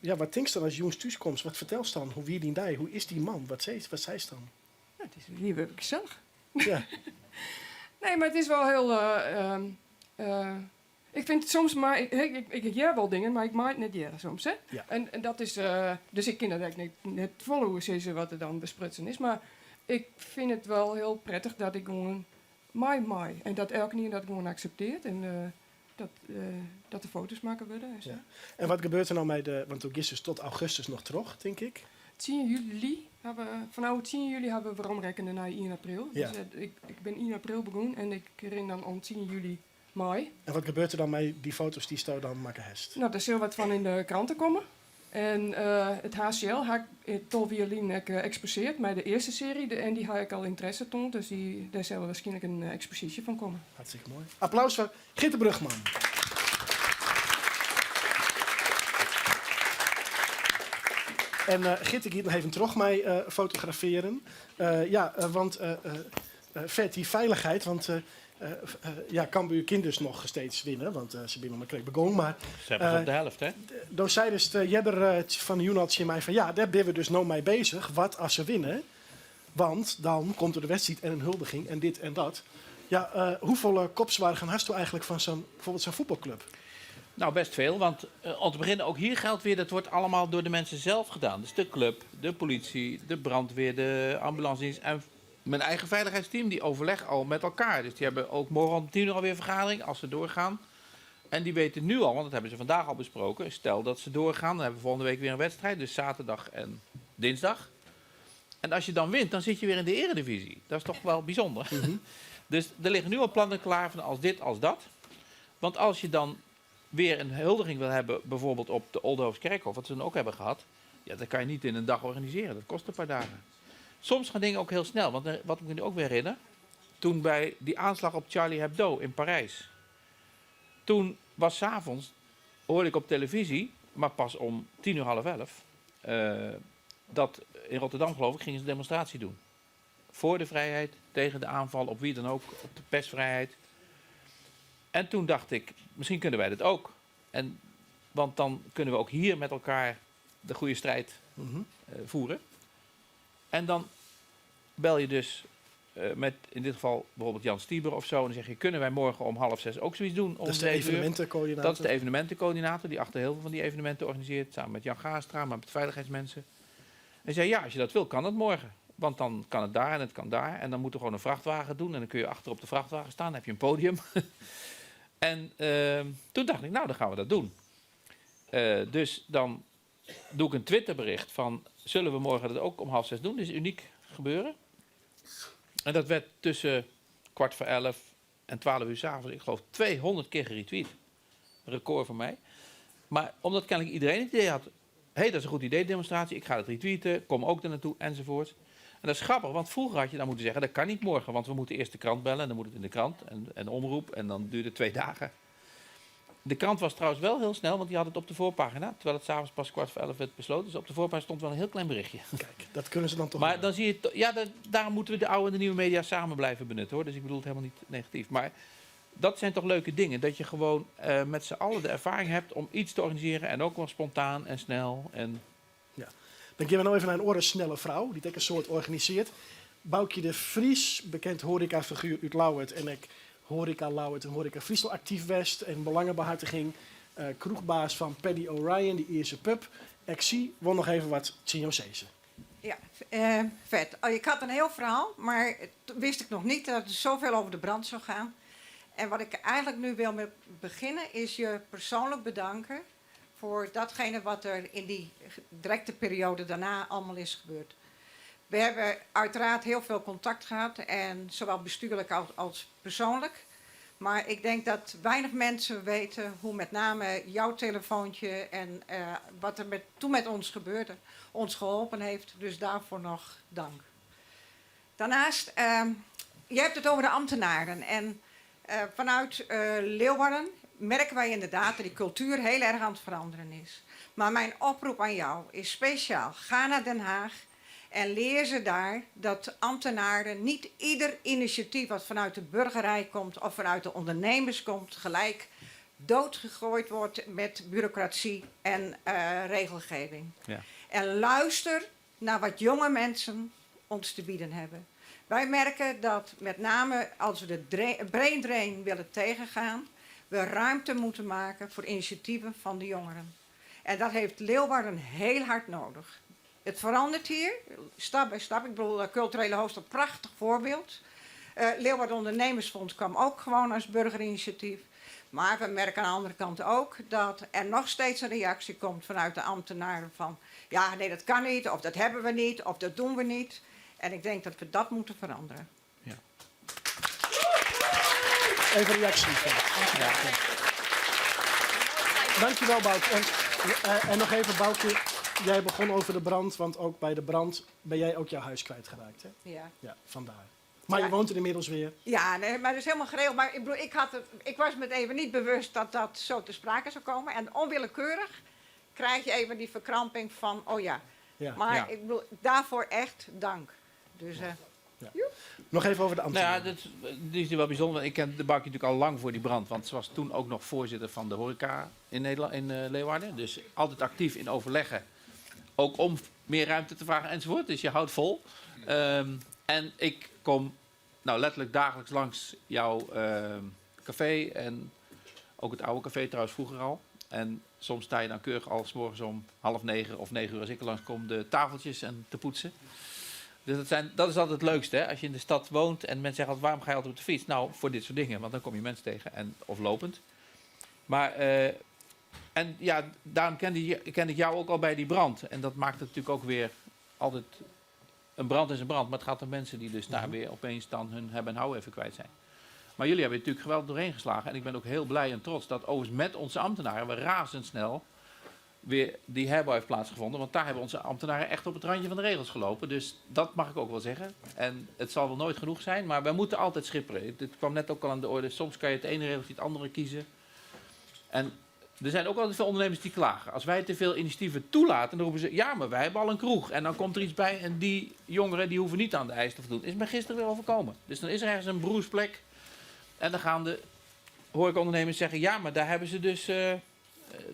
Wat denkst dan als jongens thuis komt? Wat vertelst dan? Hoe wie die die? Hoe is die man? Wat zei ze dan? Ja, het is hier weer gezellig. Nee, maar het is wel heel... ik vind het soms maar... Ik jij wel dingen, maar ik maak het net jaren soms, hè? En dat is... Dus ik kan dat eigenlijk net volgen, ze wat er dan besprutsen is. Maar ik vind het wel heel prettig dat ik gewoon maai, maai. En dat elke keer dat gewoon accepteert. En dat de foto's maken worden en zo. Ja. En wat gebeurt er nou met de... Want ook is dus tot augustus nog terug, denk ik. 10 juli hebben we, vanaf 10 juli hebben we omrekenen naar 1 april. Dus ik ben 1 april begonnen en ik ren dan om 10 juli mei. En wat gebeurt er dan met die foto's die zo dan maken hest? Nou, daar zal wat van in de kranten komen. En het HCL heb ik tolf jaar geleden heb ik geëxposeerd met de eerste serie. En die heb ik al interesse toon, dus daar zal waarschijnlijk een expositie van komen. Hartstikke mooi. Applaus voor Gitte Brugman. En Gitte gaat nog even terug mij fotograferen. Want Ferd, die veiligheid, want Cambuur kind dus nog steeds winnen, want ze zijn nog maar kreeg begonnen. Maar, ze hebben het op de helft, hè? Toen zei dus de Jebber van de Junat mij van, ja, daar ben we dus nou mee bezig. Wat als ze winnen? Want dan komt er de wedstrijd en een huldiging en dit en dat. Ja, hoeveel kopzwaarden hast u eigenlijk van bijvoorbeeld zo'n voetbalclub? Nou, best veel, want om te beginnen, ook hier geldt weer, dat wordt allemaal door de mensen zelf gedaan. Dus de club, de politie, de brandweer, de ambulance en mijn eigen veiligheidsteam, die overleg al met elkaar. Dus die hebben ook morgen om 10 uur alweer vergadering, als ze doorgaan. En die weten nu al, want dat hebben ze vandaag al besproken, stel dat ze doorgaan, dan hebben we volgende week weer een wedstrijd, dus zaterdag en dinsdag. En als je dan wint, dan zit je weer in de eredivisie. Dat is toch wel bijzonder. Dus er liggen nu al plannen klaar van als dit, als dat. Want als je dan weer een huldiging wil hebben, bijvoorbeeld op de Oldehoofskerkhof, wat ze dan ook hebben gehad, ja, dat kan je niet in een dag organiseren. Dat kost een paar dagen. Soms gaan dingen ook heel snel, want wat ik me nu ook weer herinner, toen bij die aanslag op Charlie Hebdo in Parijs, toen was 's avonds, hoorde ik op televisie, maar pas om tien uur half elf, dat in Rotterdam, geloof ik, gingen ze een demonstratie doen. Voor de vrijheid, tegen de aanval op wie dan ook, op de persvrijheid. En toen dacht ik, misschien kunnen wij dat ook. Want dan kunnen we ook hier met elkaar de goede strijd voeren. En dan bel je dus met, in dit geval bijvoorbeeld Jan Stieber of zo. En dan zeg je, kunnen wij morgen om half zes ook zoiets doen? Om Dat is de 7 uur? evenementencoördinator. Dat is de evenementencoördinator die achter heel veel van die evenementen organiseert. Samen met Jan Gaastra, maar met veiligheidsmensen. En zei, ja, als je dat wil, kan dat morgen. Want dan kan het daar en het kan daar. En dan moet er gewoon een vrachtwagen doen. En dan kun je achter op de vrachtwagen staan. Dan heb je een podium. En toen dacht ik, nou, dan gaan we dat doen. Dus dan doe ik een Twitterbericht van, zullen we morgen dat ook om half zes doen? Dit is uniek gebeuren. En dat werd tussen kwart voor elf en 12 uur 's avonds, ik geloof 200 keer geretweet. Een record voor mij. Maar omdat kennelijk iedereen het idee had, hé, hey, dat is een goed idee, demonstratie, ik ga het retweeten, kom ook daar naartoe, enzovoort. En dat is grappig, want vroeger had je dan moeten zeggen, dat kan niet morgen, want we moeten eerst de krant bellen en dan moet het in de krant en de omroep en dan duurde het 2 dagen. De krant was trouwens wel heel snel, want die had het op de voorpagina, terwijl het 's avonds pas 10:45 werd besloten. Dus op de voorpagina stond wel een heel klein berichtje. Kijk, dat kunnen ze dan toch Maar wel. dan zie je ja, daarom moeten we de oude en de nieuwe media samen blijven benutten, hoor. Dus ik bedoel het helemaal niet negatief. Maar dat zijn toch leuke dingen, dat je gewoon met z'n allen de ervaring hebt om iets te organiseren en ook wel spontaan en snel. En Ja. Dan gaan we nou even naar een oren snelle vrouw, die het ook een soort organiseert. Boukje de Vries, bekend horecafiguur uit Ljouwert en ik horeca Ljouwert en horeca Friesland actief west en belangenbehartiging. Kroegbaas van Paddy O'Ryan, die Ierse pub. Ik zie, won nog even wat Tjinjo Sezen. Ja, vet. Oh, ik had een heel verhaal, maar toen wist ik nog niet dat het zoveel over de brand zou gaan. En wat ik eigenlijk nu wil mee beginnen is je persoonlijk bedanken voor datgene wat er in die directe periode daarna allemaal is gebeurd. We hebben uiteraard heel veel contact gehad, en zowel bestuurlijk als persoonlijk. Maar ik denk dat weinig mensen weten hoe met name jouw telefoontje en wat er toen met ons gebeurde, ons geholpen heeft. Dus daarvoor nog dank. Daarnaast, je hebt het over de ambtenaren. En vanuit Leeuwarden merken wij inderdaad dat die cultuur heel erg aan het veranderen is. Maar mijn oproep aan jou is speciaal. Ga naar Den Haag en leer ze daar dat ambtenaren niet ieder initiatief wat vanuit de burgerij komt of vanuit de ondernemers komt, gelijk doodgegooid wordt met bureaucratie en regelgeving. En luister naar wat jonge mensen ons te bieden hebben. Wij merken dat met name als we de brain drain willen tegengaan, we ruimte moeten maken voor initiatieven van de jongeren. En dat heeft Leeuwarden heel hard nodig. Het verandert hier, stap bij stap. De culturele hoofdstad, prachtig voorbeeld. Leeuwarden Ondernemersfonds kwam ook gewoon als burgerinitiatief. Maar we merken aan de andere kant ook dat er nog steeds een reactie komt vanuit de ambtenaren van... ja, nee, dat kan niet, of dat hebben we niet, of dat doen we niet. En ik denk dat we dat moeten veranderen. Even een reactie. Dankjewel, Boukje. En nog even, Boukje, jij begon over de brand, want ook bij de brand ben jij ook jouw huis kwijtgeraakt, hè? Ja. Ja, vandaar. Maar je woont er inmiddels weer. Ja, nee, maar dat is helemaal geregeld. Maar ik was me even niet bewust dat dat zo te sprake zou komen. En onwillekeurig krijg je even die verkramping van, oh ja. Maar daarvoor echt dank. Dus joep. Nog even over de ambtenaren. Dat is wel bijzonder. Want ik ken de Boukje natuurlijk al lang voor die brand. Want ze was toen ook nog voorzitter van de horeca in Nederland, in Leeuwarden. Dus altijd actief in overleggen. Ook om meer ruimte te vragen enzovoort. Dus je houdt vol. En ik kom letterlijk dagelijks langs jouw café. En ook het oude café trouwens vroeger al. En soms sta je dan keurig al 's morgens om half negen of 9 uur als ik er langskom de tafeltjes en te poetsen. Dus dat is altijd het leukste, hè? Als je in de stad woont en mensen zeggen altijd, waarom ga je altijd op de fiets? Nou, voor dit soort dingen, want dan kom je mensen tegen, of lopend. Daarom kende ik jou ook al bij die brand. En dat maakt het natuurlijk ook weer altijd... Een brand is een brand, maar het gaat om mensen die dus daar weer opeens dan hun hebben en houden even kwijt zijn. Maar jullie hebben het natuurlijk geweldig doorheen geslagen. En ik ben ook heel blij en trots dat overigens met onze ambtenaren we razendsnel weer die herbouw heeft plaatsgevonden. Want daar hebben onze ambtenaren echt op het randje van de regels gelopen. Dus dat mag ik ook wel zeggen. En het zal wel nooit genoeg zijn, maar wij moeten altijd schipperen. Het kwam net ook al aan de orde. Soms kan je het ene regeltje het andere kiezen. En er zijn ook altijd veel ondernemers die klagen. Als wij te veel initiatieven toelaten, dan roepen ze... ja, maar wij hebben al een kroeg. En dan komt er iets bij en die jongeren die hoeven niet aan de eisen te voldoen. Is me gisteren weer overkomen. Dus dan is er ergens een broersplek. En dan gaan de horecaondernemers zeggen... ja, maar daar hebben ze dus...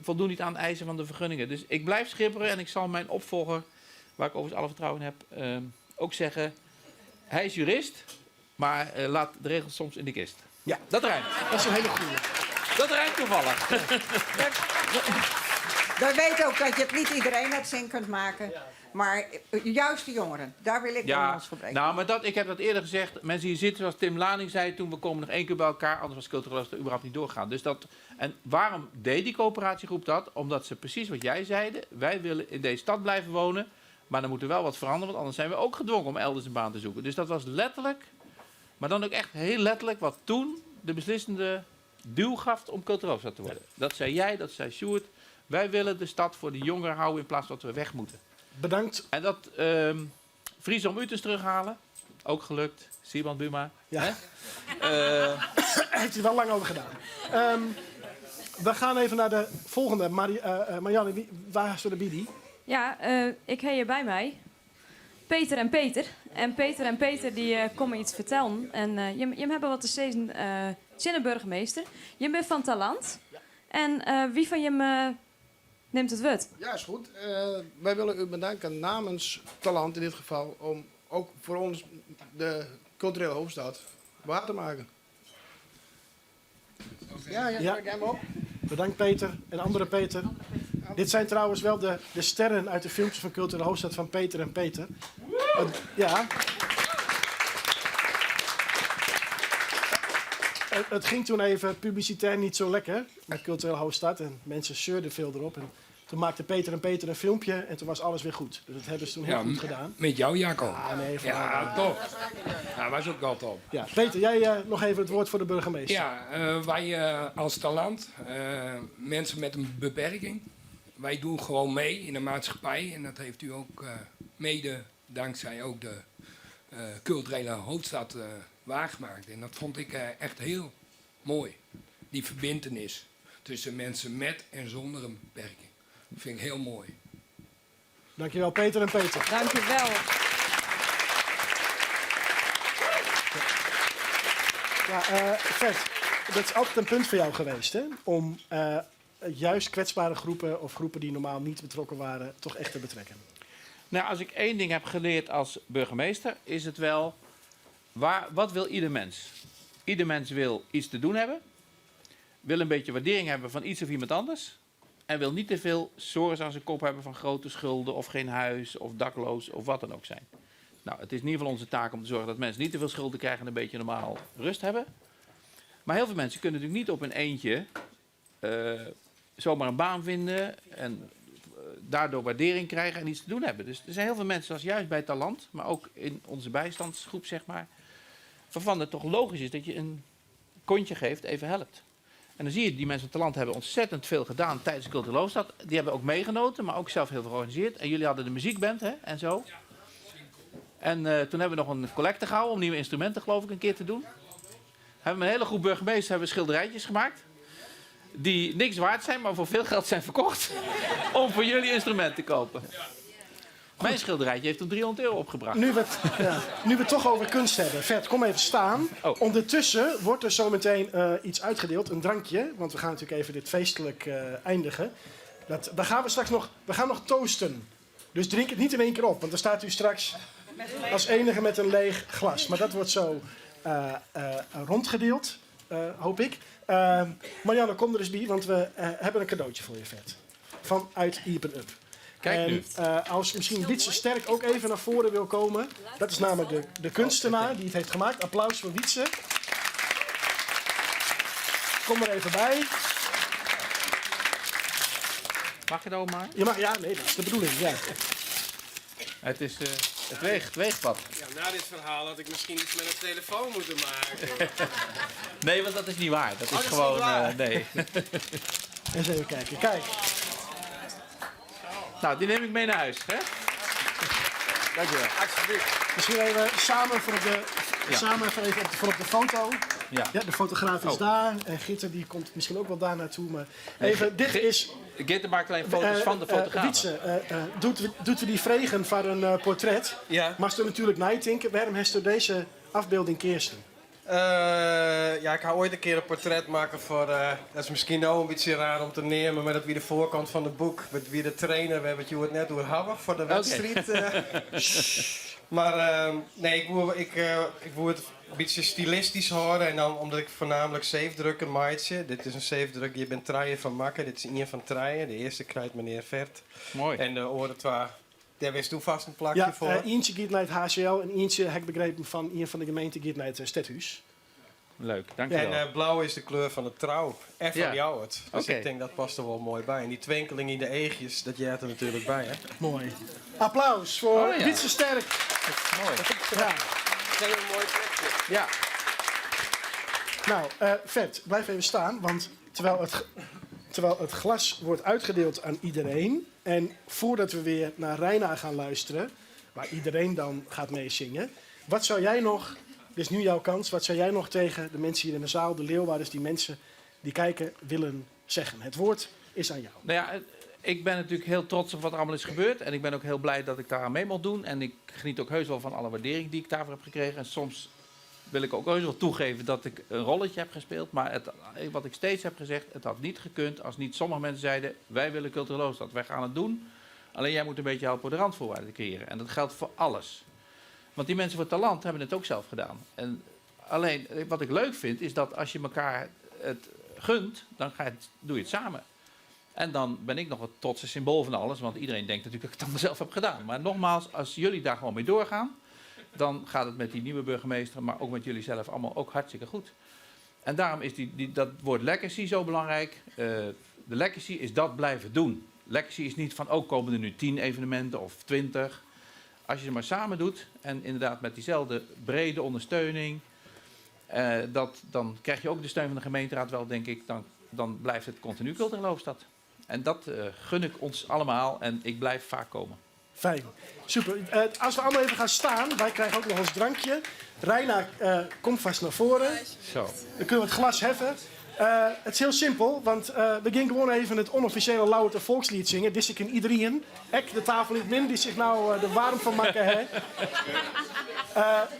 voldoen niet aan de eisen van de vergunningen. Dus ik blijf schipperen en ik zal mijn opvolger, waar ik overigens alle vertrouwen in heb, ook zeggen... hij is jurist, maar laat de regels soms in de kist. Ja. Dat rijmt. Dat is een hele goeie. Dat rijmt toevallig. Wij weten ook dat je het niet iedereen het zin kunt maken. Maar juist de jongeren, daar wil ik dan ons voor breken. Ik heb dat eerder gezegd. Mensen hier zitten, zoals Tim Laning zei toen, we komen nog 1 keer bij elkaar, anders was cultureel er überhaupt niet doorgaan. En waarom deed die coöperatiegroep dat? Omdat ze precies wat jij zeide, wij willen in deze stad blijven wonen, maar dan moet er wel wat veranderen, want anders zijn we ook gedwongen om elders een baan te zoeken. Dus dat was letterlijk, maar dan ook echt heel letterlijk, wat toen de beslissende duw gaf om cultureel hoofdstad te worden. Dat zei jij, dat zei Sjoerd. Wij willen de stad voor de jongeren houden in plaats van dat we weg moeten. Bedankt. En dat Fries om Utens terughalen. Ook gelukt. Sybrand Buma. Ja. Hè? Heeft hij wel lang over gedaan. We gaan even naar de volgende. Marianne, waar is de Bidi? Ja, ik heb hier bij mij Peter en Peter. En Peter en Peter die komen iets vertellen. En je hebben wat te zeggen, tsjin de burgemeester. Je bent van Talant. Ja. En wie van je neemt het woord? Ja, is goed. Wij willen u bedanken namens Talant in dit geval om ook voor ons de culturele hoofdstad waar te maken. Ja, ja, Ja. ik hem op. Bedankt Peter en andere Peter. Dit zijn trouwens wel de sterren uit de filmpjes van Culturele Hoofdstad van Peter en Peter. Ja. Het ging toen even publicitair niet zo lekker met Culturele Hoofdstad. En mensen zeurden veel erop. En toen maakten Peter en Peter een filmpje en toen was alles weer goed. Dus dat hebben ze toen heel Ja, goed gedaan. Met jou, Jacco. Ah, nee, van Ja, mij. top. Ja, was ook wel top. Ja, Peter, jij nog even het woord voor de burgemeester. Ja, wij als Talant, mensen met een beperking, wij doen gewoon mee in de maatschappij. En dat heeft u ook mede dankzij ook de culturele hoofdstad waargemaakt. En dat vond ik echt heel mooi. Die verbintenis tussen mensen met en zonder een beperking. Dat vind ik heel mooi. Dankjewel Peter en Peter. Dankjewel. Ja, Ferd, dat is altijd een punt voor jou geweest, hè? Om juist kwetsbare groepen of groepen die normaal niet betrokken waren, toch echt te betrekken. Als ik één ding heb geleerd als burgemeester, is het wel, wat wil ieder mens? Ieder mens wil iets te doen hebben, wil een beetje waardering hebben van iets of iemand anders en wil niet te veel sores aan zijn kop hebben van grote schulden of geen huis of dakloos of wat dan ook zijn. Het is in ieder geval onze taak om te zorgen dat mensen niet te veel schulden krijgen en een beetje normaal rust hebben. Maar heel veel mensen kunnen natuurlijk niet op hun eentje zomaar een baan vinden en daardoor waardering krijgen en iets te doen hebben. Dus er zijn heel veel mensen, zoals juist bij Talant, maar ook in onze bijstandsgroep, waarvan het toch logisch is dat je een kontje geeft, even helpt. En dan zie je, die mensen van Talant hebben ontzettend veel gedaan tijdens de Culturele Hoofdstad. Die hebben ook meegenoten, maar ook zelf heel veel georganiseerd. En jullie hadden de muziekband, hè, en zo. En toen hebben we nog een collecte gehouden om nieuwe instrumenten, geloof ik, een keer te doen. Hebben we een hele groep burgemeesters hebben schilderijtjes gemaakt. Die niks waard zijn, maar voor veel geld zijn verkocht. Om voor jullie instrument te kopen. Mijn schilderijtje heeft toen 300 euro opgebracht. Nu we het toch over kunst hebben. Ferd, kom even staan. Oh. Ondertussen wordt er zometeen iets uitgedeeld, een drankje. Want we gaan natuurlijk even dit feestelijk eindigen. Dat, daar gaan we straks nog, we gaan nog toasten. Dus drink het niet in één keer op, want dan staat u straks als enige met een leeg glas. Maar dat wordt zo rondgedeeld, hoop ik. Marianne, kom er eens bij, want we hebben een cadeautje voor je, Ferd. Vanuit Iepen Up. Kijk En, nu. als misschien Wietse Sterk ook even naar voren wil komen. Dat is namelijk de kunstenaar die het heeft gemaakt. Applaus voor Wietse. Kom er even bij. Mag je dat ook maar? Je mag, ja, nee, dat is de bedoeling. Ja. Het weegt wat. Ja, na dit verhaal had ik misschien iets met een telefoon moeten maken. Nee, want dat is niet waar. Dat is Oh, dat is gewoon, niet waar. nee. Eens even kijken. Kijk. Die neem ik mee naar huis, hè? Dankjewel. Alsjeblieft. Misschien even samen voor op de, samen even op de, voor op de foto. Ja, de fotograaf is daar. En Gitte die komt misschien ook wel daar naartoe. Maar Nee, even, dit is... Gitte maakt alleen foto's van de fotograaf. Wietse, doet we die vregen voor een portret? Ja. Maar ze natuurlijk nijtinken. Waarom heeft u deze afbeelding Kirsten? Ja, ik ga ooit een keer een portret maken voor... dat is misschien nou een beetje raar om te nemen, maar dat wie de voorkant van het boek, met wie de trainer, we hebben het je net door hebben voor de wedstrijd. Maar nee, ik wil het een beetje stilistisch horen en dan omdat ik voornamelijk zeefdrukken maatje. Dit is een zeefdruk, je bent treien van Makken, dit is een van treien. De eerste krijgt meneer Vert. Mooi. En de oren twee, daar wist toen vast een plakje Ja, voor. eentje gaat naar het HCL en eentje, heb ik begrepen, van een van de gemeenten gaat naar het Stedhuis. Leuk, dankjewel. En blauw is de kleur van de trouw en van Ljouwert. Dus ik denk dat past er wel mooi bij. En die twinkeling in de eegjes, dat jij er natuurlijk bij, hè? Mooi. Applaus voor Wietse Sterk. Dat is mooi. Ja. Dat is een mooi plekje. Ferd, blijf even staan, want terwijl het glas wordt uitgedeeld aan iedereen... en voordat we weer naar Reina gaan luisteren... Waar iedereen dan gaat meezingen. Wat zou jij nog, dit is nu jouw kans, wat zou jij nog tegen de mensen hier in de zaal, de Leeuwarders, die mensen die kijken, willen zeggen? Het woord is aan jou. Nou ja, ik ben natuurlijk heel trots op wat er allemaal is gebeurd. En ik ben ook heel blij dat ik daar aan mee mocht doen. En ik geniet ook heus wel van alle waardering die ik daarvoor heb gekregen. En soms wil ik ook heus wel toegeven dat ik een rolletje heb gespeeld. Maar wat ik steeds heb gezegd, het had niet gekund als niet sommige mensen zeiden... wij willen culturele hoofdstad, wij gaan het doen. Alleen jij moet een beetje helpen de randvoorwaarden te creëren. En dat geldt voor alles. Want die mensen voor Talant hebben het ook zelf gedaan. En alleen, wat ik leuk vind, is dat als je elkaar het gunt, dan doe je het samen. En dan ben ik nog het trotse symbool van alles, want iedereen denkt natuurlijk dat ik het allemaal zelf heb gedaan. Maar nogmaals, als jullie daar gewoon mee doorgaan, dan gaat het met die nieuwe burgemeester, maar ook met jullie zelf allemaal ook hartstikke goed. En daarom is dat woord legacy zo belangrijk. De legacy is dat blijven doen. Legacy is niet van, oh, komen er nu 10 evenementen of 20. Als je ze maar samen doet en inderdaad met diezelfde brede ondersteuning, dan krijg je ook de steun van de gemeenteraad wel, denk ik. Dan blijft het continu culturele hoofdstad. En dat gun ik ons allemaal en ik blijf vaak komen. Fijn, super. Als we allemaal even gaan staan, wij krijgen ook nog ons drankje. Reina, kom vast naar voren. Zo. Dan kunnen we het glas heffen. Het is heel simpel, want we gingen gewoon even het onofficiële Ljouwerter volkslied zingen. Dit is in iedereen. Ek, de tafel niet min, die zich nou er warm van maken. Hè.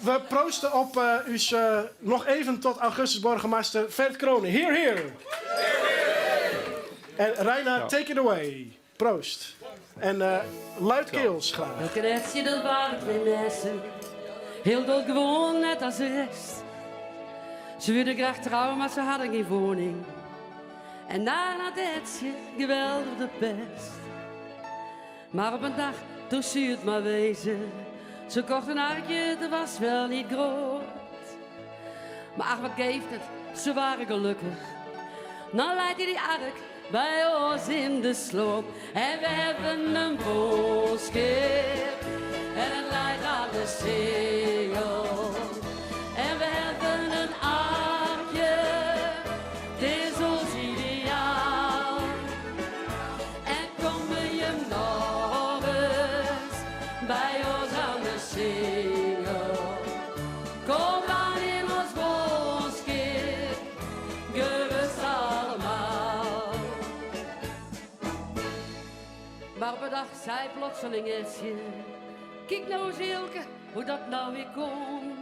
We proosten op us nog even tot augustus burgemeester Ferd Crone. Heer, heer. En Reina, take it away. Proost. En luidkeels graag. Elke netje, dat waren twee mensen. Heel doodgewoon, net als de rest. Ze wilden graag trouwen, maar ze hadden geen woning. En daarna deed ze geweldig de pest. Maar op een dag, toen zie het maar wezen. Ze kocht een arkje, dat was wel niet groot. Maar ach, wat geeft het, ze waren gelukkig. Nou leidt hij die ark bij ons in de sloot. En we hebben een bootschip en het leidt aan de singel. En we hebben een arkje, het is ons ideaal. En kom je nog eens bij ons aan de singel. Kom dan in ons woonschip, gerust allemaal. Maar op een dag zei plotseling Etsje, kijk nou eens Eelke, hoe dat nou weer komt.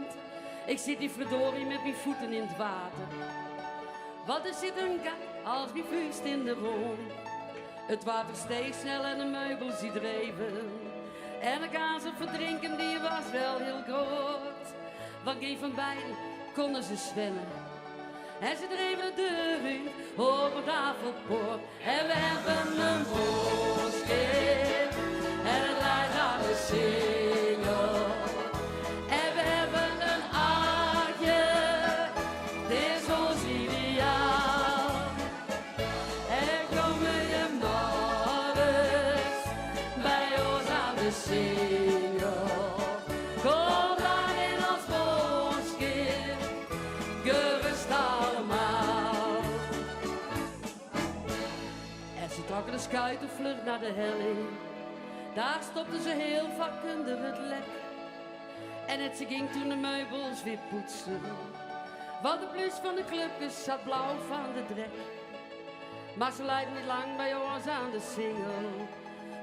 Ik zit die verdorie met mijn voeten in het water. Want er zit een gat als mijn vuist in de grond. Het water steeg snel en de meubels die dreven. En de kans op verdrinken die was wel heel groot. Want geen van beiden konden ze zwemmen. En ze dreven de deur in op het tafelpoort. En we hebben een bootschip en het leidt aan de singel. En we hebben een arkje, het is ons ideaal. En komen je nog eens bij ons aan de singel. Kom dan in ons bootschip, gerust allemaal. En ze trokken de schuitenvlucht naar de helling. Daar stopten ze heel vakkundig het lek. En het ze ging toen de meubels weer poetsen. Want de plus van de clubjes zat blauw van de drek. Maar ze leidden niet lang bij ons aan de singel.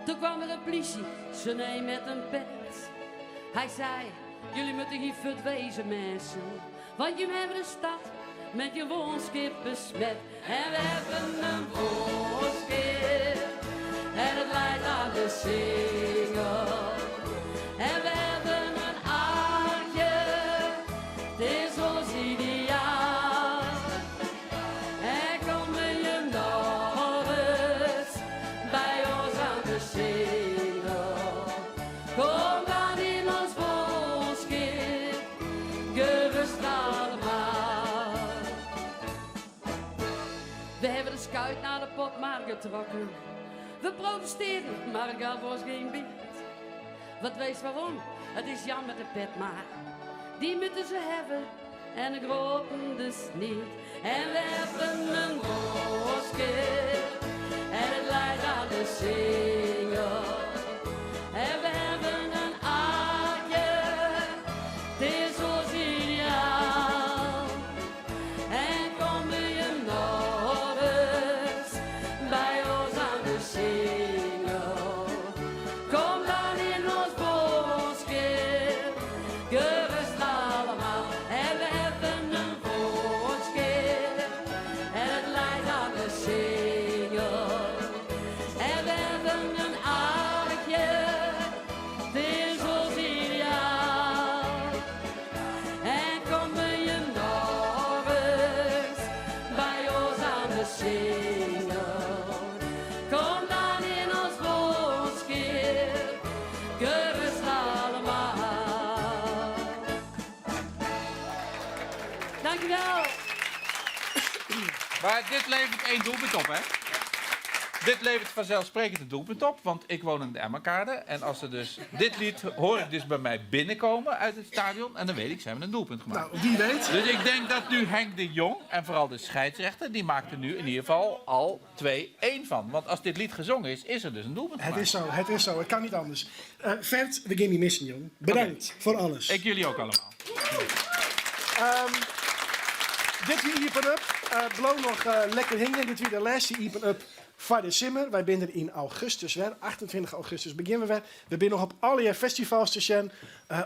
Toen kwam er een politie, ze neem met een pet. Hij zei, jullie moeten hier fut wezen mensen. Want jullie hebben de stad met je woonschip besmet. En we hebben een woonschip en het leidt aan de singel. En we hebben een arkje, het is ons ideaal. En kom je nog eens bij ons aan de singel. Kom dan in ons woonschip, gerust allemaal. We hebben de schuit naar de potmarkt getrokken. We protesteerden, maar het gaf ons geen bied. Wat wees waarom? Het is jammer de pet, maar die moeten ze hebben en de groten dus niet. En we hebben een woonschip en het leidt aan de singel. En we hebben een arkje, Maar dit levert één doelpunt op, hè? Dit levert vanzelfsprekend een doelpunt op, want ik woon in de Emmerkade. En als er dus dit lied hoor ik dus bij mij binnenkomen uit het stadion. En dan weet ik, ze hebben een doelpunt gemaakt. Nou, wie weet. Dus ik denk dat nu Henk de Jong en vooral de scheidsrechter, die maakt er nu in ieder geval al 2-1 van. Want als dit lied gezongen is, is er dus een doelpunt Het gemaakt. is zo, het is zo. Het kan niet anders. Ferd, we gaan je missen, jong. Bedankt voor alles. Ik jullie ook allemaal. Dit wie Iepen Up. Bliuw noch lekker hingjen. Dit wie de lêste Iepen Up foar de simmer. Wy binne der yn augustus wer. 28 augustus begjinne we wer. We binne noch op allegear festivals te sjen.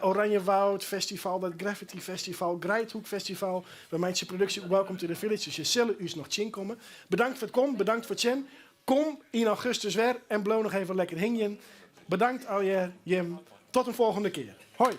Oranjewoud Festival, dat Graffiti Festival, Greidhoek Festival. We meitsje produksje Welcome to the Village. Dus je sille ús noch tsjinkomme. Bedankt foar it kommen, bedankt foar it sjen. Kom yn augustus wer en bliuw noch even lekker hingjen. Bedankt allegear, jim. Tot in folgjende kear. Hoi.